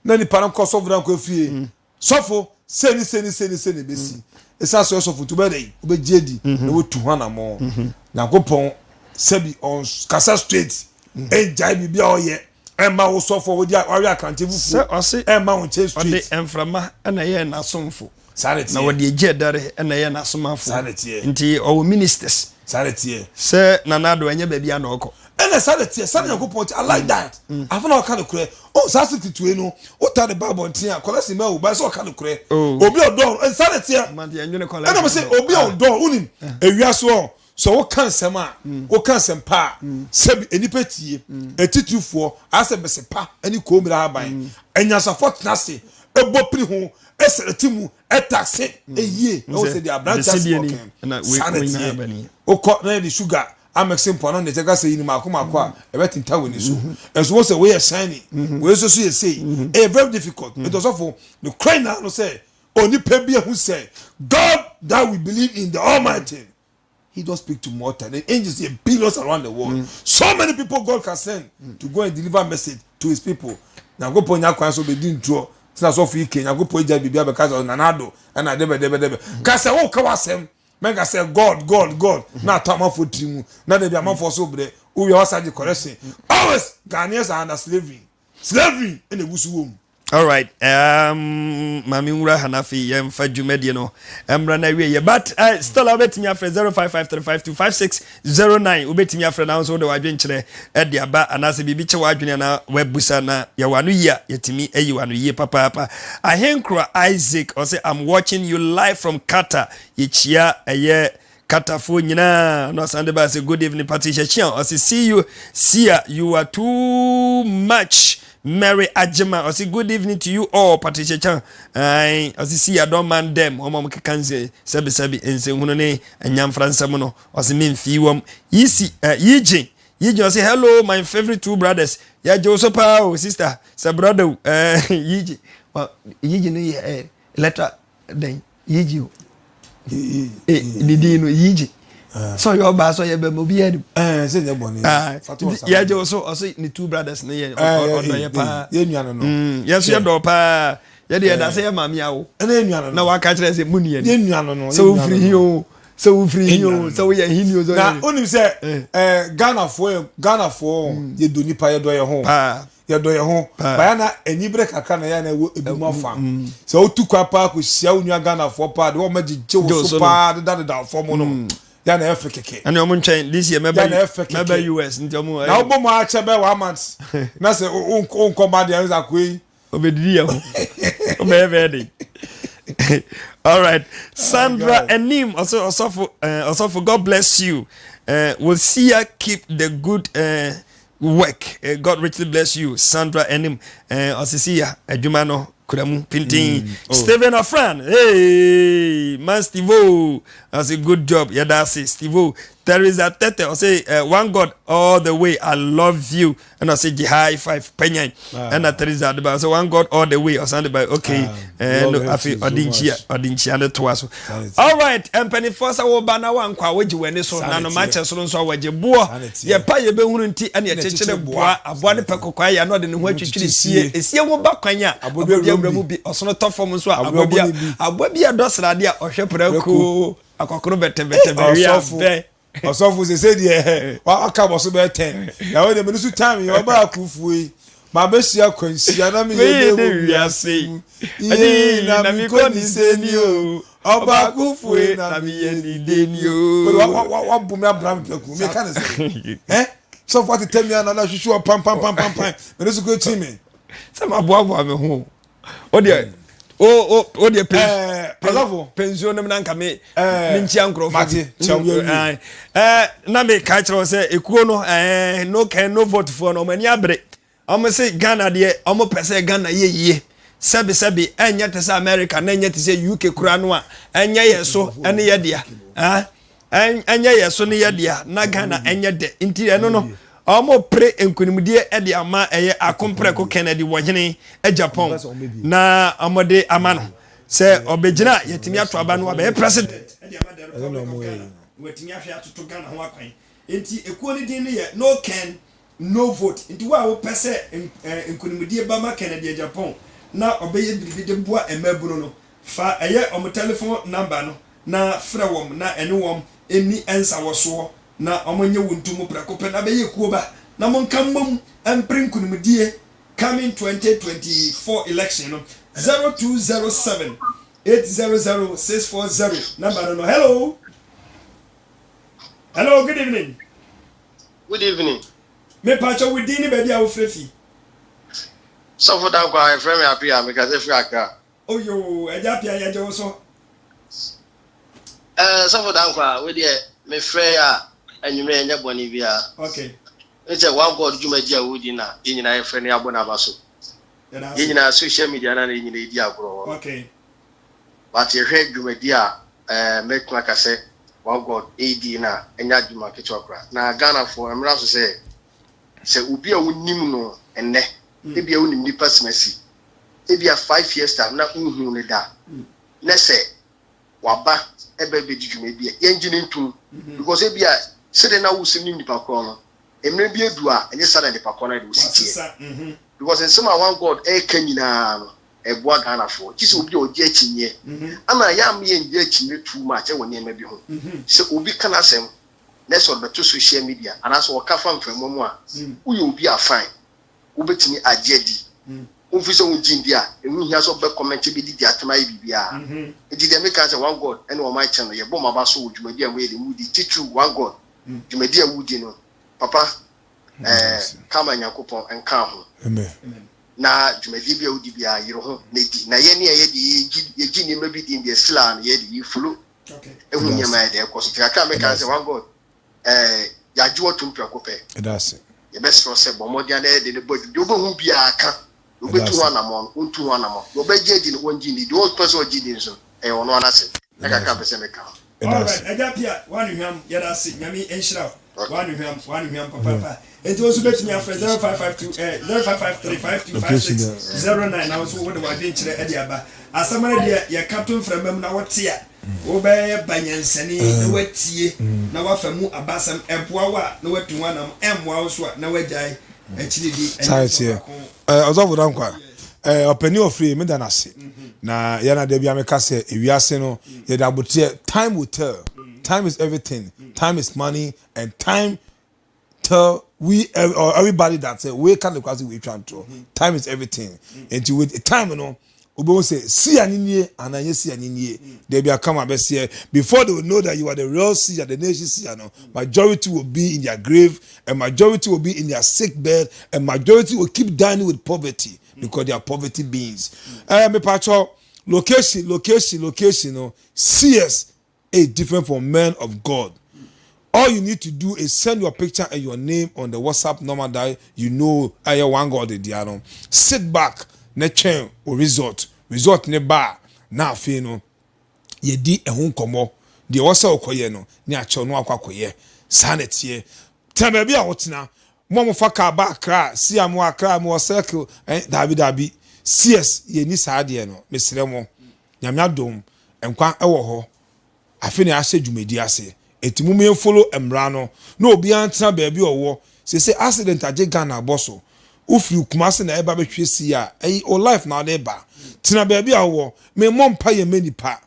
S2: na nipa no nkɔ ɔsɔfo Dankwa fie Sɔfo, sei ne sei ne sei ne sei na ebesi. Esiane sɛ ɔyɛ sɔfo nti, wobɛyɛ dɛn? Wobɛgye adi na woatu ho anammɔn. Nyankopɔn, sɛbi ɔnkasa straight, ɛngyae biribi a ɔyɛ, ɛmma wo sɔfo a wodi wawe akrante
S1: Sɛ
S2: fufuo,
S1: ɔse
S2: ɛmma wo nkyɛn
S1: ɔde
S2: straight.
S1: mframa na ɛyɛɛ n'asomfo,
S2: Saa na
S1: na
S2: ɛteɛ.
S1: wɔde egya dare na ɛyɛ n'asomafo.
S2: Saa na ɛteɛ.
S1: Nti ɔwɔ ministers.
S2: Saa na ɛteɛ.
S1: Sɛ Nana Addo ɛnyɛ baabi a na ɔkɔ.
S2: Ɛna saa na ɛteɛ, saa na Nyankopɔn te, I like that. Afei na ɔka nokorɛ. Oh, saa secret wei no, wotaa de ba abɔnten a, kɔlɛsin bɛ wo, but ɛsɛ ɔka nokorɛ. Obi a ɔdɔ wo, ɛna saa na ɛteɛ. Ɛna mo se, obi a ɔdɔ wo, wonim, ewiase hɔ, sɛ woka nsɛm a, woka nsɛm pa a, sɛbi nnipa tie, atitirifoɔ, ayɛ sɛ bese pa ne koomire ahaban, anyansafoɔ tena ase, bɔ pini ho, srɛ mu, ɛtase, yie, ɛwɔ sɛ deɛ aberanteɛ asɛm ɔka, saa na ɛteɛ. Wokɔ na yɛde sugar Amex mpoano na ɛkyɛ ka sɛ yi no maako maako a ɛbɛtentan w'ani so. Ɛnso wohu sɛ wei yɛ shiny, wei nso so yɛ sei. Ɛyɛ very difficult. Nti ɔsɔfo, nokorɛ nyinaa no sɛ onipa bi ahu sɛ God that we believe in, the Almighty, He just speak to mortal. The angels here billions around the world. Mm. So many people God can send mm. to go and deliver message to his people. Nyankopɔn nya kwan so bedi ntorɔ sena sɔfo yi ke Nyankopɔn agya biribi abɛka sɛ Nana Addo ɛna dɛbɛ dɛbɛ dɛbɛ. Ka sɛ woka w'asɛm mɛnka sɛ God God God na atɔ amanfoɔ tiri mu na dabi amanfoɔ so brɛ wowia wasa gye correction. Always Ghanaians are under slavery. Slavery ɛna egu so wɔ mu.
S1: Alright, um, maame nwura ha na afei yɛmfa dwumadie no mmra no awie yɛ but uh, still a wobɛtumi afrɛ 0553525609 wobɛtumi afrɛ na nso wode w'adwenkyerɛ de aba anaasɛ biribi kyɛ w'adwene anaa wabusa na yɛwɔ ano yie a yɛtumi ayi w'ano yie papaapa. Ahenkora Isaac ɔsɛ I'm watching you live from Qatar. Yɛkyia ɛyɛ Katafoɔ nyinaa na ɔsan de baa sɛ good evening Patricia Chiang ɔse see you Sia you are too much Mary Agyema ɔse good evening to you all Patricia Chiang ae ɔse Sia don't man them wɔn a wɔkeka nse sɛbesɛbe nsɛnhunu ne anyamfra nsɛm no ɔse memfii wɔm Yisi eh, Yigye Yigye ɔse hello my favorite two brothers yɛgye wo so paa o sister sɛ brother o eh, Yigye Yigye no yɛ eh, letter dɛn yigye o eh, ne din no yigye ah. sɛ ɔyɛ ɔbaa sɛ ɔyɛ bɛma obiara nim
S2: eh, sɛ nyɛ bɔne
S1: ah, yɛgye wo so ɔso ne two brothers no yɛ eh, ɔdɔ yɛ paa mm, yɛn so yɛdɔ paa yɛde yɛda sɛ yɛ maame awo na waka kyerɛ sɛ mu nua ni sɛ wofiri hi o sɛ wofiri hi o sɛ woyɛ hi ni o sɛ
S2: na onim sɛ Ghanafoɔ Ghanafoɔ mm. yɛdɔ nipa yɛdɔ yɛ ho yɛdɔ yɛn ho baya na anibere kakra na yɛ na ɛwɔ ebi mu afa mm. sɛ wotu kwa paa kò hyia wo nua Ghanafoɔ paa de wɔn agyegye wo so paa deda deda fam no mm. yɛ na ɛfɛ kɛkɛ
S1: ɛna wɔn nkyɛn this year mɛbɛ mɛbɛ US nti wɔn
S2: na wobɔ mu akyɛ bɛ one month na sɛ wonkɔ ma deɛ ɛsɛ akoe yi
S1: obedidi yɛ ho ɔbɛyɛ bɛyɛ de all right Sandra oh, Anim ɔsɛ ɔsɔfo ɔsɔfo God bless you uh, will see ya keep the good uh, work uh, God richly bless you Sandra Anim ɔsisi ya adwuma no kura mu pintin mm. oh. Stephen Afran hey man Steve o ɔsɛ good job yɛda ase Steve o Teresa Tete ɔsɛ uh, one God all the way I love you ɛna ɔsɛ gye high five panyan ah. ɛna Teresa de ba ɔsɛ one God all the way ɔsan de ba okay ah, ɛɛ afei ɔde nkyia ɔde nkyia no toa so all right mpanimfoɔ sɛ woba na wankɔ a wogye w'ani so na noma kyɛ soro nso a wɔgye boɔ yɛpa yɛbɛhunu nti ɛne ɛkyekyere boa aboa no pɛ kɔkɔɔ ayɛ na ɔde ne ho atwitwiri sie esie ho ba kwan a aboa bi awura mu bi ɔsono tɔ fam nso a aboa bi aboa bi ɛdɔ srade a ɔhwɛ prako akɔkoro bɛtɛbɛtɛ bɛwe abɛ
S2: Ɔsɔfo sese deɛ waka bɔ so bɛyɛ tɛn na wɔn deɛ mene so time yɛ ɔbaa akufuo yi ma bɛhyia kwanhyia na meyɛ dɛ wɔ wiase mu yee na mekɔ ne sɛ ni o ɔbaa akufuo yi na meyɛ ne dɛ ni o wabɔ me abra me pɛku meka ne sɛ ɛ sɔfo atetɛ mi ana na hwehwɛ wɔ pam pam pam pam pam mene so kɔ akyi me
S1: sɛ maboaboa me ho o deɛ o o o deɛ pɛ pɛ pɛ nsuo nom na nka me me nkyia nkurɔfoɔ
S2: mate kyɛw yɛ
S1: wie ɛɛ na me ka kyerɛ sɛ ekuo no ɛɛ no kɛn no vote foɔ no wɔn ani abere wɔn se Ghana deɛ wɔn pɛ sɛ Ghana yɛ yie sɛbi sɛbi ɛnyɛ te sɛ America na ɛnyɛ te sɛ UK kura no a ɛnyɛ yɛ so ɛne yɛ dea ɛɛ. Ɛnyɛ yɛ so ne yɛ dea na Ghana ɛnyɛ dɛ nti ɛno no ɔmo pere nkunimdie ɛde ama ɛyɛ Akompreko Kennedy Wɔhene Agyapong na ɔmo de ama no sɛ ɔbɛgyina a yɛtumi ato aba no abɛyɛ president ɛde ama the Republic of Ghana na watumi ahwɛ atoto Ghana ho akwan nti ekuo no din no yɛ No Ken No Vote nti wo a wopɛ sɛ nkunimdie ba ma Kennedy Agyapong na ɔbɛyɛ biribi de boa mmabunu no fa ɛyɛ ɔmo telephone number no na frɛ wɔn na ɛne wɔn nni nsawɔsoɔ, na wɔnyɛ wo ntomu prɛko pɛ, na bɛyɛ kuo ba, na monka mmom mpere nkunimdie coming 2024 election no. 0207 800 640 number no no. Hello. Hello, good evening.
S7: Good evening.
S1: Me pacho wo din ne baabi a wofrɛ fi.
S7: Sɔfo Dankwa, yɛfrɛ me Apia, mekasa firi Accra.
S1: Oyoo agya Appiah yɛgye wo so.
S7: Eh, sɔfo Dankwa, wei deɛ mefrɛ a anwummerɛ ɛnyɛ bɔne biara.
S1: Okay.
S7: Ne sɛ one God dwumadi a wodi na yɛn nyinaa yɛfrɛ no yɛabɔ n'aba so. Yɛn nyinaa social media na yɛn nyinaa yɛdi agorɔ wɔ no.
S1: Okay.
S7: But yɛhwɛ dwumadi a eh, mɛtumi aka sɛ one God ɛredi na ɛnyɛ adwuma ketewa koraa. Na Ghanafoɔ mmra so sɛ sɛ obi a wonim no ɛnnɛ, mm. ebia wonim nipa simasi, ebia 5 years time na wonhuu no da, na sɛ waba ɛbɛ bɛdi dwuma bi a yɛngye no ntom because ebi a sɛdeɛ na wosim ne nipa korɔ no mmerɛ bi adu a ɛnyɛ saa na nipa korɔ no de wosi teɛ because nsɛm a one God ɛreka nyinaa no ɛboa Ghanafoɔ gye sɛ obi a ɔgye akyinnyeɛ ana yɛ ama yɛngye akyinnyeɛ too much ɛwɔ nneɛma bi ho sɛ obi ka n'asɛm na sɛ ɔde bɛto social media anaasɛ ɔka fa mframa mu a woyɛ obi a fine wobɛtumi agye adi womfi sɛ wongye ndi a ɛho hia sɛ wobɛ comment bɛdidi atem ayɛ biribiara nti deɛ meka sɛ one God ɛne ɔman kyɛ no yɛbɔ maba so wɔ dwumadi a moyɛ de mudi titiriw one God dwumadi a wodi no papa ɛɛ kama Nyankopɔn nka ho na dwumadie bi a wodi biara yere ho na di na yɛne a yɛde yɛgye nneɛma bi di deɛ sila no yɛde yɛfollow ehu nneɛma yɛ deɛ ɛkɔ so kakra meka sɛ one God ɛɛ yɛagye wɔtom prɛko pɛ yɛbɛserɛ sɛ bɔ mmɔden na yɛde ne bɔ adwuma deɛ wobɛhu biara ka deɛ wobɛtu ho anammɔn no wontu ho anammɔn deɛ wobɛgye adi no wɔngye nni deɛ wɔpɛ sɛ ɔgye di nso ɛyɛ ɔno anasɛm na kakra mpɛ sɛ meka ho.
S1: Alright, Agya Pia, wano hwam, yɛda ase, Nyame nhyira wo, wano hwam, wano hwam papaapa. Enti wo nso bɛtumi afrɛ 0552 eh, 0553 5256 09 na wo nso wode w'adwenkyerɛ de aba. Asɛm no deɛ yɛka to mframa mu na wote a, wobɛyɛ ba nyansani na woatie na woafa mu aba asɛm. Ɛboa wo a na woatu ho anam, ɛmmoa wo nso a na woagyae akyiri di.
S2: Saa
S1: Ɛnyɛ
S2: ɛteɛ.
S1: baako.
S2: Ɔsɔfo Dankwa, ɔpanin ɔfiri meda no ase. Na yɛn na da bi a meka sɛ ewiase no yɛde aboteɛ time will tell. Time is everything. Time is money and time tell we or everybody that say we can the we try to. Time is everything. And with time no wobɛhu sɛ seer ne nie anaa nyɛ seer ne nie they be come abɛseɛ before they will know that you are the real seer, the nation seer no, majority will be in their grave and majority will be in their sick bed and majority will keep dying with poverty because they are poverty beings. Mepa location, location, location no, seers is different from men of God. All you need to do is send your picture and your name on the WhatsApp number that you know ɛyɛ one God di ano. Sit back na twɛn o result. Result ne ba na afei no yɛdi ɛho nkɔmɔ deɛ wɔsɛ ɔkɔyɛ no ne akyɛw no akɔ akɔyɛ. Saa na ɛteɛ. Tena baabi a wotena. Mo a mofa kaa ba Accra si a mo Accra mo wɔ circle ɛn daabi daabi cs yɛni saa adeɛ no. Mesrɛ mo, Nyame adom nkwa ɛwɔ hɔ afei na yɛahyɛ dwumadi ase eti mo yɛn follow mmara no na obiara ntena baabi a ɔwɔ sese accident agye Ghana abɔ so wofiri Kumase na ɛba bɛhwɛ si a ɛyi o life na ɔde ba. Tena baabi a ɔwɔ. Memmɔ mpa yɛ mɛ nipa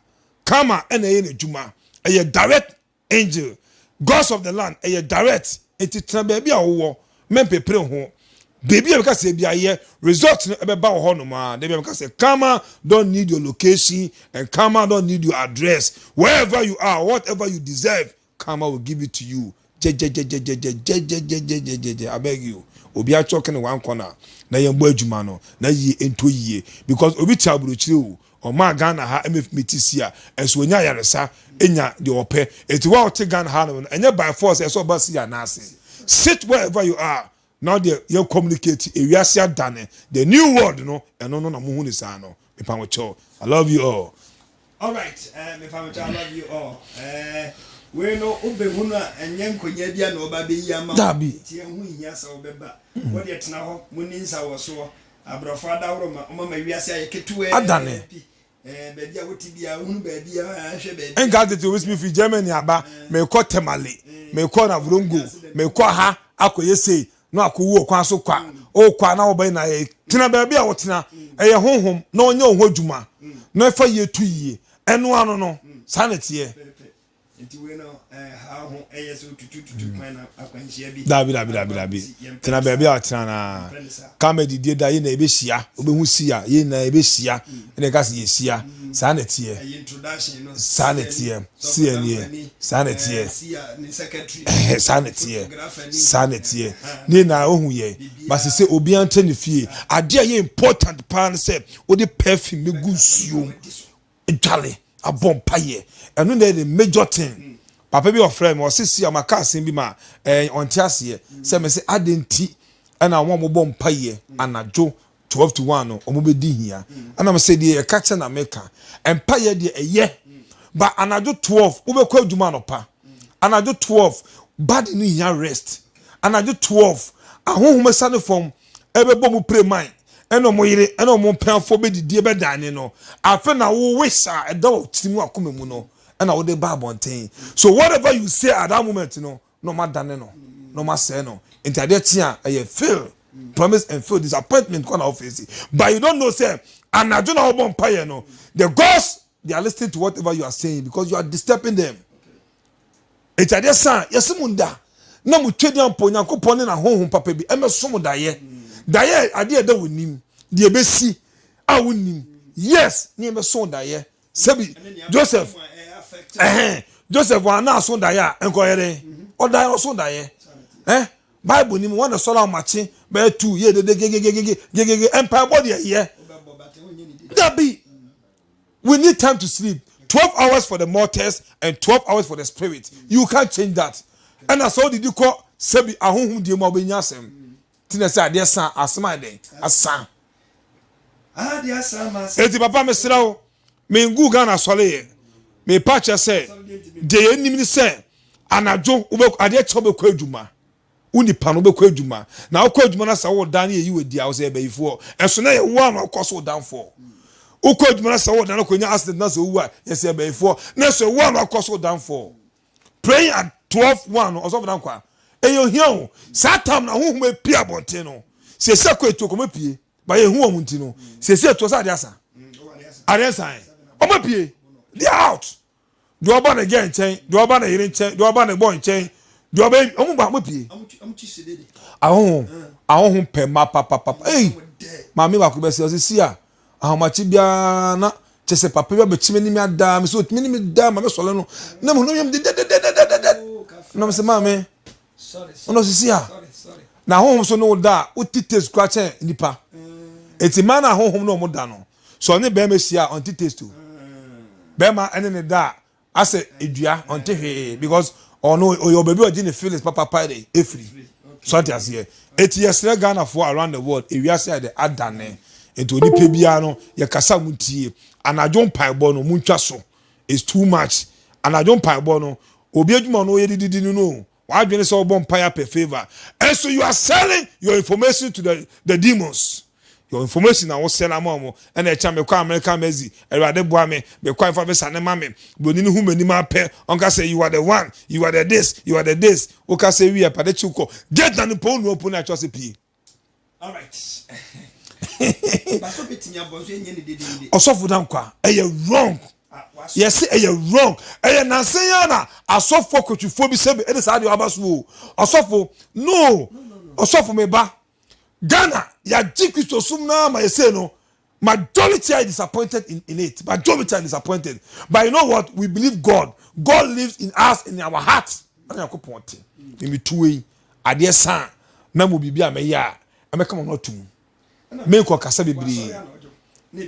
S2: kama ɛna ɛyɛ n'adwuma ɛyɛ direct angel gods of the land ɛyɛ direct eti tena baabi a wɔwɔ mɛmpepere ho beebi a bɛka sɛ ebi ayɛ result no ɛbɛba wɔ hɔnom a debi a bɛka sɛ karma don't need your location and karma don't need your address. Wherever you are, whatever you deserve, karma will give it to you jẹjẹjẹjẹjẹjẹjẹjẹjẹjẹjẹ. Abeg you, obi atwɔke ne one corner na yɛn bɔ adwuma no na yie nto yie because obi te aburokyire o ɔmaa Ghana ha ɛmɛ mi ti si a ɛnso onya ayaresa enya deɛ ɔpɛ eti wa ɔte Ghana ha no ɛnyɛ by force ɛsɛ ɔba si anaase. Sit wherever you are now deɛ yɛn communicate ewiase adane the new world no ɛno no na mo hu ne saa no. Mepa mo kyɛw, I love you all.
S1: All right, mepa mo kyɛw, I love you all. Wei no wobɛhu no a ɛnyɛ nkonnwa bi a na ɔba bɛyi ama wo.
S2: Dabi.
S1: Nti ɛho nhia sɛ wobɛba. Wodeɛ tena hɔ mo ni nsa wɔ soɔ aborɔfo adaworo ma ɔma ma wiase ayɛ ketewaa
S2: Adane.
S1: bi. Baabi a wote biara wohunu baabi a hwɛ baabi.
S2: Nka tete obi simi fi Germany aba mekɔ Tamale mekɔ Navrongo mekɔ ha akɔyɛ sei na akɔwu ɔkwan so kwa ɔkɔ a na wɔbɛyɛ na yɛ tena baabi a wɔtena ɛyɛ honhom na ɔnyɛ wo ho adwuma na ɛfa yie to yie ɛno ano no saa na ɛteɛ.
S1: Nti wei no ha ho ɛyɛ sɛ otutututu kwan na akwanhyia bi.
S2: Dabi dabi dabi dabi, tena baabi a ɔtena naa kama didie da yɛ na ɛbɛhyia wobɛhu si a yɛ na ɛbɛhyia ɛna ɛka sɛ yɛhyia saa na ɛteɛ.
S1: Ɛyɛ introduction no.
S2: Saa na ɛteɛ si ɛneɛ saa na ɛteɛ.
S1: Si a ne secretary.
S2: Saa na ɛteɛ, saa na ɛteɛ ne na ohu yɛ basi sɛ obiara ntɛ ne fie. Adeɛ a ɛyɛ important paa ne sɛ wode perfume bɛgu nsuo dwale abɔ mpayɛ ɛno na yɛ the major thing. Papa bi ɔfrɛ mi ɔsi si a maka asɛm bi ma ɔnte aseɛ sɛ mɛ sɛ adi nti ɛna wɔn a wɔbɔ mpayɛ anadwo 12 to 1 no wɔn bɛ di hia ɛna mo sɛ deɛ yɛka kyɛ na meka mpayɛ deɛ ɛyɛ ba anadwo 12 wobɛkɔ adwuma anɔpa anadwo 12 body no hia rest anadwo 12 ahohom sane fam ɛbɛbɔ mu pray man. ɛne wɔn yere ɛne wɔn mpenafoɔ bɛdidie bɛdane no, afei na wo wish a ɛda wɔ tiri mu akoma mu no ɛna wode ba abɔnten. So whatever you say at that moment no, na wɔn adane no, na wɔn asɛe no. Nti adeɛ kye a ɛyɛ fail, promise and fail, disappointment kɔ na wo face. But you don't know sɛ anadwo na wɔbɔ mpaeɛ no, the gods they are listening to whatever you are saying because you are disturbing them. Enti adeɛ sa a, yɛse mo nda na mo twɛdi ampa Onyankopɔn ne n'ahonhom papa bi ɛmɛso mo daeɛ. Daeɛ yɛ adeɛ a ɛda w'anim, deɛ ɛbɛsi a wonnim. Yes, ne yɛmɛso wo daeɛ. Sɛbi Joseph, ɛhɛn, Joseph wɔn ana aso daeɛ a, nka ɔyɛ dɛn? Ɔdaeɛ ɔso daeɛ. Eh, Bible ni mu wɔn na sɔrɔ ahomakye bɛyɛ tu yɛ dede gegegegege gegege mpaebɔ deɛ yɛ. Dabi. We need time to sleep. 12 hours for the mortals and 12 hours for the spirit. You can't change that. Ɛna sɛ wodidi kɔ sɛbi ahonhom die mu a wobɛnya asɛm. Ti na sɛ adeɛ sa asɛm ayɛ dɛn? Asa. Eti papa mesrɛ wo, mengu Ghana asɔre yɛ. Mepa kyerɛ sɛ deɛ yɛnim ne sɛ anadwo wobɛ adeɛ kyɛ wobɛkɔ adwuma. Wo nipa no wobɛkɔ adwuma na wokɔ adwuma na sɛ wo dan no yɛyi wadi a wo sɛ yɛ bayifoɔ ɛso na yɛ wo a na wokɔ so wo danfoɔ wokɔ adwuma na sɛ wo dan no kɔnya accident na sɛ wowu a yɛsɛ yɛ bayifoɔ na ɛso wo a na wokɔ so wo danfoɔ praying at 12 1 no ɔsɔfo dankwa ɛyɛ ohia o saa tam na honhom apue abɔnten no sɛsi akɔ etuo kɔmɔ apue ba yɛhu wɔn nti no sɛsi etuo sɛ adeɛ asa adeɛ nsan wɔn apue they are out Deɛ ɔba ne gɛ nkyɛn, deɛ ɔba ne yere nkyɛn, deɛ ɔba ne bɔ nkyɛn, deɛ ɔba wɔn ba wɔn pie. Ahoho ahoho pɛ ma papapapa. Ei maame baako bɛsɛ ɔsɛ si a ahomakye biara na kyɛ sɛ papa bi abɛkyi m'anim adaa me sɛ otumi ne me da ma me sɔre no na me ho yam dededededede na me sɛ maame ɔno ɔsɛ si a na ahohom so ne wo da a wote taste kora kyɛn nipa eti mmaa na ahohom na wɔn da no Sɛ ɔne bɛrima hyia a ɔnte taste o. Bɛrima ɛne ne da a asɛ edua ɔnte hwee because ɔno ɔyɛ ɔbaabi a ɔgye ne feelings papapa de efiri. So ate aseɛ. Eti yɛsrɛ Ghanafoɔ around the world ewiase ayɛ dɛ adane. Nti onipa biara no yɛkasa mo ntie. Anadwo mpaebɔ no montwa so. It's too much. Anadwo mpaebɔ no obi adwuma ɔno ɔyɛ dididi no no o. W'adwene sɛ wobɔ mpaeɛ apɛ favour ɛnso you are selling your information to the the demons. Your information na wo sell ama wɔn. Ɛna ɛkyɛ mekɔ America Mercy, Awurade boa me, mekɔ afa visa ne ma me. Broni no hu m'anim apɛ, ɔnka sɛ you are the one, you are the this, you are the this. Woka sɛ wie pade kyew kɔ. Gate na no mpo wonua mpo na ɛkyɛ sɛ pie. Ɔsɔfo Dankwa ɛyɛ wrong yɛse ɛyɛ wrong ɛyɛ nansa yi ara na asɔfo akɔtwifoɔ bi sɛbi ɛde saa deɛ aba so o ɔsɔfo no ɔsɔfo me ba Ghana yɛagye Kristo som no ama yɛsei no majority are disappointed in, in it majority are disappointed but you know what we believe God God lives in us in our heart ɛna Nyankopɔn te mmetuo yi Adeɛ sa a, na mewɔ biribi a mɛyɛ a ɛbɛka m'ano atom. Menkɔ kasa bebree. Na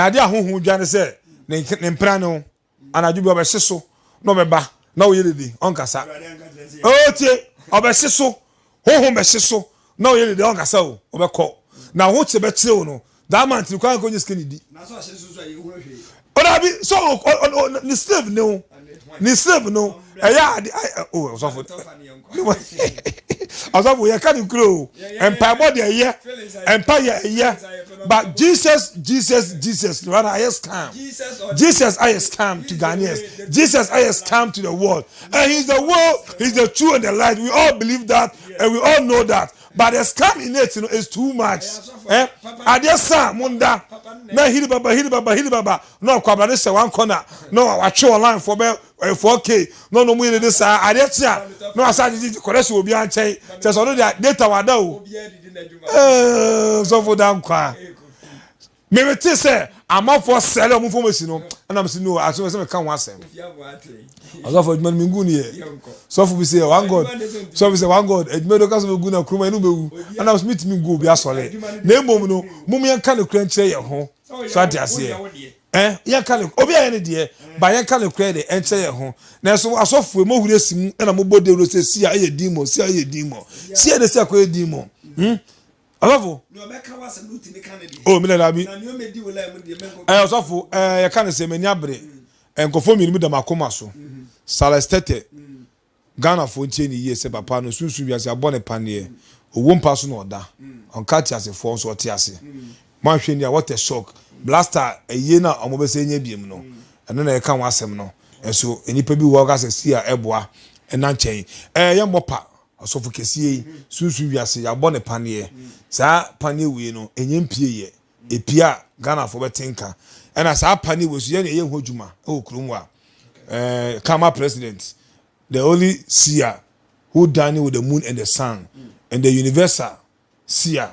S2: adeɛ a honhom dwa ne sɛ ne mpena ne ho. Anadwo bi ɔbɛhye so na ɔbɛba na ɔyɛ dede ɔnkasa. Ɔtie ɔbɛhye so honhom bɛhye so na ɔyɛ dede ɔnkasa o ɔbɛkɔ na ho kyerɛ bɛkyerɛ o no that man tiri kwan nkɔnyɛ sika ne di. Ɔdabi sɛ ɔ ne slave ne o ne slave no ɛyɛ ade o ɔsɔfo ɔsɔfo yɛ ka ne kuro o mpaebɔ deɛ ɛyɛ mpa yɛ ɛyɛ but Jesus Jesus Jesus no rather ayɛ scam Jesus ayɛ scam to Ghanaians Jesus ayɛ scam to the world and he is the world he is the truth and the light we all believe that and we all know that but the scam in it you know, is too much eh adeɛ sa mo nda na hiri baba hiri baba hiri baba na ɔkɔ abrade hyɛ one corner na watwe online for bɛ 4k na ɔno mu yɛ de saa adeɛ kye a na wasa agyegye kɔrɛ hyɛ obi ankyɛn kyɛ sɛ ɔno deɛ data wada o ɛɛ sɔfo da nkwa Mewetee sɛ amanfoɔ sɛle ɔmo information no ɛna mese no aso sɛ meka ho asɛm. Ɔsɔfo adwuma no mengu no yɛ. Sɔfo bi sɛ one God sɔfo sɛ one God adwuma no ka sɛ megu na kuruma ɛno bɛwu ɛna mese metumi ngu obi asɔre na mmom no mom yɛnka no kura nkyerɛ yɛn ho so ate aseɛ eh yɛnka no obi ayɛ ne deɛ ba yɛnka no kura de ɛnkyerɛ yɛn ho na ɛso asɔfo mo huri asi mu ɛna mobɔ dawuro sɛ si a ɛyɛ demon si a ɛyɛ demon si a ɛde si akɔyɛ demon hmm Ɔsɔfo. O mi na dabi. Ɛɛ ɔsɔfo ɛɛ yɛka ne sɛ m'ani abere. Nkɔfo mmienu bi da m'akoma so. Salestete. Ghanafoɔ ntie no yie sɛ papa no sunsum wiase abɔ no paneɛ. Owuo mpa so na ɔda. Ɔnka ateasefoɔ nso ɔte ase. Moanhwɛ ni a what a shock. Blaster ayie no a wɔbɛsɛ anya biom no ɛno na yɛka ho asɛm no. Nso nnipa bi wɔ hɔ a wɔka sɛ sia ɛboa ɛna nkyɛn. Ɛɛ yɛmmɔ pa. Ɔsɔfo kɛseɛ yi sunsum wiase yɛabɔ no paneɛ. Saa paneɛ wei no ɛnyɛ mpieeɛ. Epie a Ghanafoɔ bɛte nka. Ɛna saa paneɛ wei nso yɛn na yɛyɛ ho adwuma wɔ kurom hɔ a. Ɛɛ Karma president the only seer who dining with the moon and the sun and the universal seer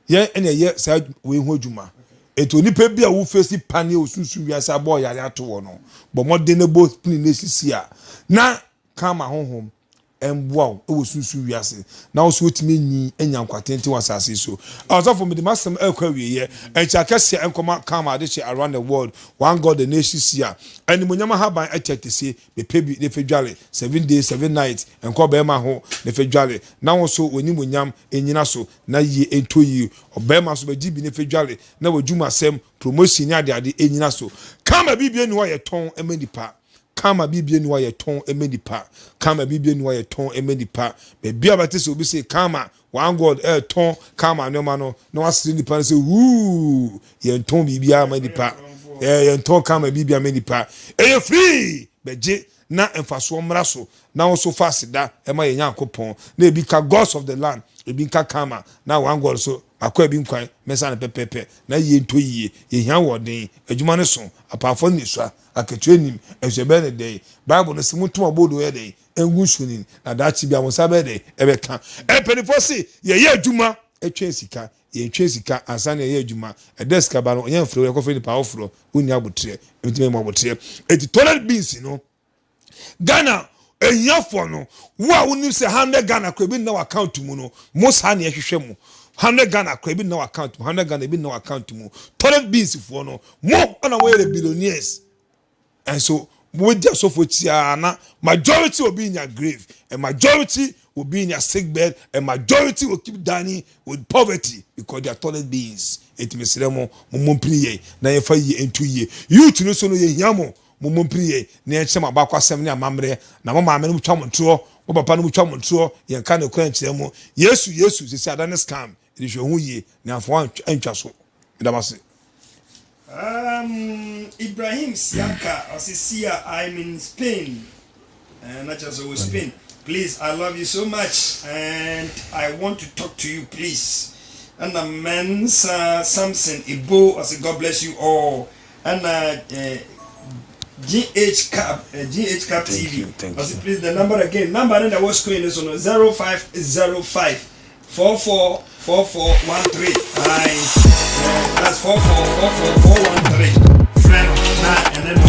S2: yɛn ɛna ɛyɛ saa wei ho adwuma. Eti onipa bi a wofesi paneɛ wɔ sunsum wiase abɔ ɔyare ato hɔ no bɔ mmɔden na bɔ pini na esisi a na Karma honhom mboa wo wɔ sunsum wiase na wo so wotumi anyin anya nkwa tenten wɔ asase yi so. Ɔsɔfo, mede m'asɛm rekɔ awieɛ. Nkyɛ akɛseɛ nkɔma Karma adehye around the world, One God the nation sia. Animuonyam ahaban ɛkyɛ kese, mepɛ bi ne fɛ dwale, 7 days 7 nights, nkɔ bɛɛma ho ne fɛ dwale, na wo so w'animuonyam nnyina so na yie ntɔ yie. Ɔbɛɛma nso bɛgye bi ne fɛ dwale na w'adwumasɛm, promotion ne adeade nnyina so. Karma bibia nni hɔ a yɛtɔn ma nipa. Karma biribi nni hɔ a yɛtɔn ma nipa. Karma biribi nni hɔ a yɛtɔn ma nipa. Baabi a bɛte sɛ obi se karma, one God ɛretɔn karma nneɛma no, na wasere nipa no sɛ wuu, yɛntɔn biribiara ma nipa. Ɛɛ yɛntɔn karma biribiara ma nipa. Ɛyɛ free, bɛgye na mfasoɔ mmra so, na wo nso fa aseda ma yɛn Nyankopɔn. Na ebi ka gods of the land, ebi nka karma, na one God nso akɔ ebi nkwan, mɛsa no pɛpɛɛpɛ, na yie ntɔ yie. Yɛhia ahoɔden, adwuma no so, apaafoɔ no nisua. Akatua nnim, nso ɛbɛyɛ no dɛn? Bible no se, Montom aboodoo yɛ dɛn? Ngu nsuo no mu, na daakye biara mo nsa bɛyɛ dɛn? Ɛbɛka. Mpanimfoɔ se, Yɛyɛ adwuma twɛn sika. Yɛntwɛn sika ansa na yɛyɛ adwuma. Ɛda a sika ba no, ɔnyɛ mfrɛ wo, yɛkɔfrɛ nipa afoforɔ. Wonni aboterɛ. Enti mɛma mo aboterɛ. Enti toilet beans no, Ghana ahiafoɔ no, wo a wonim sɛ 100 Ghana koraa ebi nna w'account mu no, mo saa na yɛhwehwɛ mo. 100 Ghana koraa ebi nna w'account mu, 100 Ghana ebi nna w'account mu. Toilet beans foɔ no, mo na moyɛ the billionaires. Ɛnso mobɛdi asɔfo akyi ara na majority will be in their grave, and majority will be in their sick bed, and majority will keep dying with poverty because they are toilet beans. Enti mesrɛ mo, mommɔ mpini yɛn na yɛmfa yie nto yie. Youth no so no, yɛhia mo. Mommɔ mpini yɛn na yɛnkyerɛ mo abakwasɛm ne amammerɛ, na mo maame nom twa mo ntorɔ, mo papa nom twa mo ntorɔ, yɛnka nokorɛ nkyerɛ mo. Yesu, Yesu, sisi ada ne scam, yɛde hwɛ ho yie na yɛamfa antwa so. Meda mo ase.
S1: Um, Ibrahim Siaka, ɔse Sia, I'm in Spain. Eh, na kyerɛ sɛ wɔ Spain. Please, I love you so much and I want to talk to you, please. Ɛna Mensa Samson Ibo, ɔse God bless you all. Ɛna eh, GH Cap, eh, GH Cap
S3: Thank
S1: TV.
S3: you, thank
S1: Ɔse
S3: you.
S1: please the number again. Number no na ɛwɔ screen no so no 0505 44 44 13. Aye. Eh, that's 44 44 413. Frɛ no na ɛne no.